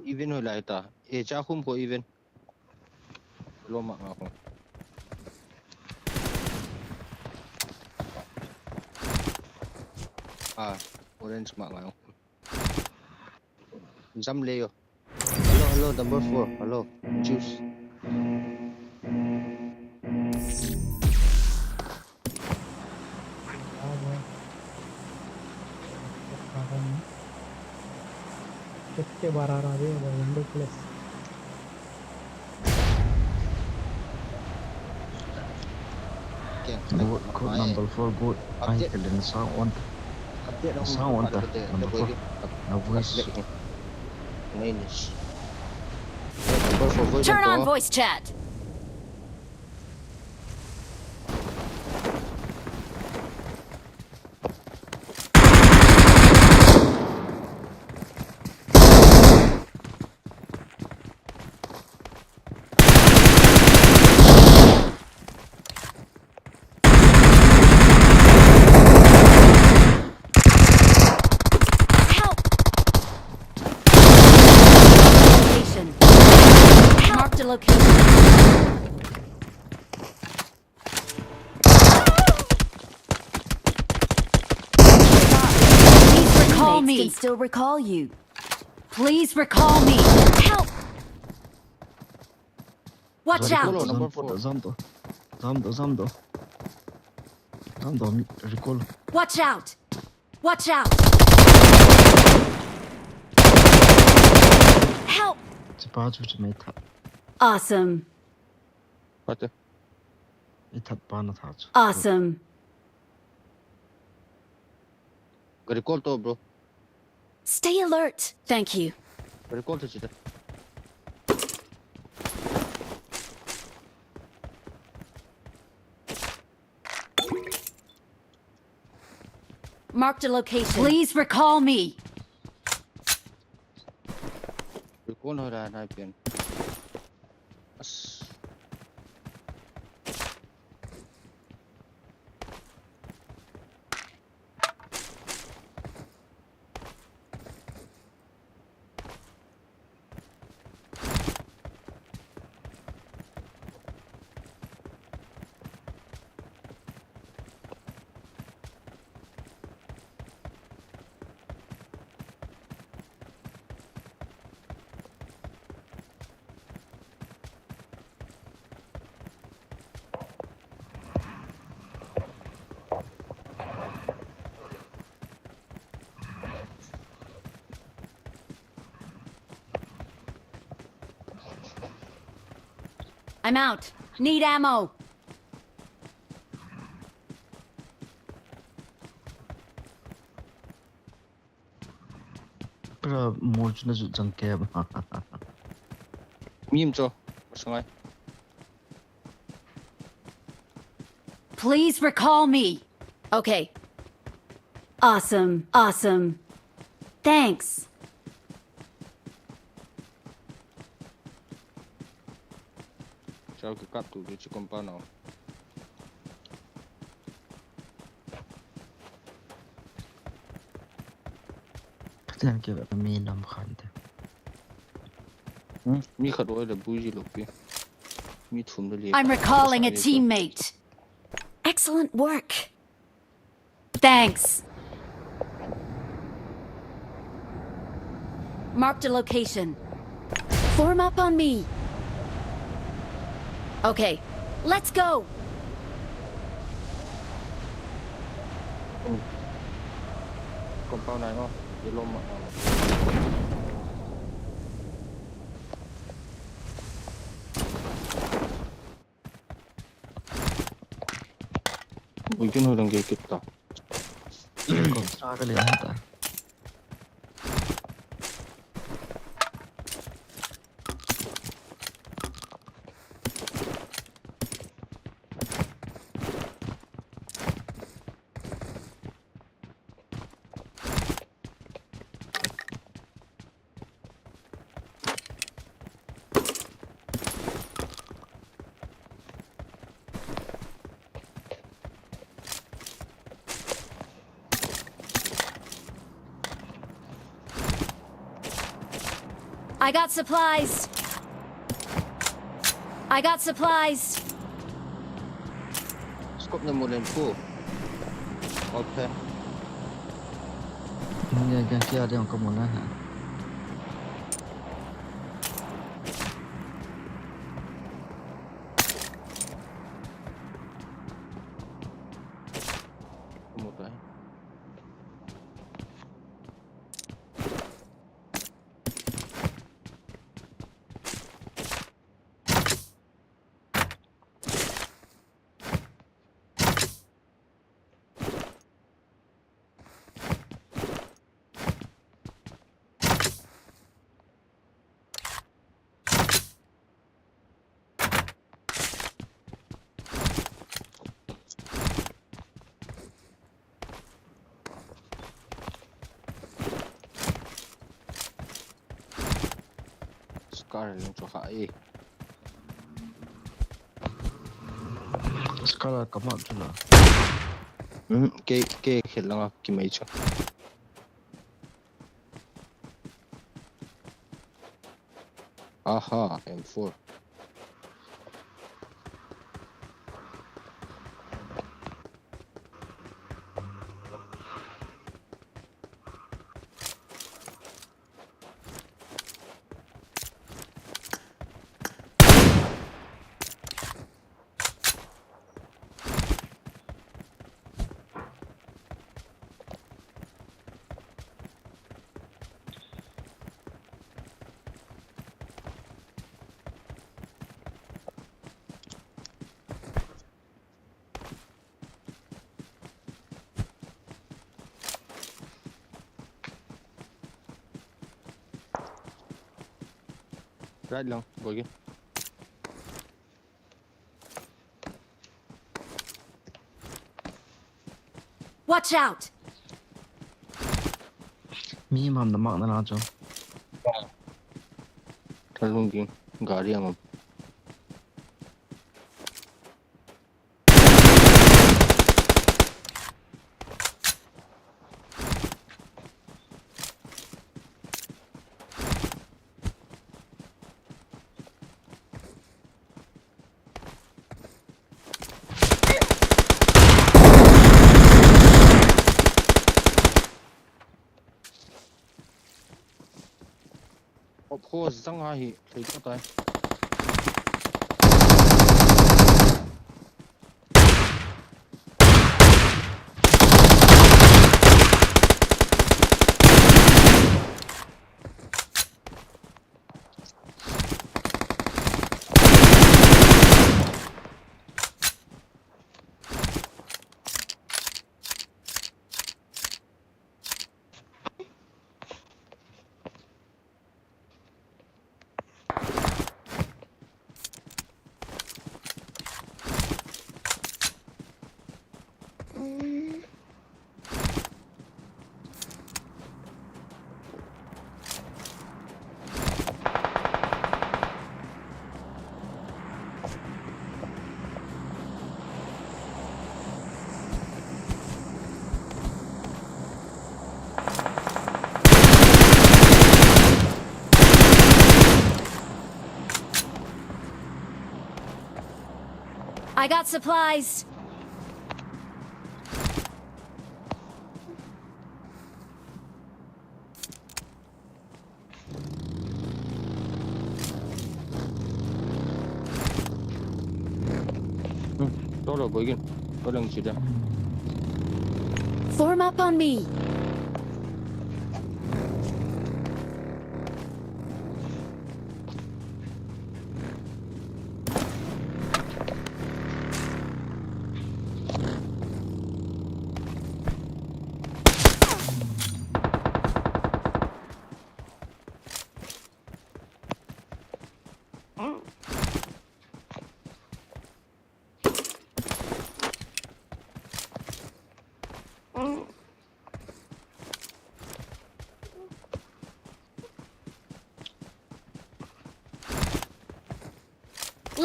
Even ho lai ta. E cha khum ko even. Lo ma nga ko. Ah, orange ma nga ko. Jam le yo. Hello, hello, number four. Hello, juice. Kette barara be window plus. Good, good, number four, good. Ai, kelen sound on. Sound on ta. Number four. Na voice. Number four voice. Turn on voice chat. Help! Location. Help! Marked a location. Please recall me. Teammates can still recall you. Please recall me. Help! Watch out! Recall, number four. Jam to. Jam to, jam to. Jam to, mi recall. Watch out! Watch out! Help! Chipa chu chi mai tha. Awesome. What the? I that pa na tha chu. Awesome. Gari call to, bro. Stay alert. Thank you. Gari call to chita. Marked a location. Please recall me. Recall ho ra nai pen. As. I'm out. Need ammo. Pra mol chu na jut jang ke ba. Mim cho. Masangai. Please recall me. Okay. Awesome. Awesome. Thanks. Chao ke kap tu ke chi compound no. Pathian ke ba mi nam khan te. Hmm? Mi khat oi le bui ji lo pi. Mi thum le le. I'm recalling a teammate. Excellent work. Thanks. Marked a location. Form up on me. Okay, let's go. Kau nai ngo, yellow ma. Ui, kin ho dang ke kit ta. Ko sa ka le ta. I got supplies. I got supplies. Scope na mulen po. Okay. Hindi, hindi, hindi, hindi, hindi, hindi, hindi, hindi. Kamu tayo. Scar lung chu ha e. Scar la ka mat chu la. Hmm, ke, ke khel langa kimai chu. Aha, M four. Right lang, boy. Watch out! Mi mam na mak na na chu. Thalung ding, gari ang. Of course, zang a hi thei to tai. I got supplies. Hmm, tolo boy gin. Tolo ngi sida. Form up on me.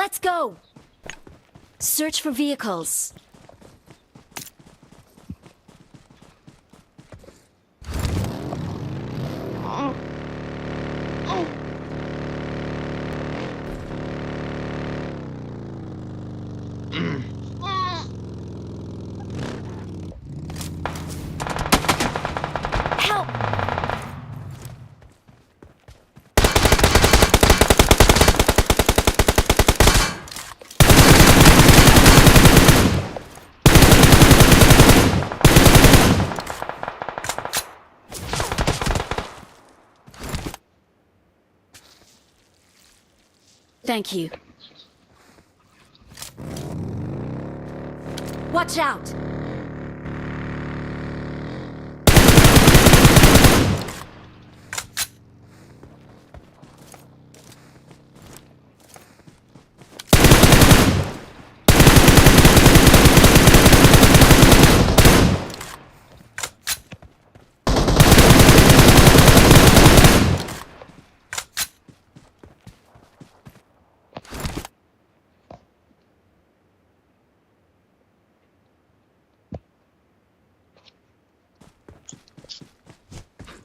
Let's go! Search for vehicles. Help! Thank you. Watch out!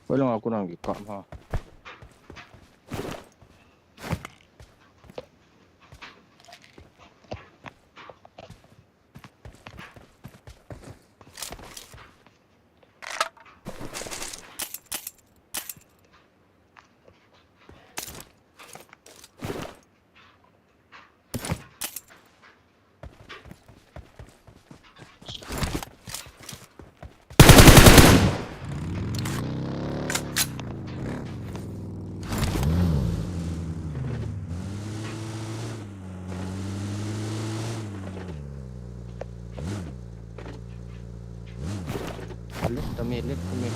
Hoilanga kona kikap ham. Left tame, left tame.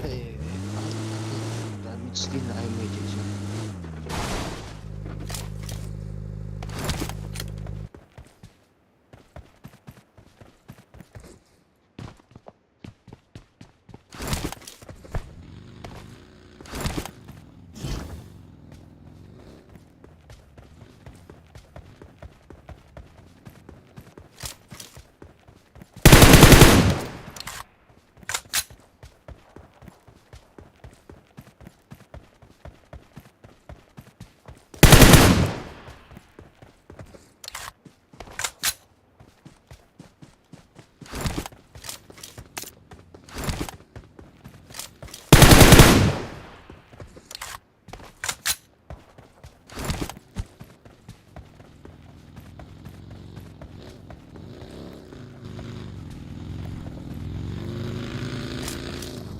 Hey, damage din na ai mai je.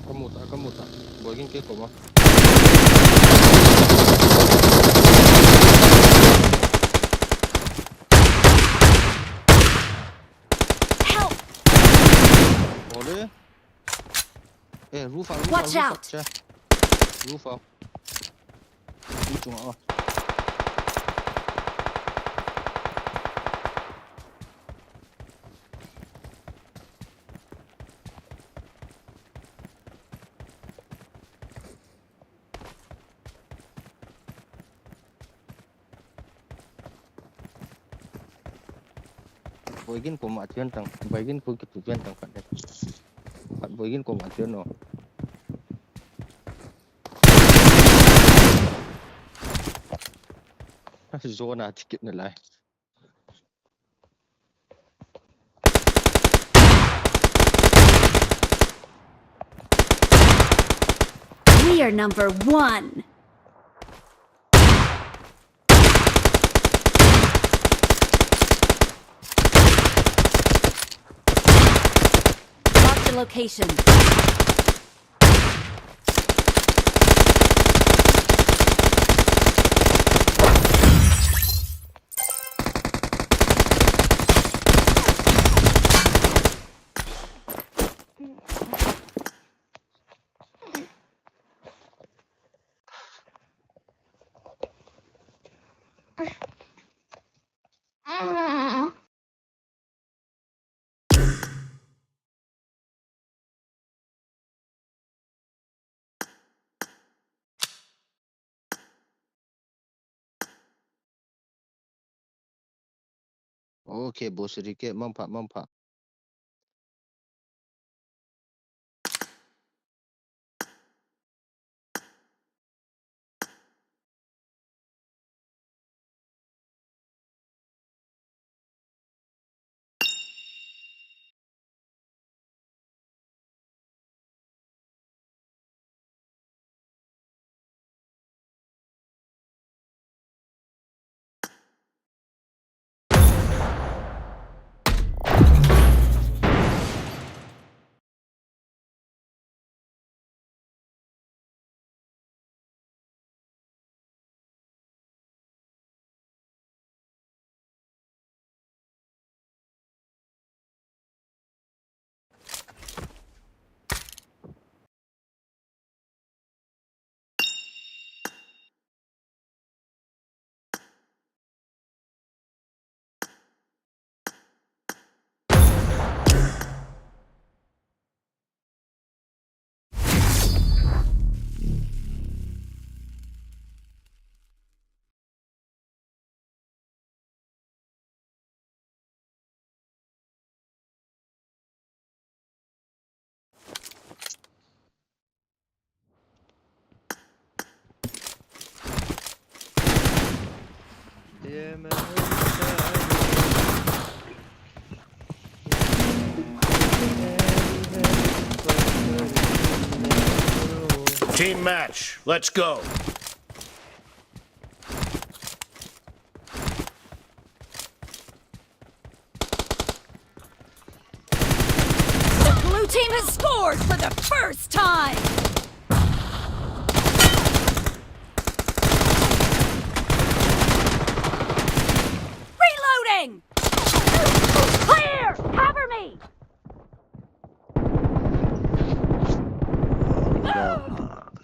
Kamu ta, kamu ta. Boigin ke koma. Help! Ole. Eh, roof a, roof a, Watch roof a, out! Che. Roof a. Roof chunga a. Boigin koma thian tang, boigin ko kitu thian tang khat de. Boigin ko man tio no. Zona ticket na lai. We are number one. Mark the location. Okay, boss, rike, mangpha, mangpha. Team match, let's go. The blue team has scored for the first time. Reloading! Clear! Cover me!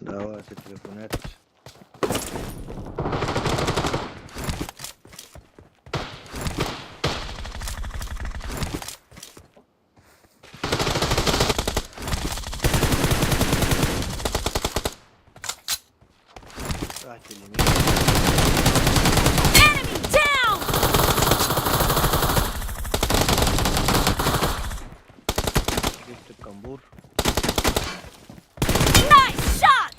Давай, давай, ты телефонят. Enemy down! Gitti kambur. Nice shot!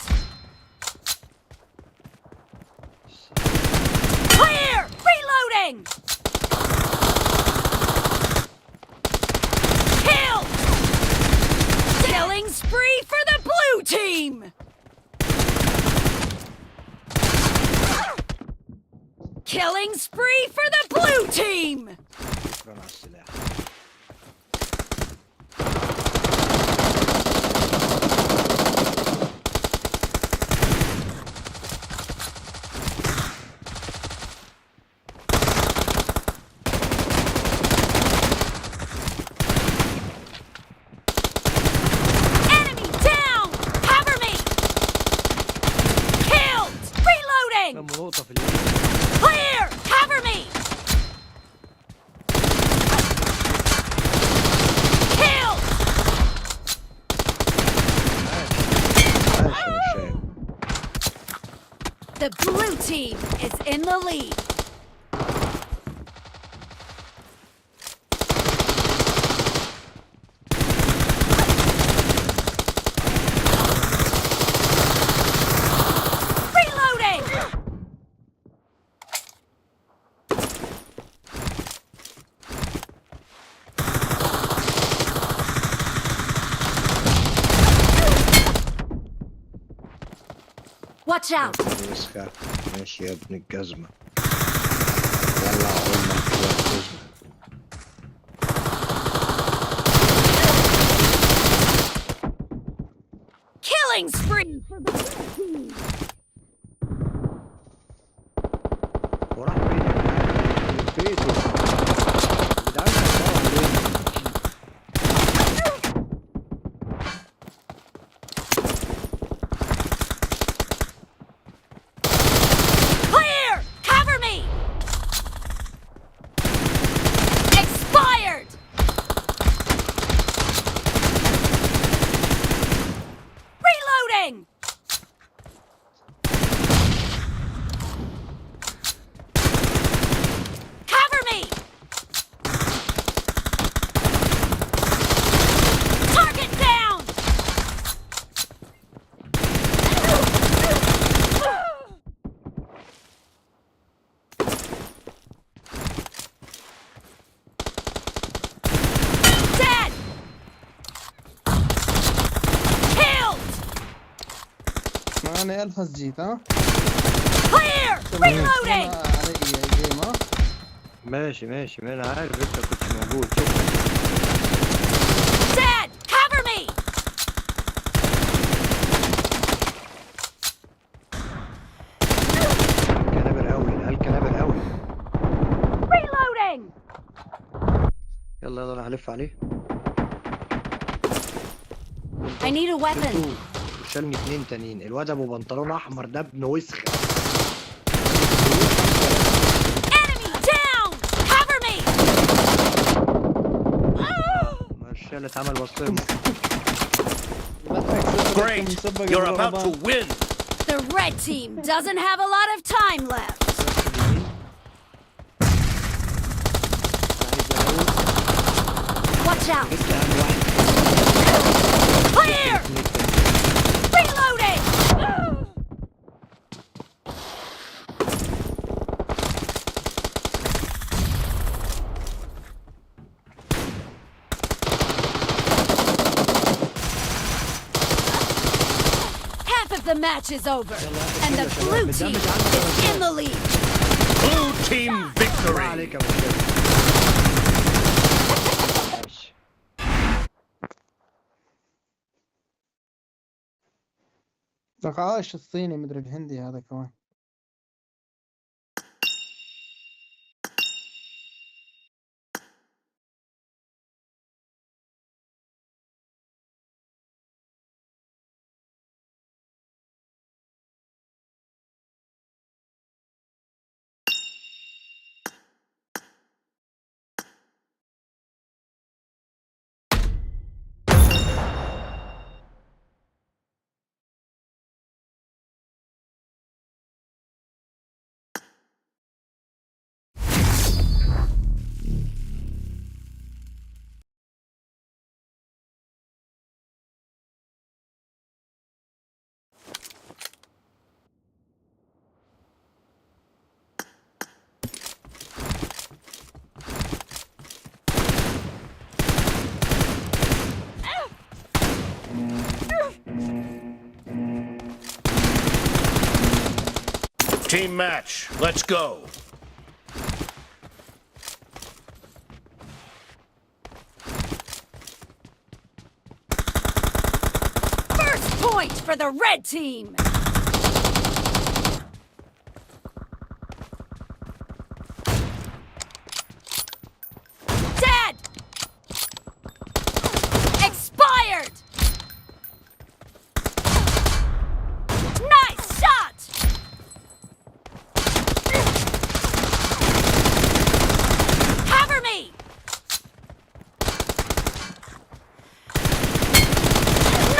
Clear! Reloading! Kill! Killing spree for the blue team! Killing spree for the blue team! شكرا على السلاح. Enemy down! Cover me! Killed! Reloading! Clear! Cover me! Killed! The blue team is in the lead. Watch out! الوسخة. ماشي يا ابن الجزمة. يلا عمك يا الجزمة. Killing spree for the red team! وراح فين يا جدعان؟ يخرب بيته. يا جدعان، شغال علينا. Clear! Cover me! Expired! Reloading! Cover me! Target down! Dead! Killed! ما أنا ألحظ جيت، ها؟ Clear! Reloading! علي الجيم، ها؟ ماشي، ماشي، ما أنا عارف أنت كنت موجود. شكرا. Dead! Cover me! الكنابر قوي، الكنابر قوي. Reloading! يلا، يلا، انا هلف عليه. I need a weapon. شلني اتنين تانيين. الواد ابو بنطلون احمر ده ابن وسخ. Enemy down! Cover me! مارشال اتعمل وصيم. Great! You're about to win! The red team doesn't have a lot of time left. Watch out! Clear! Reloading! Half of the match is over, and the blue team is in the lead. Blue team victory! لك عايش الصيني مدري الهندي هذا كمان. Team match, let's go. First point for the red team! Dead! Expired! Nice shot! Cover me!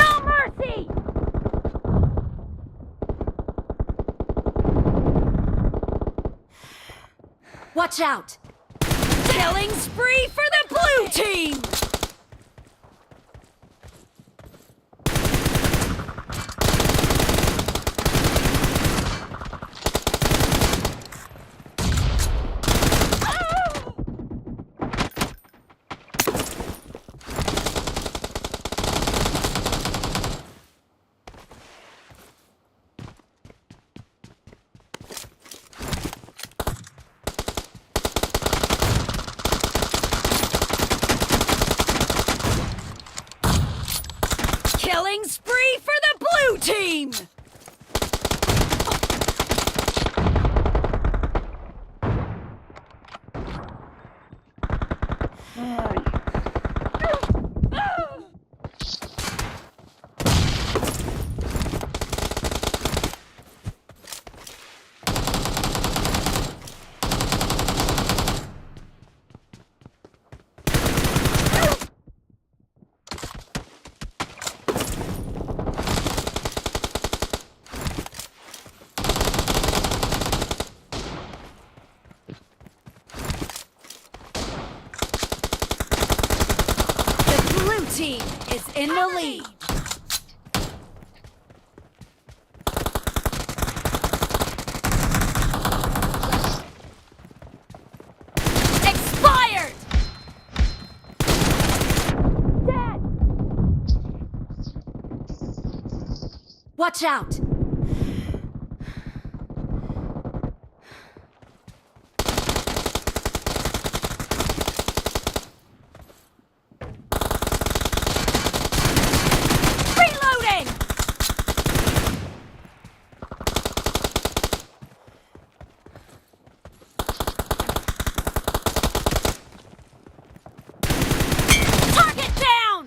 No mercy! Watch out! Killing spree for the blue team! team! The blue team is in the lead. Expired! Dead! Watch out! Reloading! Target down!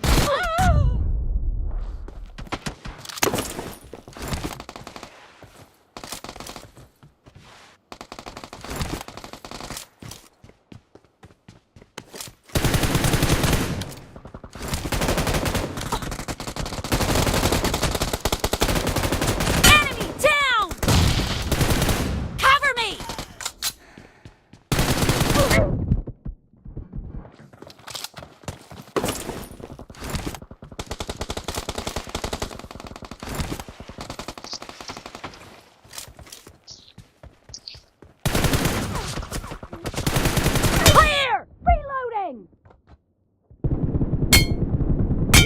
Enemy down! Cover me! Clear! Reloading!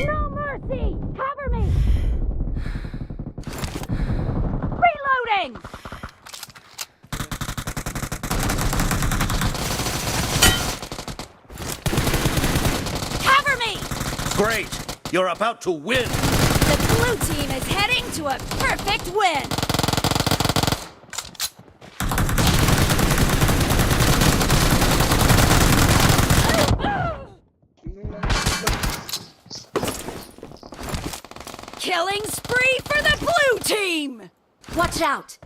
No mercy! Cover me! Reloading! Cover me! Great! You're about to win! The blue team is heading to a perfect win! Killing spree for the blue team! Watch out!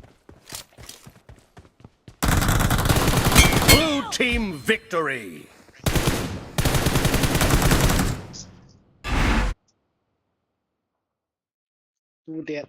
Blue team victory! Two dead.